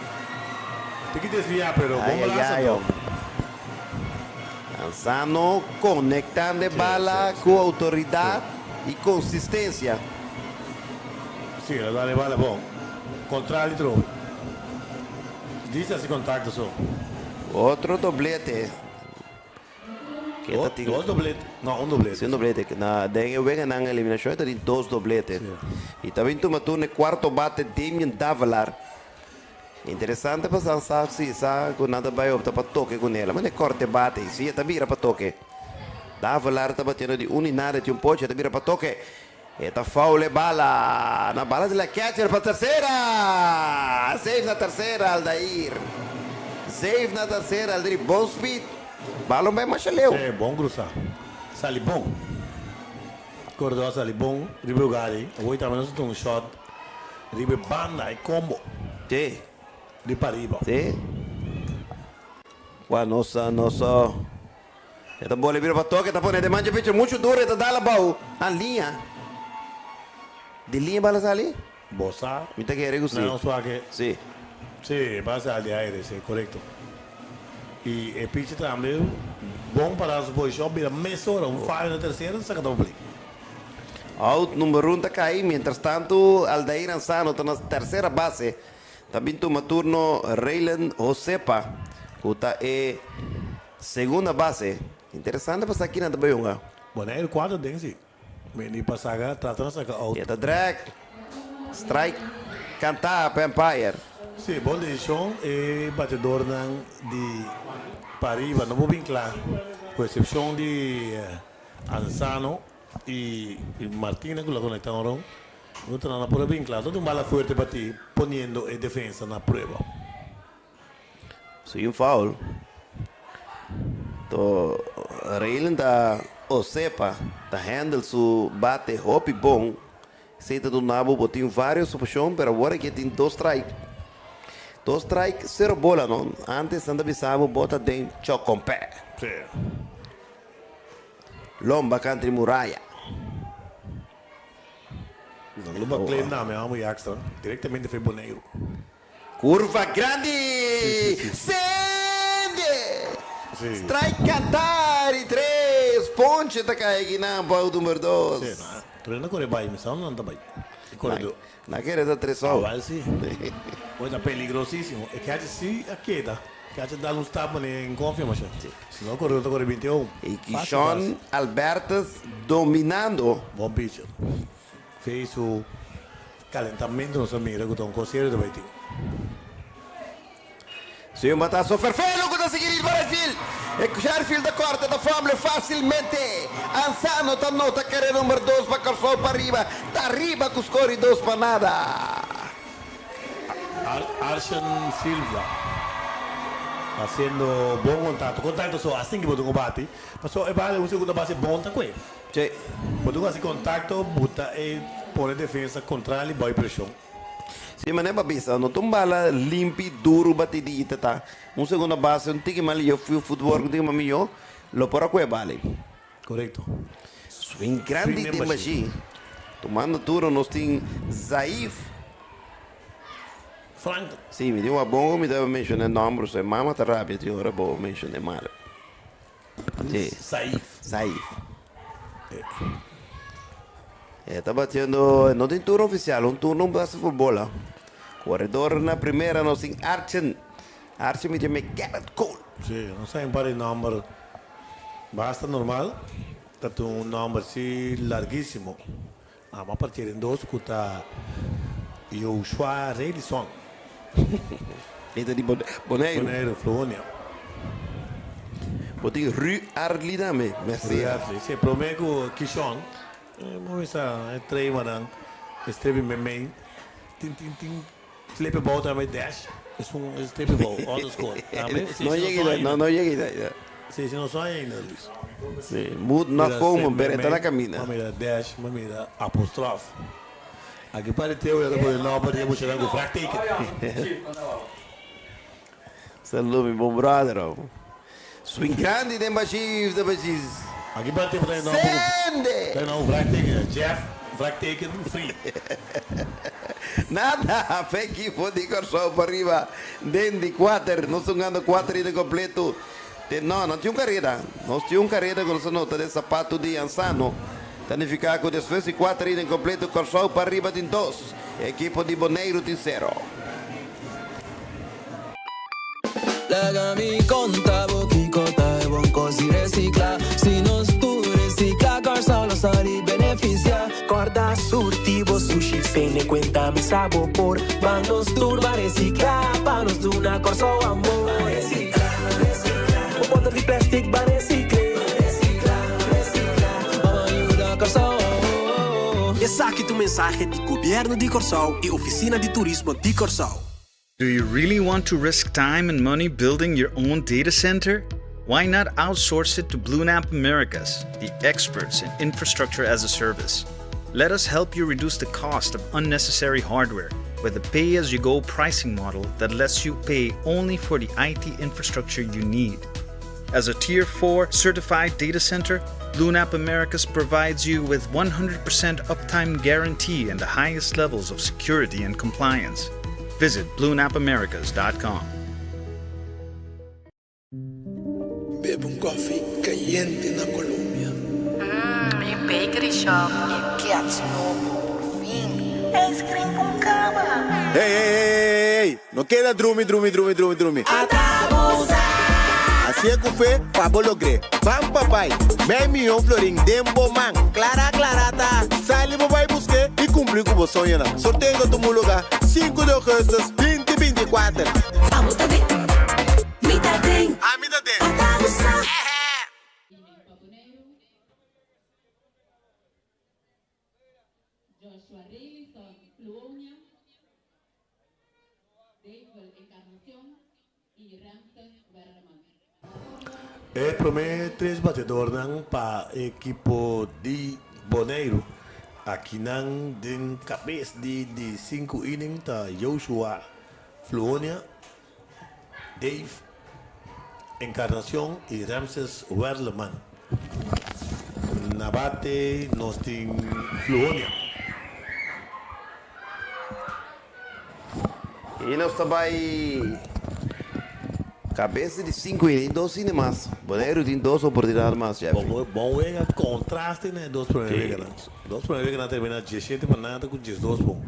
Tin ki desviá, pero bon Ai, ai, brasa ai, to. hombre. Ansano konektando e Sí, bala sí, ku sí. outoridat i konsistensia. Sí, el a dal e bala bon. Kontrali trobe. Djis hasi kontakto so. Otro doblete. Ke ta tin. Dos doblete. No, un doblete. Sí, un doblete. Na den e weganan eliminashon e ta tin dos doblete. I ta bin tuma turno e kuarto bate Damian Davelaar. Interesante pa san sa si sa ku nan ta bai opta pa toke ku nela. Mane korte bate i si e ta bira pa toke. Davelaar ta batiendo di un i nada e tin un pochi e ta bira pa toke. E ta foul e bala. Na bala di la catcher pa tercera. Safe na tercera Aldair. Safe na tercera Aldair. Bon speed. Balon bai masha leu. Sí, bon cruza. Sali bon. Corredor a sali bon riba e lugar ei. Awor tambe nos a tuma un shot riba e banda, e combo. Sí. Di pariba. Sí. Cua nos nos. E ta bole bira pa toke, e ta pone den mancha pitcher muchu duro, e ta dal abou an liña. Di liña bala sali? Bo sa? Mi ta kere ku si. Nan suake. Si. Si, e bala sali di aire, si, korekto. I e pitcher tambe bon pará su posishon, bira mesora, un fayo na tersera, saka ta play. Out number un ta kai, mientras tantu Aldair Ansano ta na tersera base. Ta bin tuma turno Raylan Josepa ku ta e Segunda base. Interesante pa sa kinan ta bai hunga. Boneiru kuater den si. Bini pa saca trata na saca out. E ta drag. Strike kanta pa umpire. Si, bon decision. E batedornan di pariba no por bin kla. Ku excepcion di Ansano y Martina ku lo conecta un ron. No ta nan a por a bin kla. No tin un bala fuerte bati poniendo e defensa na prueba. Si un foul. To Raylan ta Osepa ta handle su bate hopi bon. Esey ta duna bo bo tin varios opcion pero awor aki e tin dos strike. Dos strike cero bola no. Antes nan ta bisa bo bo ta den chocompé. Sí. Lomba country muraya. Nan lo ba claim na mi amo Jakstra directamente fe Boneiru. Curva grandi! Sende! Strike cantar y tres! Ponche ta cay akinan pa out number dos. Sí, na pero na core bay, mi sa nan ta bay. E core do. Na kere ta tres out. Awal si. Oye ta peligrosísimo. E catcher si a keda. Catcher dal un stap mane en confia masha. Si no core ta core 21. Y Kishon Albertus dominando. Bon pitcher. Fey su Calentamiento nos a mira cu ta un cos serio ta bay tin. Si un bataso ferfelo cu ta sigui riba right field. E Sherfield ta corta ta fumble facilmente. Ansano ta nota carera number dos pa Corsou pariba. Ta riba cu score di 2 pa nada. Arshen Silva. Haciendo bon contacto. Contacto so asin ki bo tin cu bati. Paso e bala un segunda base bon ta cue. Sí. Bo tin cu haci contacto, buta e pone defensa contrali bao e presion. Sí, manera bo a bisa, no ta un bala limpi, duro bati di ita ta. Un segunda base un tiki mas liyo, footwork un tiki mas miyo, lo por a cue e bala ey. Correcto. Swing grandi den bashi. Tumando turno nos tin Zaif. Frank. Sí, mi tin un abongo mi ta menciona e nomber, so e mama ta rabia tin ora bo menciona e malo. Sí. Zaif. Zaif. E ta batiendo, no tin turno oficial, un turno un base for bola. Corredor na primera nos tin Archen. Archen mi tin me Gerrit Cole. Sí, nos tin un par di nomber basta normal. Ta tin un nomber si larguísimo. Amo a partir den dos ku ta Joshua Redison. E ta di Boneiru. Boneiru, Flonia. Bo tin Ru Arli tambe, mester. Ru Arli, si. Prome ku Kishon, bo bisa e tremanan e strepi meimei tin tin tin slepi bou tambe dash esun e strepi bou underscore tambe. No yega no no yega. Si si no son ainda Luis. Si moet nog komen pero e ta na camina. Ma mira dash ma mira apostrof. Aki pa di teo ya ta pone nomber di e muchanan cu vraagteken. Salu mi bon brother oh. Swing grandi den bashis den bashis. Aki pa di teo ta e nomber Sende! Ta e nomber vraagteken Jeff vraagteken free. Nada pa ekipo di Kòrsou pariba den di kuater. Nos ta hungando kuater ida kompleto. Te no, no tin un kareda. Nos tin un kareda ku nos a nota den sapatu di Ansano. Ta nifiká ku despues di kuater ida inkompleto Kòrsou pariba tin dos, e ekipo di Boneiru tin sero. Laga mi konta bo kiko ta e bon kos di resiklá. Si nos tur resiklá, Kòrsou lo sali benefisiá. Kòrda surti bo sushi, tene kuenta mi sa bo por. Ban nos tur ban resiklá, pa nos duna Kòrsou amor. Ban resiklá, resiklá. Bo bòter di plèstik ban resikl'é. Ban resiklá, resiklá. Ban yuda Kòrsou. Esaki ta un mensahe di Gobièrnu di Kòrsou i Ofisina di Turismo di Kòrsou. Do you really want to risk time and money building your own data center? Why not outsource it to BlueNap Americas, the experts in infrastructure as a service? Let us help you reduce the cost of unnecessary hardware with a pay as you go pricing model that lets you pay only for the IT infrastructure you need. As a Tier 4 certified data center, BlueNap Americas provides you with 100% uptime guarantee and the highest levels of security and compliance. Visit bluenapamericas.com. Bebe un koffie kayente na Colombia. Mmm, mi bakery shop e gets nobo, por fin! Ice cream con cama! Hey, hey, hey, hey, no keda drumi, drumi, drumi, drumi, drumi. Hacié cu fe pa bo logr'é. Ban pa bai. Mei miyon florin den bo man. Clara clara ta. Sali bo bai busk'é y cumpli cu bo soñonan. Sorteo ta tuma lugar sinku di augustus binti binti kuater. Abo ta den, mi ta den. Ami ta den. Ata bo sa. Joshua Rayleson Fluonia, Davel Encarnacion y Ramses Werleman. E prome tres batedornan pa ekipo di Boneiru akinan den kabes di di sinku inning ta Joshua Fluonia, Dave Encarnacion y Ramses Werleman. Na bate nos tin Fluonia. Y nos ta bay cabeza di cinco inning, dos inning mas. Boneiru tin dos oportunidad mas, Jeffrey. Bon, bon wega, contraste na e dos primer weganan. Dos primer weganan termina diesshete pa nada cu diesdos pun.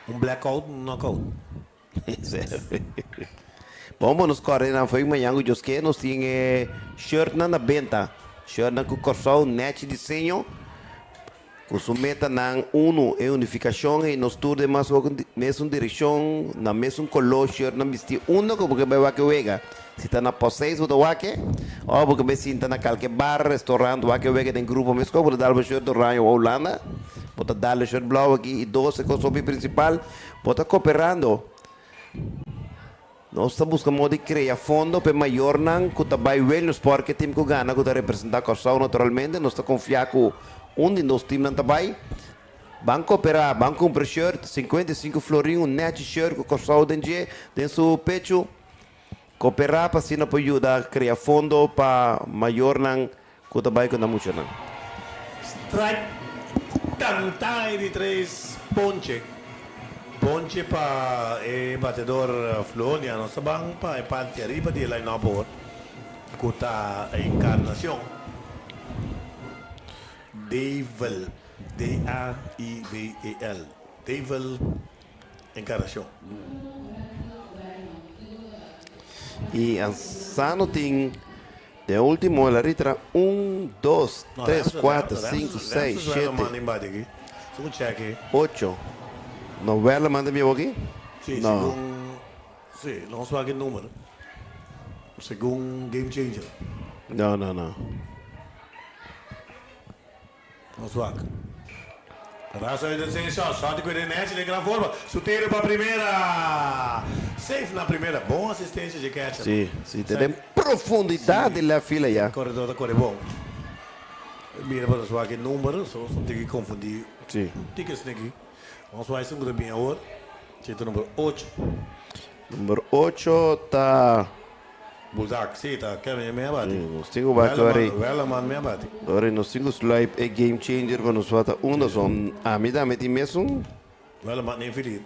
Un blackout, un knockout. Bon, bo nos kòrda nan foi mañan ku Dios ke nos tin e shirtnan na benta. Shirtnan ku Kòrsou nèchi diseño ku su metanan unu e unifikashon i nos tur den mas mesun direkshon na mesun koló shirtnan bistí unda ku bo ke bai wak e wega. Si ta na pòs seis bo ta wak e òf bo ke bai sinta na kalke bar, restorant wak e wega den grupo meskos bo ta dal bo shirt oranje òf Hulanda bo ta dal e shirt blou aki i dos e kos hopi prinsipal. Bo ta cooperando. Nos ta buska modo di krea fondo pa e mayornan ku ta bai Williamsport ku e tim ku gana ku ta representá Kòrsou naturalmente. Nos ta konfiá ku un di nos timnan ta bai. Ban koperá, ban kumpra shirt, 55 florin un nèchi shirt ku Kòrsou den dje, den su pechu. Koperá pa asina por yuda krea fondo pa mayornan ku ta bai ku nan muchanan. Strike kantá e di tres ponche. Ponche pa e batedor Flonia. Nos ta ban pa e parti ariba di e line-up awor ku ta Encarnacion. Daivel, D-A-I-V-E-L, Daivel Encarnacion. I Ansano tin den ultimo el a ritra un, dos, tres, kuater, sinku, seis, shete, ocho. No Werleman ta bieu aki? Sí, No. segun, sí, nos wak e numero. Segun Game Changer. No, no, no. Nos wak. Raza di den shot. Shot di cuida Nancy den gran forma. Su tiro pa primera. Safe na primera. Bon asistencia dje catcher. Si, si. Ta den profundidad di left field aya. Corredor ta core bon. Mira pa nos wak e number. So nos no tin ki confundi. Si. Tiki esaki. Nos wak esun cu ta bin awor. Cheta number ocho. Number ocho ta. Buldak, si, ta Kevin mi a bati. Si, nos tin ku bati ora. Wellerman mi a bati. Ora nos tin ku sluip e game changer pa nos wata unda son. Ami tambe tin mesun. Wellerman den filit.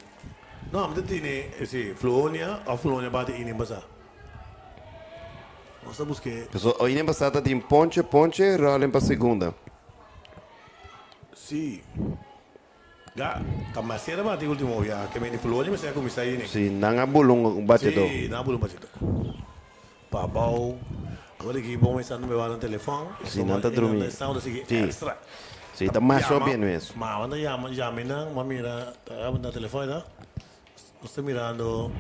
No, ami ta tene, si, Fluonia of Fluonia bati inin pasá. Nos ta busk'é. Paso inin pasá ta tin ponche, ponche, rolling pa segunda. Si. Ya, ta Marcela bati ultimo ya, ke men di Floria mester a kuminsá yini. Si, nan a bula un batidó. Si, nan a bula un batidó. Pa abou, awor aki bo mester anda beba nan telefòn. Si, nan ta drumi. Nan ta sigui extra. Si, ta masha bien mes. Ma anda yama, yama nan, ma mira, ta na telefòn ta. Nos ta mirando.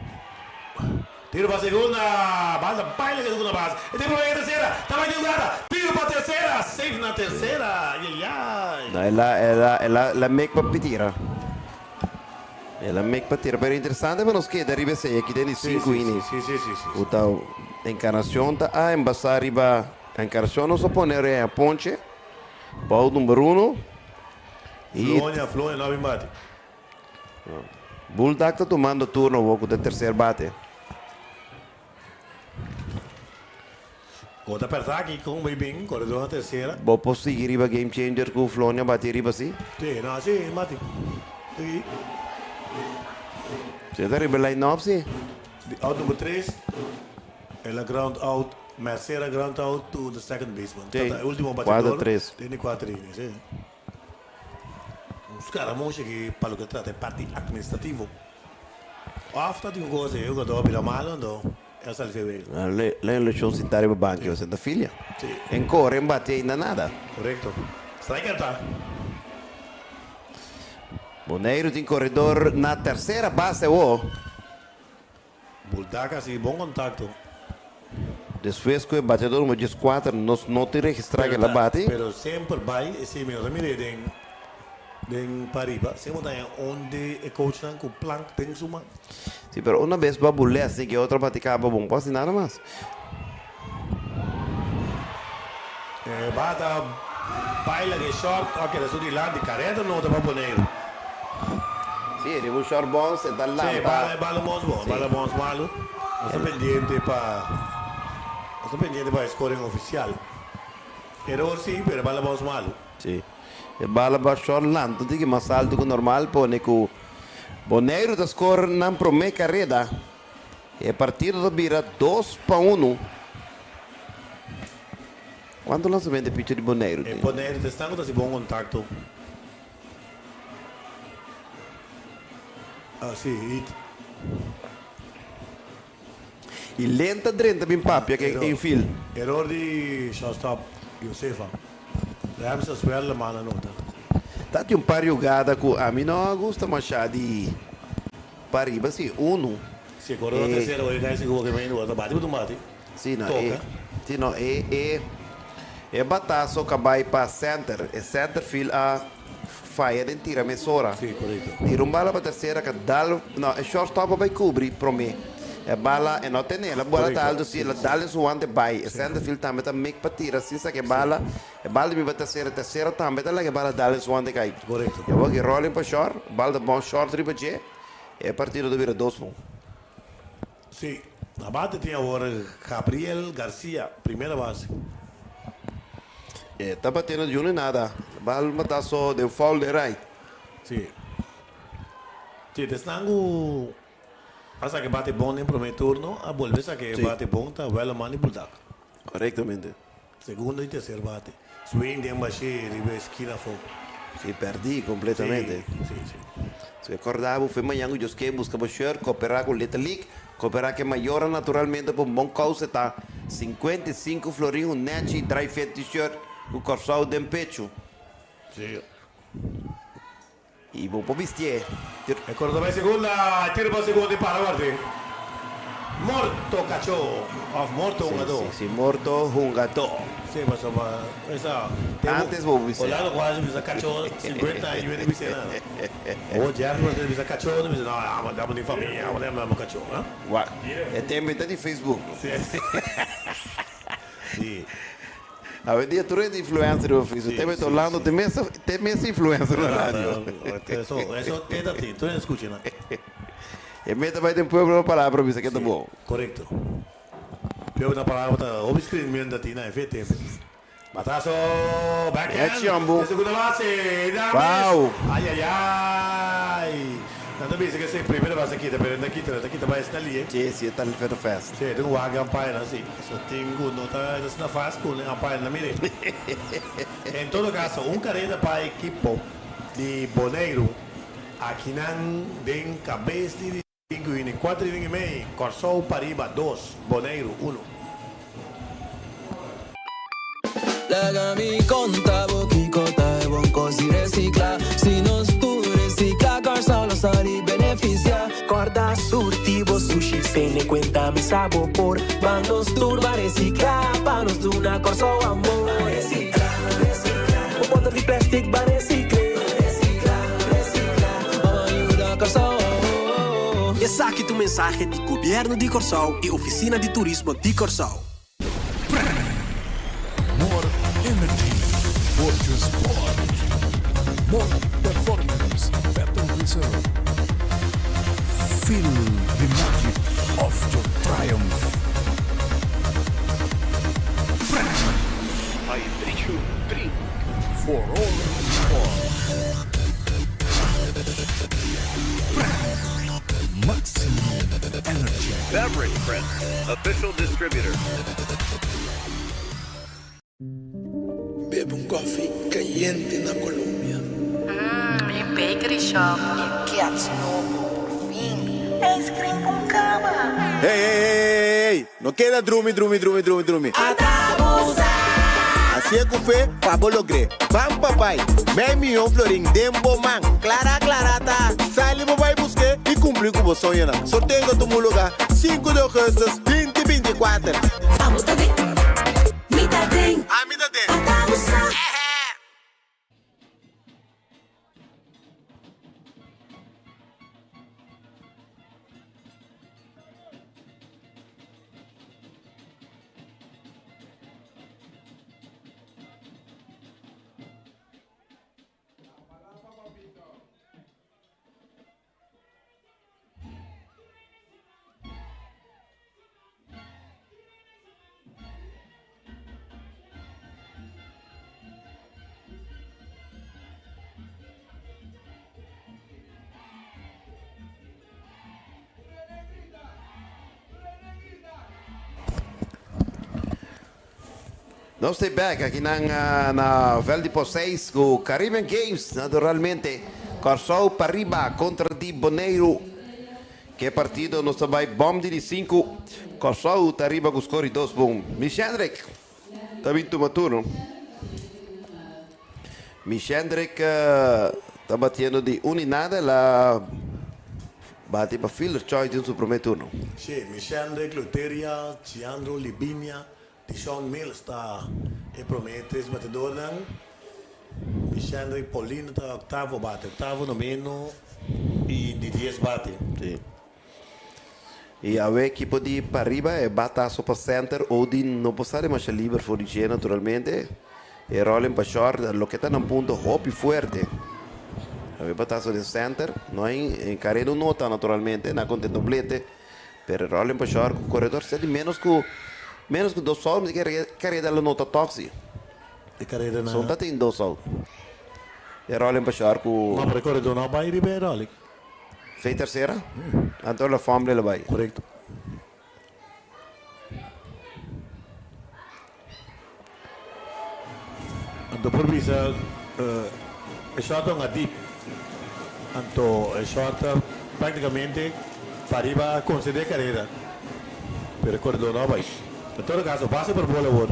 Tiro pa segunda. Bal ta baila ke segunda base. E tin problema ke tercera. Ta bai den jugada. Tiro pa tercera. Safe na tercera. Ayayay. No, el a, el a, el a, el a mek pa tira. El a mek pa tira. Pero interesante pa nos keda riba esei aki den di sinku inning. Si, si, si, si. Ku ta Encarnacion ta a embasá riba Encarnacion nos a pone ora e ponche. Bou number uno. I. Flonia, Flonia no a bin bati. Buldak ta tumando turno awor ku ta terser bate. Bo ta pèrta aki kon bai bin koredor na tersera. Bo por sigui riba Game Changer ku Flonia bati riba si? Si, no si, bati. Sigui. Si ta riba line up si. Di out number tres, el a ground out, Mercera ground out to the second baseman. Si, Ta e ultimo kuater batidor tres. den di kuater inning, si. Un scaramucha aki pa loke trata e parti administrativo. Of ta tin un cosa e jugador a bira malo anto e a sali febrero. Le eleccion sinta riba banki o senta filia. Si. En core en bati ainda nada. Correcto. Striker ta. Boneiru tin corredor na tercera base awo. Buldak a sigui bon contacto. Despues cu e bateador numero dieskuater nos no tin registra cu el a bati. Pero semper bay esey mi no ta mira den den pariba. Semper ta haña un di e coachnan cu plank den su man. Si, pero una bes bo a bulea así cu e otro bati caba bon por haci nada mas. E bata baila cu e short a keda su dilanti. Careta no ta pa Boneiru. Si, riba un short bons e ta lanta. Si, bala e bala mos bon, bala mos malu. Nos ta pendiente pa, nos ta pendiente pa e scoring oficial. Eror si, pero e bala mos malu. Si, e bala ba short lanta un tiki mas alto cu normal pone cu Boneiru ta score nan prome careda. E partido ta bira 2-1. Cuanto lanzamento e pitcher di Boneiru E tin? Boneiru ta esnan cu ta haci bon contacto. Ah, si, hit. Y lenta drenta bin papia cu e infield. Error di shortstop Josefa. Ramses Werleman a nota. Ta tin un par jugada cu ami no a gusta masha di pariba, si, uno. Si, corredor tercero, oye, cai sigur que meen, ta bati, bati. Si, no, Toca. e, si, no, e, e, e batazo ka bai pa center. E center field a faya den tira mesora. Si, correcto. Tira un bala pa tercera ka dal, no, e shortstop a bai cubri prome. E bala e no tene, el a bola ta alto si, el a dal den su wante bai. E centerfield tambe ta mek pa tira sin sa ke bala. E bala di biba tercera, tercera tambe ta laga e bala dal den su wante kai. Korekto. E awor ki rolling pa short, bala ta bon short riba dje, e partido ta bira dos pun. Si, na bate tin awor Gabriel Garcia, primera base. E ta batiendo di uno y nada. Bal matazo den foul den right. Si. Si, desnan ku a saka e bate bon den prome turno, a bolbe saka e bate bon ta Wellerman y Buldak. Korektamente. Segundo y tercer bate. Swing den bashé riba e skina afó. Si, pèrdí kompletamente. Si, si. Si kòrda bo fe mañan ku Dios ke buska bo shirt, koperá ku Little League, koperá ku e mayornan naturalmente pa un bon kousa ta 55 florin un nèchi dry fit t-shirt ku Kòrsou den pechu. Si. I bo por bistié. E kòrda bai segunda, tira pa segunda i para ward'é. Morto kachó òf morto hungadó. Si, si, morto hungadó. Si, pasobra esa tempu Antes bo bis'é. Orlando Cuazo bisa kachó sinkuenta aña no bis'é nada. Awor Jeffrey Martinez bisa kachó no bisa no, amo amo tin famia, amo amo kachó, ha? Wak, e tempu e ta di Facebook. Si. Si. Awendia tur hende influencer riba Facebook. Te mester Orlando te mes te mes influencer na radio. Eso eso te ta tin, tur hende scucha nan. E meta bai den pueblo na palabra bisa ke ta bo. Korekto. Pueblo na palabra ta hopi screenment ta tin na e fe tempe. Bataso backhand. E chombo. Den segunda base. Dames. Wow. Ay ay ay. Nan ta bisa ke esei primera base a kita pero e no ta kita no ta kita bai esna lie. Si si e ta very fast. Si e tin wak umpire nan si. So tin ku no ta asina fast ku e umpire nan mire. En todo kaso un kareda pa ekipo di Boneiru akinan den kabes di sinku inning, kuater inning i mei, Kòrsou pariba dos, Boneiru uno. Laga mi konta bo kiko ta e bon kos di resikla. Si nos tur resikla, Kòrsou lo sali benefisiá. Kòrda surti bo sushi, tene kuenta mi sa bo por. Ban nos tur ban resikla, pa nos duna Kòrsou amor. Resikla, resikla, bo bòter di plèstik ban resikl'é. Resikla, resikla, ban yuda Kòrsou. Esaki ta un mensahe di Gobièrnu di Kòrsou i Ofisina di Turismo di Kòrsou. More energy for your sport. More performance, better result. Feel the magic of your triumph. Hydration drink. For all sport. Maximum energy. Beverage Print, official distributor. Bebe un koffie kayente na Colombia. Mmm, mi bakery shop e gets nobo, por fin! Ice cream con cama! Hey, hey, hey, hey, no keda drumi, drumi, drumi, drumi, drumi. Hasié ku fe pa bo logr'é. Ban pa bai. Mei mion florin den bo man. Klara klara ta. Sali bo bai busk'é i kumpli ku bo soñonan. Sorteo ta tuma lugá sinku di ougùstùs binti 24. Abo ta den, mi ta den. Ami ta den. Ata bo sa. Nos ta back aki nan na veld di post 6 ku Caribbean Games naturalmente. Kòrsou pariba kontra di Boneiru. Ke partido nos ta bai bòm di di sinku. Kòrsou ta riba ku skor di dos bun. Mishendrick ta bin tuma turno. Mishendrick ta batiendo di un i nada. El a bati pa fielder choice den su promé turno. Sí, Mishendrick, Luteria, Chiandro, Libinia, Tishon Mills ta e promé tres batedornan. Mishendrick Paulino ta oktavo bate, oktavo, noveno i di dies bate. Sí. I awe ekipo di pariba e bataso pa center Odin no por sa demasha liber for di dje naturalmente. E rolling pa short loke ta na punto hopi fuerte. Awe bataso den center no hay careda nota naturalmente na konte doblete pero e rolling pa short ku koredor sa di menos ku menos ku dos out mi ta kere careda lo nota tok si. E careda na Son ta tin dos out. E rolling pa short ku. No pero e koredor no a bai riba e rolling. Fei tercera? Anto la fumble lo bai. Correcto. Anto por bisa e shot a deep. Anto e shot practicamente pariba a concede carrera. Pero e corredor no a bai. En todo caso base por bola awor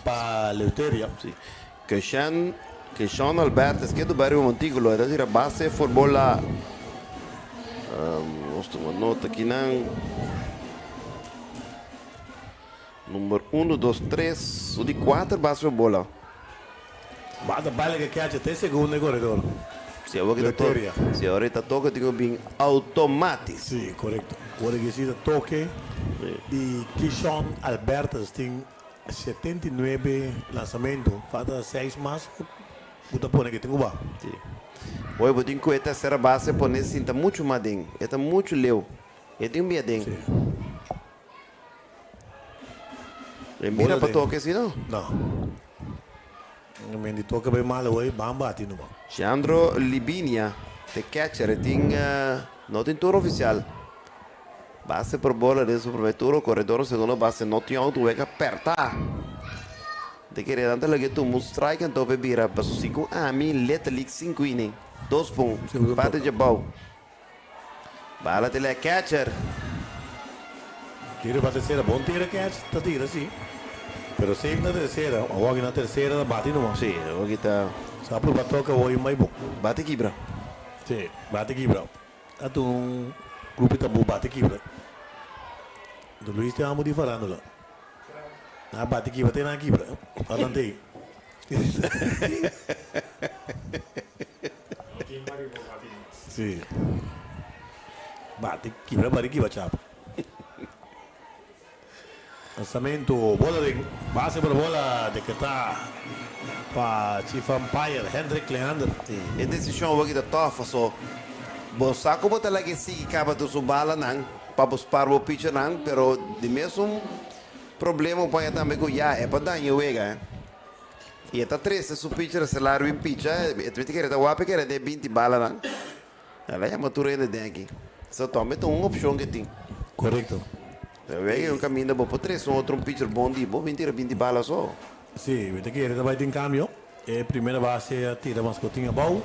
pa Leuteria. Sí. Keshan Keshawn Albertus ke do Barrio Montículo e ta tira base for bola. Nos tuma nota kinan. Number 1, 2, 3, su di 4 base for bola. Bata baile ke catcher te segundo e corredor. Si awor ki ta toque, si awor ta toque tin ku bin automatic. Si, correcto. Ora ki si ta toque y Keshawn Albertus tin 79 lansamento, falta 6 mas ku ta pone ke tin ku ba. Si. Hoy bo tin ku e tercera base pone sinta mucho mas den. E ta mucho leu. E tin un bia den. Si. E mira pa toke si no? No. Men di toke bay malo hoy, ban bati numa. Shandro Libinia, te catcher, e tin no tin tur oficial. Base por bola den su primer turo, koredor segundo base no tin out, wega perta. Te kere nan ta lag'e tuma un strike anto p'e bira paso segun ami Little League sinku inning, dos pun, bate djabou. Bala te lè catcher. Tira pa tercera, bon tira catch ta tira si, pero safe na tercera, awor aki na tercera ta bati numa. Si, awor aki ta. Sa purba toka awor i mai bon. Bate kibra. Si, bate kibra. Ta tur un grupo ta bu bate kibra. Don Luis te amo di farándula. Nan a bate kibra te nan a kibra. Atan te. Si. Bate kibra bate kibra chapa. Lanzamento, bola den base por bola decretá pa Chief Umpire Hendrik Leander. E desishon awor ki ta tòf paso bo sa ku bo ta laga e sigui kaba tur su balanan pa bo spar bo pichernan pero di mesun problema bo paña tambe ku ya e pa daña e wega eh. I e ta trese su picher estelar bin picha e ta kere ta wak e kere den e binti balanan. El a yama tur hende den aki. So tambe ta un opshon ke tin. Korekto. Wega e un kaminda bo por trese un otro un pitcher bon di bo bin tira 20 bala so. Si, mi ta kere ta bai tin kambio. E primera base a tira Mascotin abou.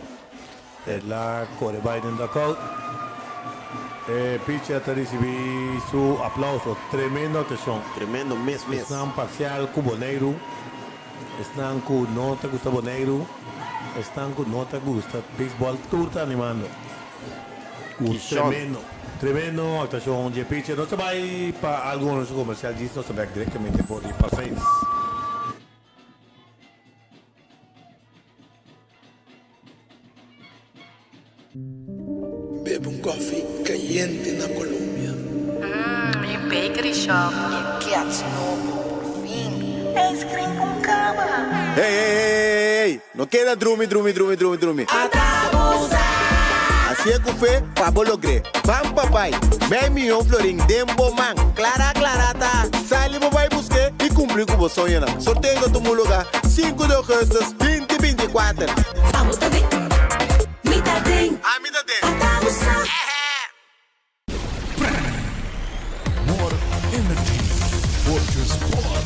El a kore bai den dugout. E pitcher ta risibi su aplauso. Tremendo aktuashon. Tremendo mes mes. Esnan parsial ku Boneiru. Esnan ku no ta gusta Boneiru, esnan ku no ta gusta beisbòl tur ta animando. Ku tremendo, tremendo aktuashon dje pitcher. Nos ta bai pa algun anuncio komersial djis nos ta bèk direktamente for di Pasais. Bebe un koffie kayente na Colombia. Mmm, mi bakery shop e kets nobo, por fin! Ice cream con cama! Hey hey hey hey No keda drumi drumi drumi drumi drumi Hacié cu fe pa bo logr'é Ban pa bai Mei miyon florin den bo man Clara clara ta Sali bo bai busk'é y cumpli cu bo soñonan Sorteo ta tuma lugar sinku di augustus binti 24. Abo ta den, mi ta den. Ami ta den. Ata bo sa. More energy for your sport.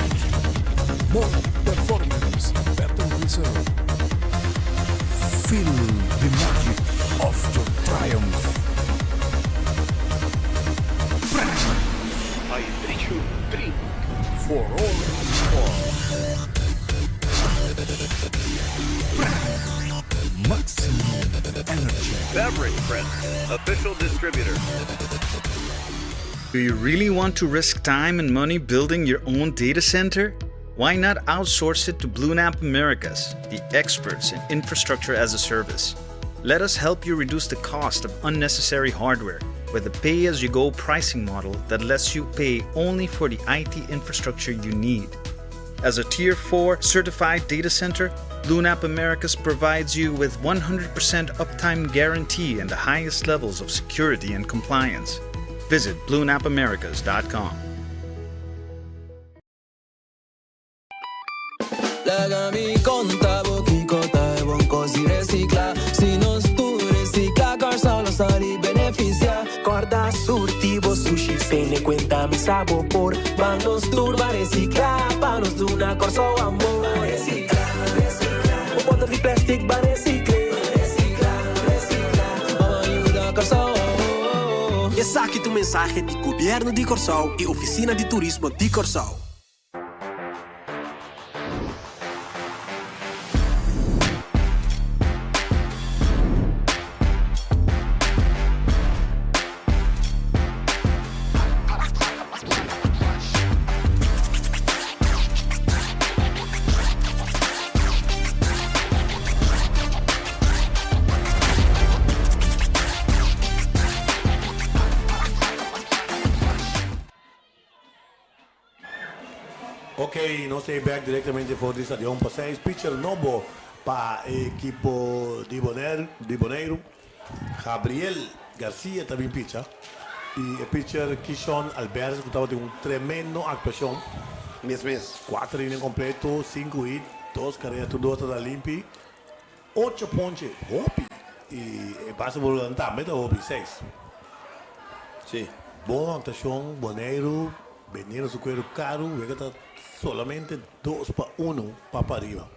More performance, better result. Feel the magic of your triumph. I bet you drink. For all sport. Maximum energy. Beverage Press, official distributor. Do you really want to risk time and money building your own data center? Why not outsource it to BlueNap Americas, the experts in infrastructure as a service? Let us help you reduce the cost of unnecessary hardware. With a pay as you go pricing model that lets you pay only for the IT infrastructure you need. As a Tier 4 certified data center, Lunap Americas provides you with 100% uptime guarantee and the highest levels of security and compliance. Visit bluenapamericas.com. Laga mi konta bo kiko ta e bon kos di resikla. Si nos tur resikla, Kòrsou lo sali benefisiá. Kòrda surti bo sushi, tene kuenta mi sa bo por. Ban nos tur ban resikla, pa nos duna Kòrsou amor. Ban resikla, resikla. Bo bòter di plèstik ban resikl'é. Ban resikla, resikla. Ban yuda Kòrsou. Esaki ta un mensahe di Gobièrnu di Kòrsou i Ofisina di Turismo di Kòrsou. Ok, nos ta bek directamente for di Stadion Pasais. Pitcher nobo pa e ekipo di Bonaire, di Boneiru. Gabriel Garcia ta bin picha. Y e pitcher Kishon Alberts cu tabatin un tremendo actuacion. Mes mes. Cuater inning completo, cinco hit, dos carrera, tur dos ta limpi. Ocho ponche, hopi. Y e base bolunan tambe ta hopi, seis. Sí. Bon actuacion, Boneiru, bendiendo su cuero caro, wega ta solamente dos pa uno pa pariba.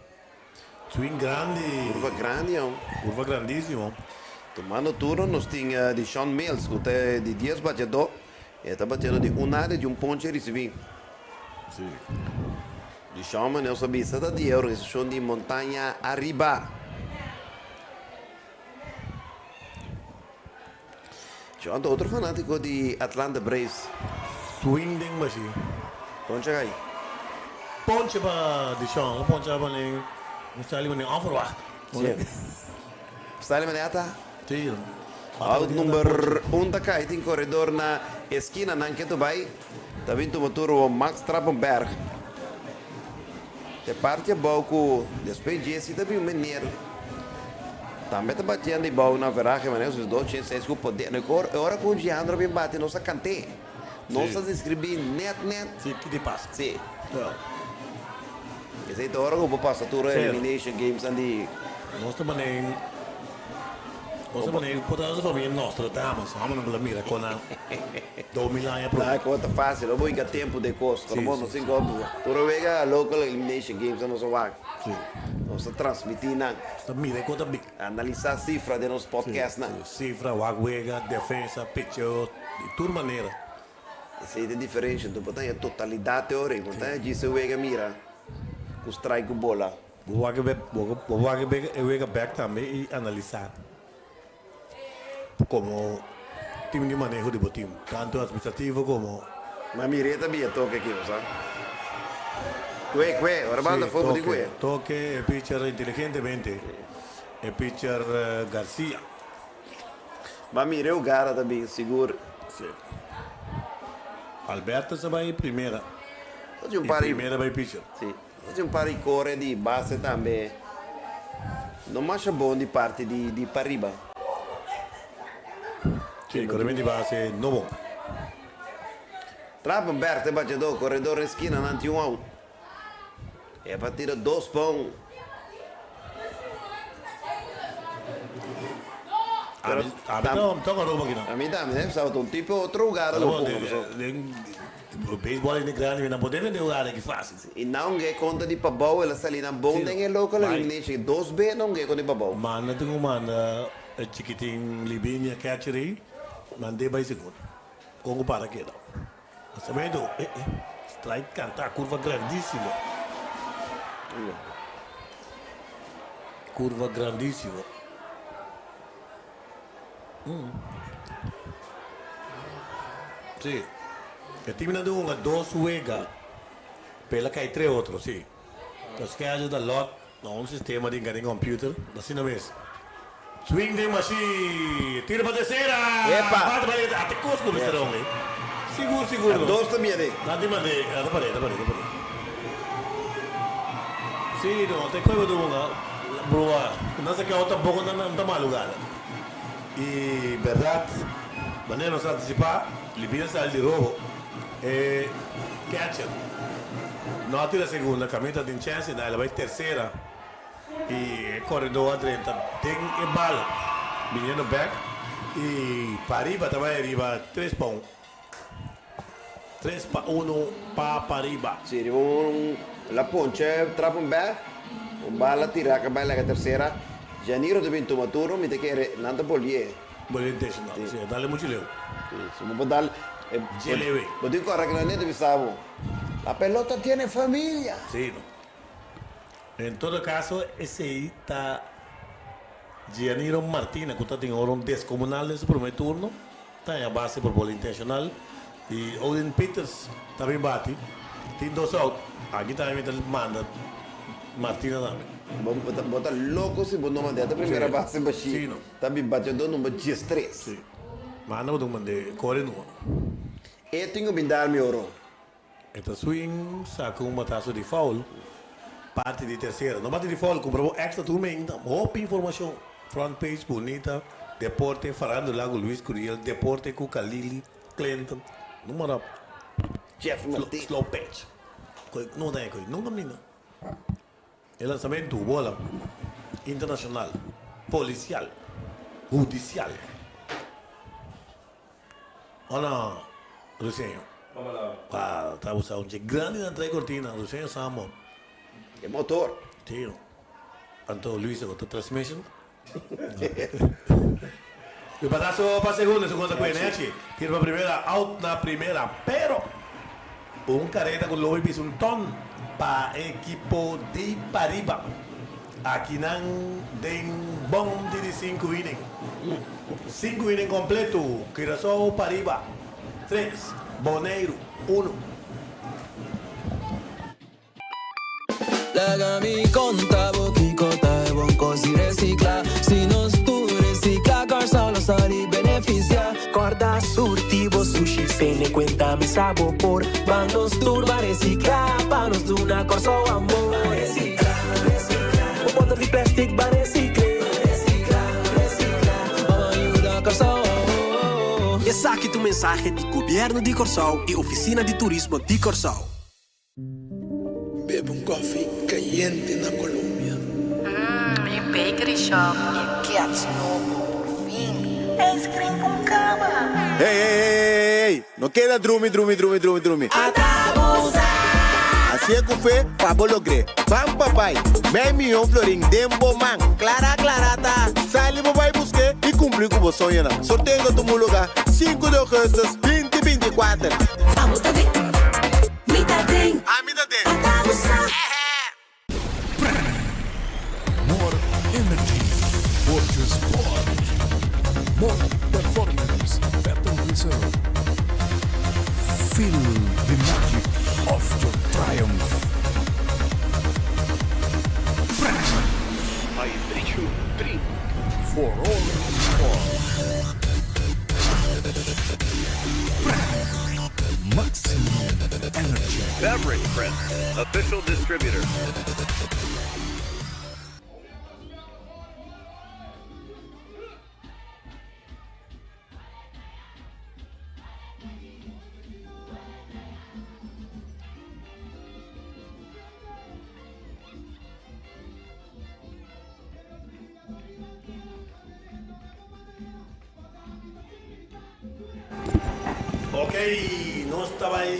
Swing grandi. Curva grandi aun. Curva grandisimo. Tumando turno nos tin di Sean Mills cu ta di dies bateador. E ta bateando di un área di un ponche ricibi. Sí. Di Sean Mills a bisa ta di e organisacion di Montaña Ariba. Sean ta otro fanatico di Atlanta Braves. Swing den bashi. Ponche kai. Ponche pa di Sean. Ponche pa ne un style mane onverwacht. Sí. Style mane ata? Sí. Out number 1 ta kai tin corredor na esquina nan keto bai. Ta bin tuma turbo Max Trappenberg. E parti abou ku despues Jesse ta bin meneer tambe ta batiendo e bou na verahe manera sus dos chen seis ku poder. E ora ku Giandro bin bati nos a kant'é. Nos a deskribí nèt nèt. Sí, ki di pasa. Sí. Esei ta ora ku bo pasa tur e elimination games nan di. Nos ta manera. Nos ta manera por ta nos famia Nostradamus. Hòmbernan ku ta mira kon nan 2000 aña promé. Nah, kon ta fásil. Bo hinka tempu den kos. Pero bo no sin kon. Tur wega local elimination games nan nos a wak. Nos ta transmití nan. Nos ta mira kon ta bin. Analisá sifra den nos podcast nan. Sifra, wak wega, defensa, picheo, di tur manera. Esei ta e diferensha. Bo ta haña totalidat e ora ei. Bo ta haña djis e wega mira ku strike ku bola. Bo wak bo wak e wega bek tambe i analisá komo tim di maneho di bo tim, tantu administrativo komo. Ma mir'é ta bia toke aki, bo sa. Kue, kue, ora banda afó bo di kue. Toke e pitcher inteligentemente, e pitcher Garcia. Ma mir'é u gara ta bin sigur. Sí. Alberto sa bai primera. I primera bai pitcher. Sí. Nos tin un par di kore di base tambe no masha bon di parti di pariba. Sí, koremen di base no bon. Trapenberg ta e bachadó, koredor den skina nan tin un out. E pa tira dos pa un. Ami ta toka ropa akinan. Ami tambe, ne? Sa un tipo otro lugar lo ponga paso. Baseball hende grandi mi nan por defende hogar aki facil. I nan un konta di pabou el a sali nan bon den e local elimination dos be nan un konta di pabou. Manda tin ku manda e chikitin Libinia catcher ei mand'é bai segundo kon ku para keda lansamento eh eh strike kanta kurva grandisimo kurva grandisimo. Sí. E teamnan ta hunga dos wega, pero el a kai tres otro, sí. Nos schedule ta lot na un sistema di den computer, asina mes. Swing den machine. Tira pa tercera. Epa. Bate pa leta. Ate cos cu Mr. Ong, eh. Sigur, sigur. A dos ta biene. Nan tin mande. Ta pare, ta pare, ta pare. Si, no. Te koe bo dunga. Brua. Nan sa kiau tampoco nan ta mal lugar. Y berdad, manera nos a anticipa, Libina sali di robo. E catcher no a tira segunda, caminda ta tin chance, na el a bay tercera. Y e corredor a drenta den e bala biniendo bek y pariba ta bay ariba tres pa un. Tres pa uno pa pariba. Si, riba un la poncha e trap un bek, un bala tira ka bay laga tercera. Janiro ta bin tuma turno, mi ta kere nan ta bolié. Bolié intencional, si, a dale mucho leu. Si, si bo por dal, Dje bo tin kora ku nan ta bisa bo, La pelota tiene familia. Si, no. En todo caso esey ta Gianiro Martina cu ta tin ora un descomunal den su primer turno, ta haña base por bola intencional y Odin Peters ta bin bati, tin dos out, aki tambe mi ta manda Martina tambe. Bo ta loco si bo no mand'e, ta primera base bashi, ta bin bateador number diestres. Si, manda bo ta mand'e, core numa. E tin cu bin dar mi oro. E ta swing saca un batazo di foul parti di tercera. No bati di foul, cumpra bo extra tur meinta. Hopi informacion. Front page bunita, deporte, farandula cu Luis Curiel, deporte cu Kalili Clinton. Numero op. Jeff Martin. Slow pitch. Koe no ta koe nunca mina. E lanzamento bola internacional, policial, hudicial. Hola Ruseño. Pa ta usa un dje grandi nan trae cortina Ruseño Samo. E motor. Si. Anto Luis a ta transmission. E batazo pa segundo, segundo cu Enechi. Tira pa primera, out na primera, pero un careda cu lo bisa un ton pa ekipo di pariba. Akinan den bon di di sinku inning. Sinku inning kompleto, Curaçao pariba tres, Boneiru unu. Laga mi konta bo kiko ta e bon kos di resikla. Si nos tur resikla, Kòrsou lo sali benefisiá. Kòrda surti bo sushi sene kuenta mi sa bo por. Ban nos tur ban resikla pa nos duna Kòrsou amor. Ban resikla, resikla. Bo bòter di plèstik ban resikl'é. Ban resikla, resikla. Ban yuda Kòrsou. Esaki ta un mensahe di Gobièrnu di Kòrsou i Ofisina di Turismo di Kòrsou. Bebe un koffie kayente na Colombia. Mmm, mi bakery shop e kets nobo, por fin! Ice cream con cama! Hey, hey, hey, hey, hey, no keda drumi, drumi, drumi, drumi, drumi. Hacié cu fe pa bo logr'é. Ban pa bai. Mei miyon florin den bo man. Clara, clara ta. Sali bo bai busk'é y cumpli cu bo soñonan. Sorteo ta tuma lugar sinku di augustus binti binti kuater. Abo ta den, mi ta den. Ami ta den. Ata bo sa. More energy for your sport. More performance, better result. Feel the magic of your triumph. Hydration Drink. For all sports. Maximum energy. Beverage Print, official distributor. Ok, nos ta bai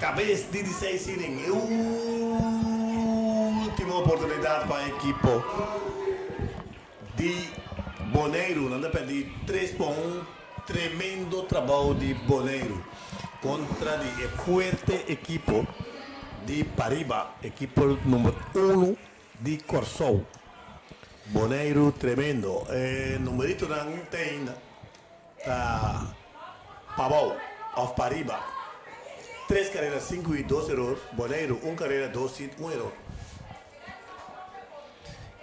kabes di di seis inning. E ultimo oportunidat pa ekipo di Boneiru. Nan ta pèrdí tres pa un. Tremendo trabou di Boneiru kontra di e fuerte ekipo di Pariba, ekipo number uno di Kòrsou. Boneiru tremendo. E numeritonan te ainda ta pabou òf pariba. Tres karera sinku i dos eror. Boneiru un karera dos hit un eror.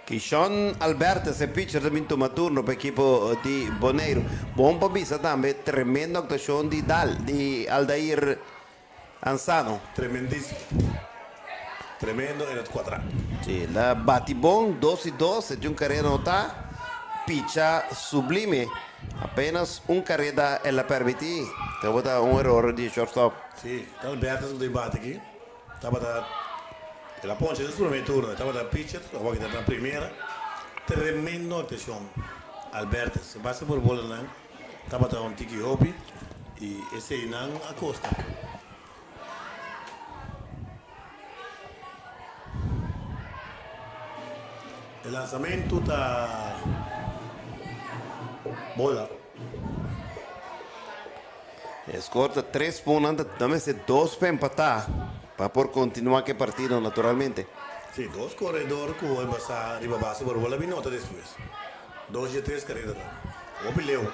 Kishon Albertus e pitcher ta bin tuma turno pa ekipo di Boneiru. Bon pa bisa tambe tremendo aktuashon di Dal di Aldair Ansano. Tremendisimo. Tremendo en het kuadra. Si, el a bati bon, dos i dos, e tin un kareda notá, picha sublime. Apenas un kareda el a permití. Tabata un eror di shortstop. Si, ta Albertus ku ta bati aki. Tabata el a poncha den su primer turno, e tabata pitcher, awor ki ta na primera. Tremendo actuacion Albertus. E base por bolanan tabata un tiki hopi y eseinan a costa. E lanzamento ta bola. E score ta tres pun, nan ta mester dos pa empatá pa por kontinuá ku e partido naturalmente. Sí, dos koredor ku a basa riba base por bola bin nota despues. Dos dje tres karedanan. Hopi leu.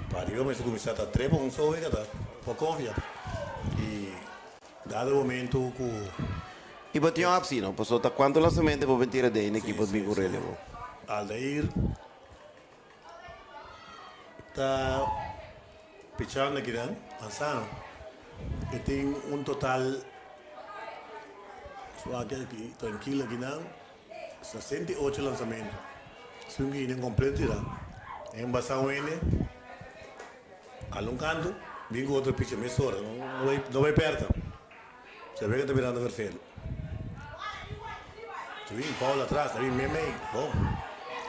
Pa ariba mester kuminsá ta trepa un sou wega ta por konfia. I dado momento ku. I bo tin un opsi no, pasobra ta kuantu lansamento bo bin tira den ekipo bin ku relevo. Aldair. Ta pichando akinan Manzano e tin un total suake aki trankil akinan 68 lansamento sin un inning completo tira en basa un hende al un kanto bin ku otro picha mesora no bai perta. Se ve que ta mirando verveel. Se bin foul atras, ta bin meimei. Bon.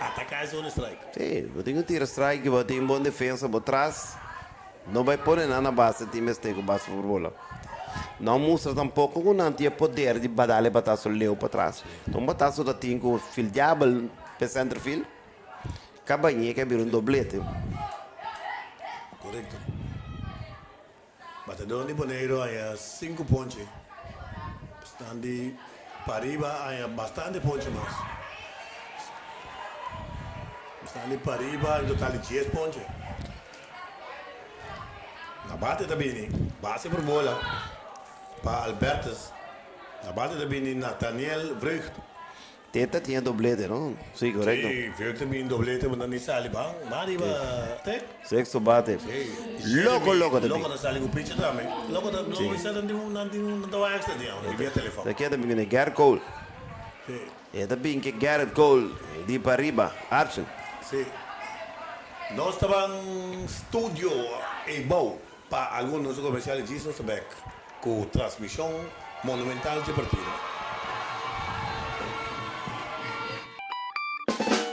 Ataca e zona strike. Sí, bo tin cu tira strike, bo tin bon defensa bo tras. No bay pone nan na base, tin mester cu base por bola. No mustra tampoco cu nan tin e poder di badal e batazo leu patras. Un batazo ta tin cu fildeabel p'e center field. Cabañe ke bira un doblete. Correcto. Batador di Boneiru haña sinku ponche. Esnan di Pariba haña bastante ponche mas. Esnan di Pariba en total di dies ponche. Na bate ta bini base por bola pa Albertus. Na bate ta bini Nathaniel Vreugd. Teta tinha doblete, no? Sí, correcto. Sí, Vreugd ta bini doblete, bo nan sali ban, ban riba te. Sexto bate. Sí. Loco, loco ta Loco bin. ta sali cu pitcher tambe. Loco ta, loco Sí. bisa nan tin un, nan tin un, nan ta wak extra dia, di via telefon. Ta keda bin cu Gerrit Cole. Sí. E ta bin cu Gerrit Cole di pa riba, Archie. Sí. Nos ta ban studio eibou pa algun nos comercial djis nos ta bek cu transmision monumental dje partido.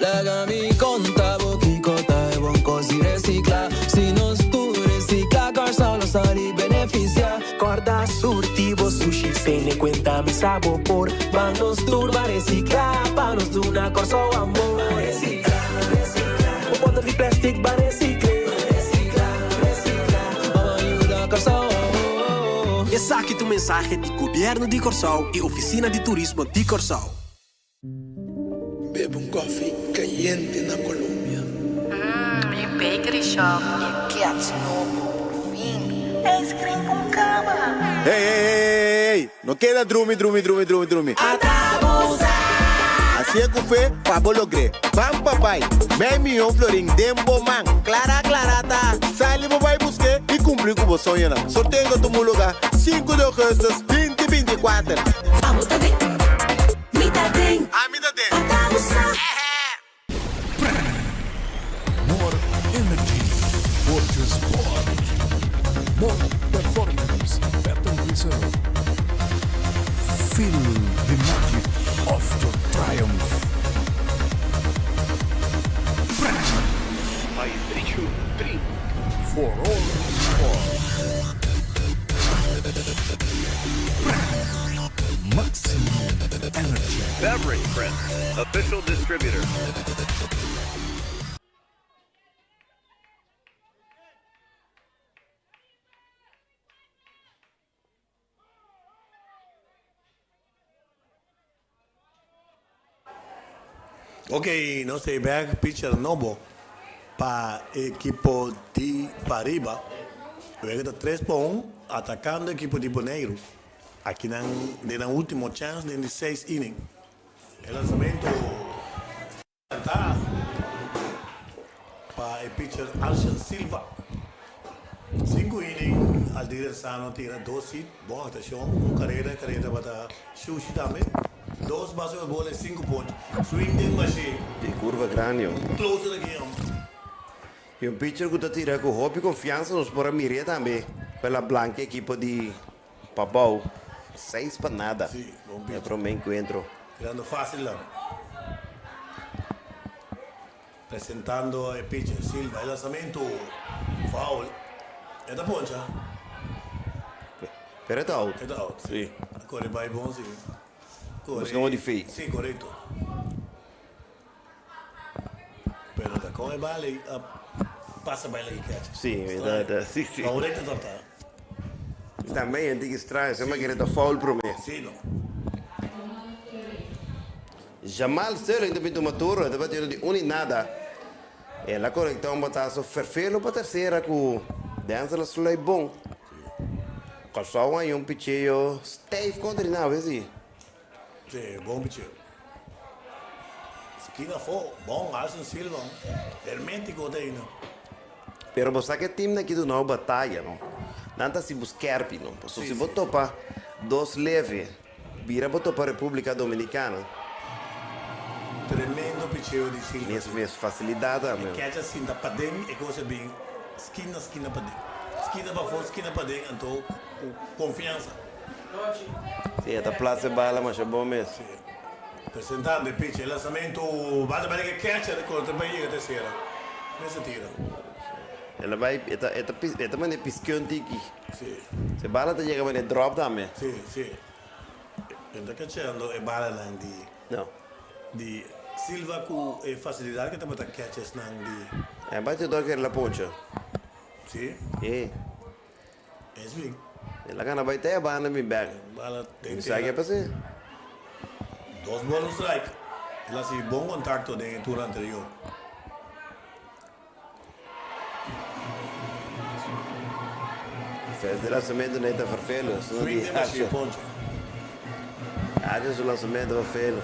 Laga mi konta bo kiko ta e bon kos di resikla. Si nos tur resikla, Kòrsou lo sali benefisiá. Kòrda surti bo sushi, tene kuenta mi sa bo por. Ban nos tur ban resikla, pa nos duna Kòrsou amor. Ban resikla, resikla. Bo bòter di plèstik ban resikl'é. Ban resikla, resikla. Ban yuda Kòrsou. Esaki ta un mensahe di Gobièrnu di Kòrsou i Ofisina di Turismo di Kòrsou. Bebe un koffie cayente na Colombia. Mmm, mi bakery shop e gets nobo, por fin! Ice cream con cama! Hey, hey, hey, hey, no keda drumi, drumi, drumi, drumi, drumi. Hacié cu fe pa bo logr'é. Ban pa bai. Mei miyon florin den bo man. Clara, clara ta. Sali bo bai busk'é y cumpli cu bo soñonan. Sorteo ta tuma lugar sinku di augustus binti 24. Abo ta den, mi ta den. Ami ta den. Ata bo sa. More energy, Fortune Sport. More performance, better result. Feel the magic of your triumph. Hydration Drink. For all sport. Maximum energy. Beverage Print, official distributor. Ok, nos ta e bek pitcher nobo pa ekipo di Pariba. Wega ta tres pa un, atakando ekipo di Boneiru. Aki nan den nan ultimo chance den di seis inning. E lansamento ta pa e pitcher Arshel Silva. Sinku inning, Aldir Ansano tira dos hit, bon actuacion, un carera, e carera tabata shushi tambe. Dos base por bola y sinku ponch. Swing den mashi. Di curva grandi. Closer aki. Y un pitcher cu ta tira cu hopi confiansa nos por a mira tambe pa la blanca ekipo di Pabou. 6 pa 0. Si, bon E pitcher. prome encuentro. Tirando facil la. Presentando e pitcher Silva. E lansamento foul. E ta poncha. Pero ta out. E ta out. Si. Core bay bon, si. Buscamos di fake. Si, corecto. Pero ta con e bala pasa bay e catch. Si, si. Corecto ta. Tambe tin cu strike, semper kere ta foul prome. Si, no. Jamal Sterling tambe tuma turno, ta batiendo di 1 y 0. El a conecta un batazo ferfelo pa tercera cu Denzel Slay bon. Corsou ey un picheo stijf contra nada, si. Si, bon picheo. Skina fo, bon, Arsen Silva. Hermetico ta no? Pero bo sa cu e team aki do no bataya, no? Nan ta si busca no? So, si bo topa dos leve, bira bo topa Republica Dominicana. Tremendo picheo di Silva. Mes mes facilidad tambe. Catch asina, ta paden, e cos bin skina, skina paden. Skina pafo, skina paden, anto, cu confiansa. Si, ta plaza bala, mas ta bon mes. Presentando e pitch, lansamento, bate pa e catcher, contra bay yega tercera. Mes tira. El a bay, e ta mane piscando aki. Si. E bala ta yega mane drop tambe. Si. E ta catchando e bala nan di No. di Silva cu e facilidad cu ta catches nan di E bate do cu el a poncha. Si. E. E swing. El a gana bay te banda mi back. Bala Mi sabi kico a pasa? Dos ball, un strike. El a haci bon contacto den turno anterior. Fez de lansamento nem tá farfelo. Swing den machine, poncha. Acha o lansamento farfelo.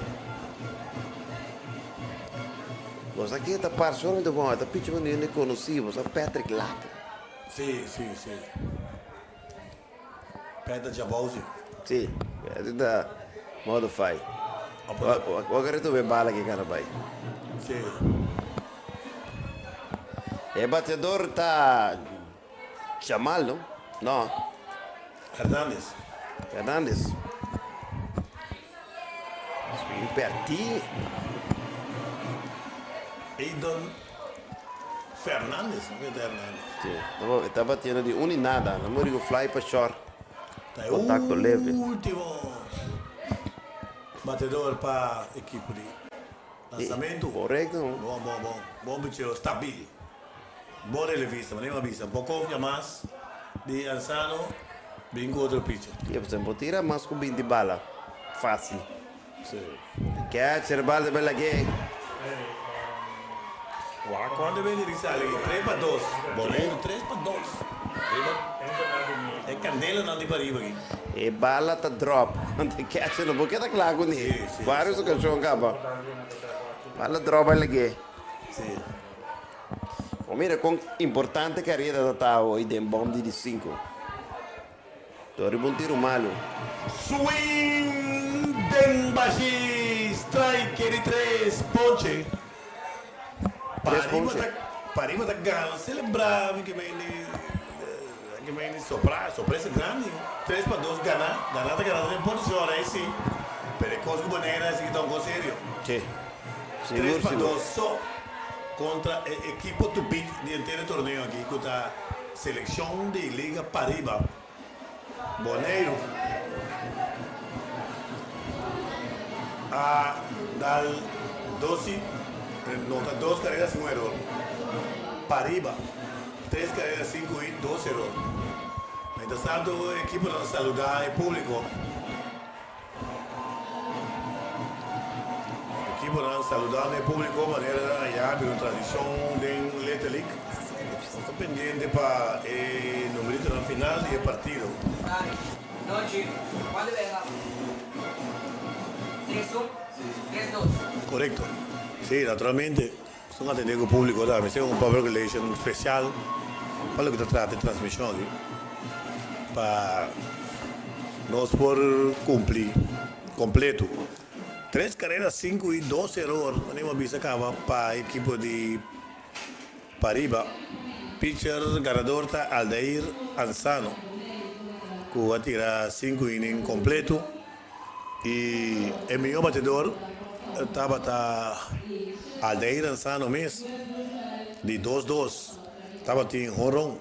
Você aqui tá parceiro muito bom, tá pitch muito não conheci, você Patrick Lack. Si. Pedra de Abalzi. Si, e ta modify. Awor tu bay bala cu cara bay. Si. E bateador ta Jamal, no? No. Hernandez. Hernandez. Swing pertinho. Aidon Fernandes, no ta Hernandez? Si. Ta batiendo di 1 y 0. No digo fly pa short. Ta Contacto leve. ultimo bateador pa ekipo di lansamento. Corecto. Bon, bon, bon. Bon picheo, stabil. Bon relevista, mas nem avisa. Un poco mas di Ansano, bin cu otro pitcher. E por ehempel, tira mas cu 20 bala. Facil. Si. Catcher, bala bela gay. Wak, cuanto bin di sali? 3 pa 2. Bonito, 3 pa 2. E candela nan di pariba aki. E bala ta drop. E catcher no por ta cla cu ne. Varios ocasion caba. Bala drop ey gay. Si. O mira con importante carera ta hoy den bom di 5. Tori bon tiro malo. Swing den bashi, strike di 3, ponche. Tres Pariba ponche. ta, pariba ta gana, celebra, cu bin sopra, sorpresa grandi. 3 pa 2 gana, gana ta gana, den posicion ey si. Pero cos cu manera esaki ta un cos serio. Si. 3 pa Sigur, sigur. 2 so contra e ekipo to beat di henter torneo aki, cu ta seleccion di Liga Pariba. Boneiro. A dal 12, nota dos carreras, un error. Pariba, tres carreras, cinco y dos error. Mientras tanto, e ekipo ta saluda e publico. E ekipo ta saludando e publico, manera ya, pero tradicion di Little League. Ta pendiente pa e numerito na final di e partido. Noche, ¿cuándo venga? 3-1, 3-2. Korekto. Sí, naturalmente, nos ta atendé ku públiko tambe. Esei un public relation spesial pa loke ta trata e transmishon aki, pa nos por kumpli kompleto. Tres karera, sinku i dos eror, manera bo a bisa kaba pa ekipo di Pariba. Pitcher ganador ta Aldair Ansano ku a tira sinku inning kompleto i e mihó batedor tabata Aldair Ansano mes di dos dos. Tabatin honron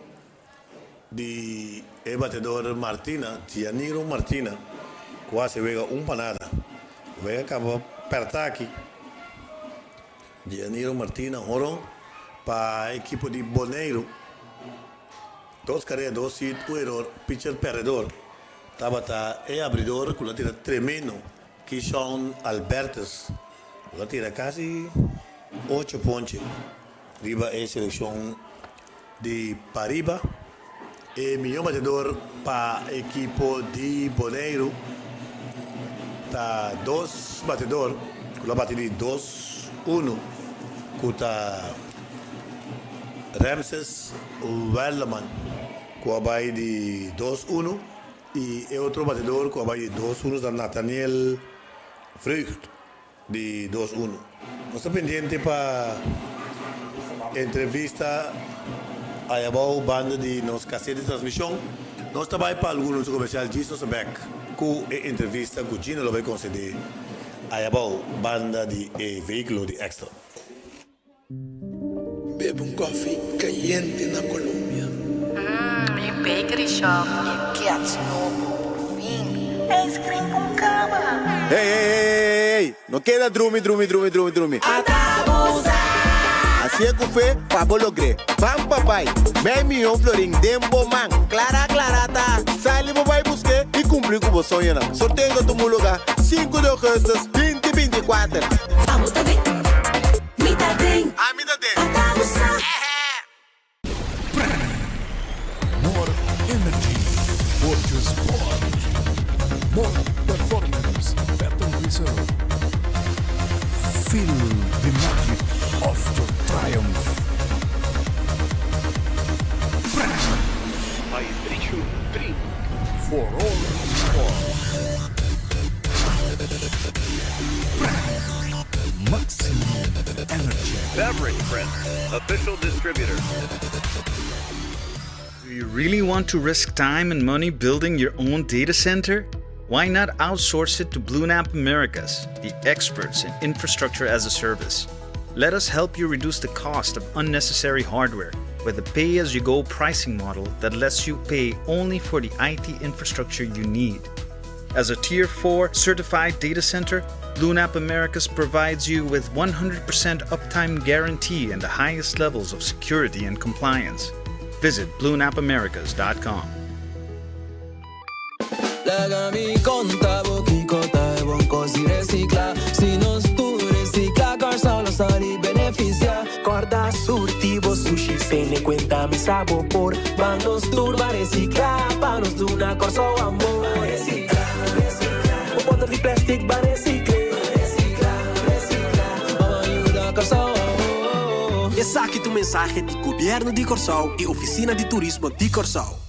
di e batedor Martina, Gianiro Martina ku hasi wega un pa nada. Wega kaba pèrtaki. Gianiro Martina horon pa ekipo di Boneiru. Dos karera, dos hit, un eror. Pitcher pèrdedor tabata e abridor ku lo tira tremendo, Keyshawn Albertus. Lo tira kasi ocho ponche riba e selekshon di Pariba. E mihó batedor pa ekipo di Boneiru ta dos batedor ku lo bati di dos uno ku ta Ramses Werleman ku a bai di dos uno i e otro batedor ku a bai di dos uno ta Nathaniel Vreugd. Di dos uno. Nos ta pendiente pa entrevista ayabou banda di nos caset di transmision. Nos ta bay pa algun anuncio comercial djis nos ta bek cu e entrevista cu Gino lo bay concede ayabou banda di e vehiculo di Extra. Bebe un koffie kayente na Colombia. Mmm, mi bakery shop e gets nobo, por fin! Ice cream con cama! Hey, hey, hey, hey, hey, no keda drumi, drumi, drumi, drumi, drumi. Ata bo sa! Hacié cu fe pa bo logr'é. Ban pa bai. Mei miyon florin den bo man. Clara, clara ta. Sali bo bai busk'é y cumpli cu bo soñonan. Sorteo ta tuma lugar sinku di augustus binti 24. Abo ta den. Mi ta den. Ami ta den. Ata bo sa. More energy for your sport. More performance, better result. Feel the magic of your triumph. Hydration Drink. For all sport. Maximum energy. Beverage Print, official distributor. Do you really want to risk time and money building your own data center? Why not outsource it to BlueNap Americas, the experts in infrastructure as a service? Let us help you reduce the cost of unnecessary hardware with a pay as you go pricing model that lets you pay only for the IT infrastructure you need. As a Tier 4 certified data center, Lunap Americas provides you with 100% uptime guarantee and the highest levels of security and compliance. Visit bluenapamericas.com. Laga mi konta bo kiko ta e bon kos di resiklá. Si nos tur resiklá, Kòrsou lo sali benefisiá. Kòrda surti bo sushi, tene kuenta mi sa bo por. Ban nos tur ban resiklá, pa nos duna Kòrsou amor. Ban resiklá, resiklá. Bo bòter di plèstik ban resikl'é. Ban resiklá, resiklá. Ban yuda Kòrsou awor. Esaki ta un mensahe di Gobièrnu di Kòrsou i Ofisina di Turismo di Kòrsou.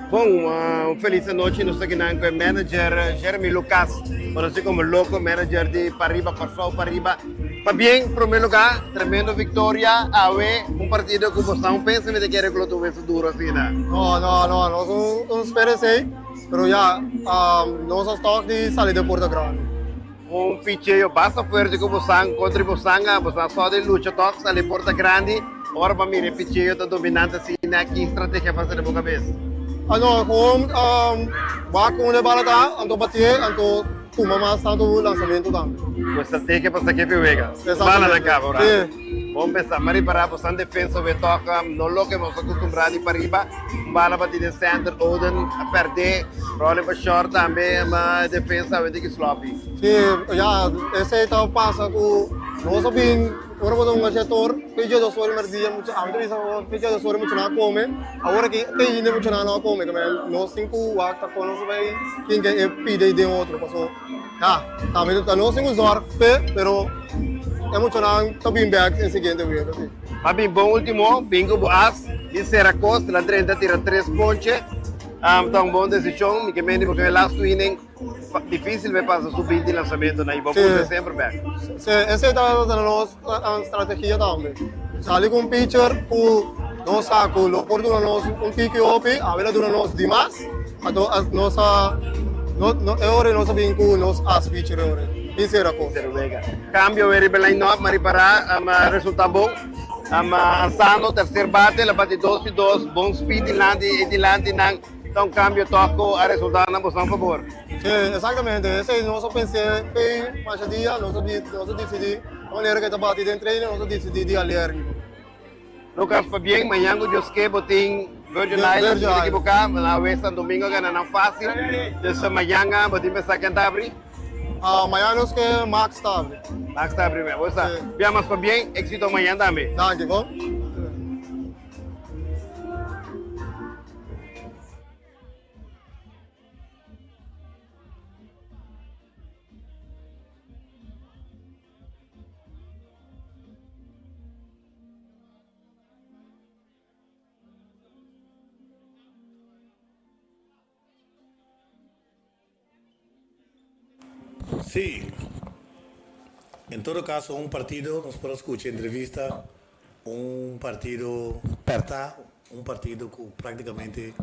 Bon, un felis anochi. Nos ta akinan ku e manager Jeremy Lucas, konosí komo Loco, manager di Pariba, Kòrsou Pariba. Pabien, promé lugá, tremendo viktoria awe, un partido ku bosnan un pensa mi ta kere ku lo ta un wesu duru asina. No, no, no, nos un spera esei, pero ya, nos a stòk di sali den porta grandi. Un picheo basta fuerte ku bosan kontra di bosan, bosan sò di lucha tòg sali porta grandi, ora bo a mira e picheo ta dominante asina, ki strategia pasa den bo kabes? Ah no, gewoon wak kon e bala ta, anto batié, anto tuma mas tantu lansamentu tambe. Bo strategia pa saké p'e wega. Bala na kaba ora. Bon pensá, m'a ripará bosan defensa obe tòg no loke nos a kustumbrá di pariba. Un bala batí den center, Oden a pèrdé, Rolling pa short tambe, ma e defensa awe tiki sloppy. Sí, ya, esei ta pasa ku nos a bin ora bo ta hunga shetor, fe dje dos ora i merdia mucha, ami ta bisa fe dje dos ora muchanan a kome, awor aki te ainda muchanan no a kome, kimen nos tin ku wak ta kon nos a bai tin ke e pidi den otro, paso ya, tambe ta nos tin ku zòrg p'e, pero e muchanan ta bin bèk e siguiente wega, si. A bin bon ultimo, bin ku bo as di sera kos, la drenta tira tres ponche. Ta un bon desishon, mi ke mende porque e lastu inning dificil be pasa su 20 lanzamento na i bo puse semper bek. Si, esei tabata nos strategia tambe. Sali ku un pitcher ku nos sa ku lo por duna nos un tiki hopi, awe lo duna nos dimas, anto nos a e ora nos a bin ku nos as pitcher e ora bin sera kos. Cambio weri riba line up, ma ripara a resulta bon. Ansano tercer bate, la bati 2 y 2, bon speed dilanti y dilanti nan ta un cambio toch cu a resulta na bosan favor. Si, exactamente. Esey nos a pens'e pey masha dia, nos a nos a dicidi, e manera cu e ta bati den training, nos a dicidi di alergico. Lucas, pabien, mañan cu Dios ke bo tin Virgin Islands, si mi ta ekiboca, awe San Domingo a gana nan facil, dus mañan bo tin pensa ken ta abri? Mañan nos ke Max ta abri. Max ta abri, bo sa. Bia mas pabien, exito mañan tambe. Danki, bo. Sí. En todo caso un partido, nos por a scucha entrevista, un partido perta, un partido cu practicamente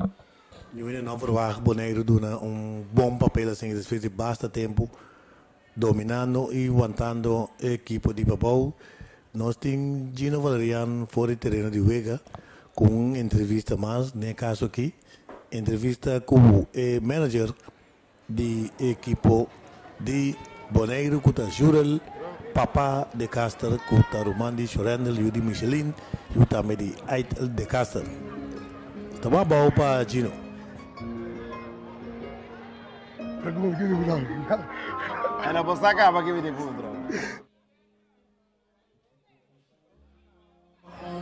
niun hende no verwacht Boneiru duna un bon papel asin despues di basta tempo dominando y wantando e ekipo di Pabou. Nos tin Gino Valerian for di tereno di wega cu un entrevista mas, den e caso aki entrevista cu e manager di e ekipo di Boneiru ku ta Jurel Papa de Caster ku ta ruman di Shorendel yu di Michelin yu tambe di Aitel de Caster. Ta bon abou pa Gino. Ana bo sa kaba ki mi tin puntra.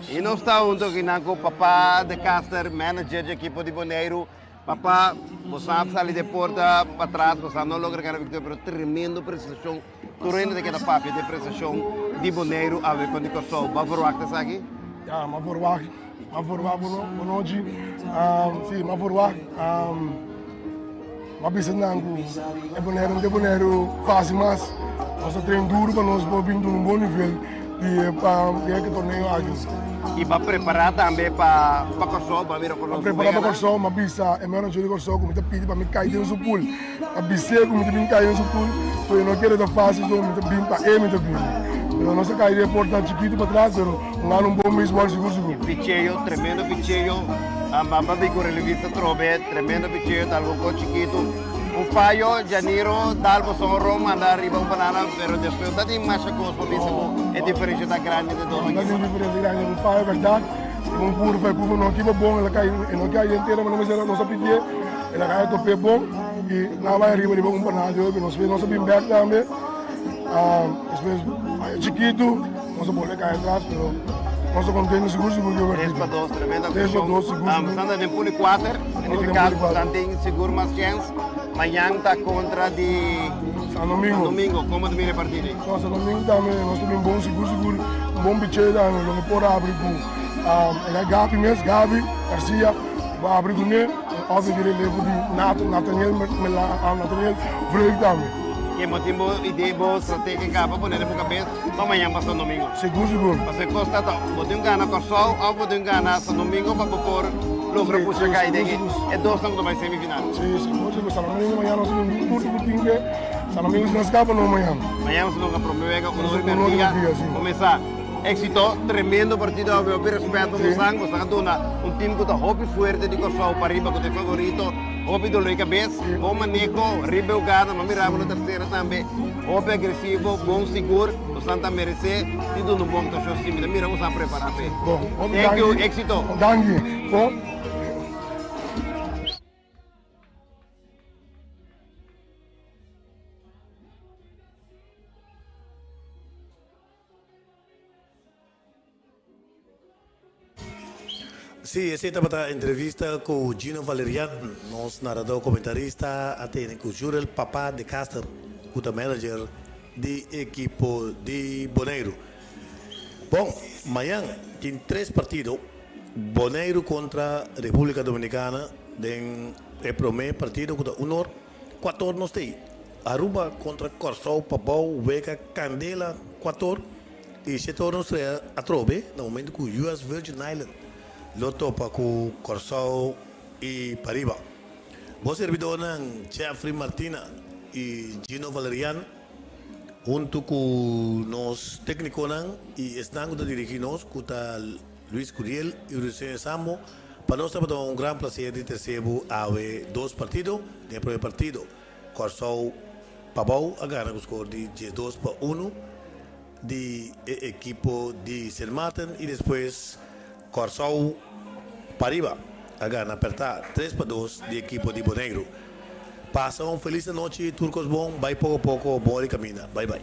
I nos ta hunto akinan ku Papa de Caster, manager di ekipo di Boneiru. Papa, bo sa sali di porta patras, bo sa no logra gana victoria, pero tremendo prestacion. Tur hende ta keda papia di e prestacion di Boneiru awe kon di Kòrsou. Bo a verwagt esaki? Ya, m'a verwagt. M'a verwagt bo nochi. Si, m'a verwagt. M'a bisa nan ku e Boneiru no ta e Boneiru fásil mas. Nos ta train duru pa nos por bin duna un bon nivel di e torneo aki. I bo a prepará tambe pa Kòrsou? Bo a mira ku nos A prepará pa Kòrsou, m'a bisa e manager di Kòrsou ku mi ta pidi pa mi kai den su pool. A bis'é ku mi ta bin kai den su pool, pero e no kere ta fásil, so mi ta bin pa e mi ta bin. Pero nos a kai den e porta chikitu patras, pero un gana un bon beisbòl sigur sigur. Picheo, tremendo picheo. Mamba bin ku relevista trobe, tremendo picheo, ta algun kos chikitu. Un fayo, Janiro dal bo son ron manda riba un banana, pero despues ta tin masha kos pa bisa ku e diferensha ta grandi entre dos ekipo. Ta tin diferensha grandi, un fayo bèrdat, un kurva, e kurva no kiba bon, el a kai, e no kai entero, ma nos a pidié, el a kai a top'é bon i nan a bai ariba riba un banana di hopi. Nos a bin bèk tambe, despues fayo chikitu. Nos a bolbe kai atras, pero nos ta contento sigur sigur ku e Tres pa dos, tremendo actuacion. 3 pa 2, sigur sigur. Santa den puli kuater, significa ku nan tin sigur mas chens. Mañan ta kontra di San Domingo. San Domingo, komo ta mira e partido ei? No, San Domingo tambe nos ta bin bon sigur sigur, un bon picheo tambe, lo mi por abri ku e Gabi mes, Gabi Garcia. Bo abri kuné, òf di relevo di Nato, Nathaniel Nathaniel Vreugd tambe. Ke bo tin bo idea, bo strategia kaba pone den bo kabes pa mañan pa San Domingo? Sigur, sigur. Pasobra e kos ta ta, bo tin gana Kòrsou òf bo tin gana San Domingo pa bo por logra pusha kai den e dosnan ku ta bai semifinal. Si, sigur, sigur. San Domingo mañan nos tin tur ku tin ke San Domingo si no skapa no mañan. Mañan nos logra prome wega uno ora i merdia kuminsá. Éxito, tremendo partido awe, hopi respet pa bosan, bosan a duna un team ku ta hopi fuerte di Kòrsou pariba ku ta e favorito, hopi dolor di kabes, bon maneho, riba e hugada, m'a mira bo na tersera tambe, hopi agresivo, bon sigur, bosan ta meresé di duna un bon aktuashon si mi ta mira bosan a prepara p'e. Thank you, éxito. Danki. Bon. Sí, esei tabata entrevista ku Gino Valerian, nos naradó komentarista a tene ku Jurel Papa de Caster, ku ta manager di ekipo di Boneiru. Bon, mañan tin tres partido, Boneiru kontra Repúblika Dominikana den e promé partido ku ta un or. Kuator nos tei. Aruba kontra Kòrsou Pabou wega kandela kuator i shetor nos trea atrobe na momento ku US Virgin Island lo topa ku Kòrsou i pariba. Bo servidornan Jeffrey Martina i Gino Valerian huntu ku nos teknikonan i esnan ku ta dirigi nos ku ta Luis Curiel i Ruseño Sambo. Pa nos tabata un gran placer di trece bo awe dos partido. Den e prome partido, Kòrsou Pabou a gana ku skor di 12-1 di e ekipo di Sint Maarten i despues Kòrsou Pariba a gana apertá 3-2 di ekipo di Boneiru. Pasa un felis anochi, tur kos bon, bai poko poko, bon di kaminda. Bai bai.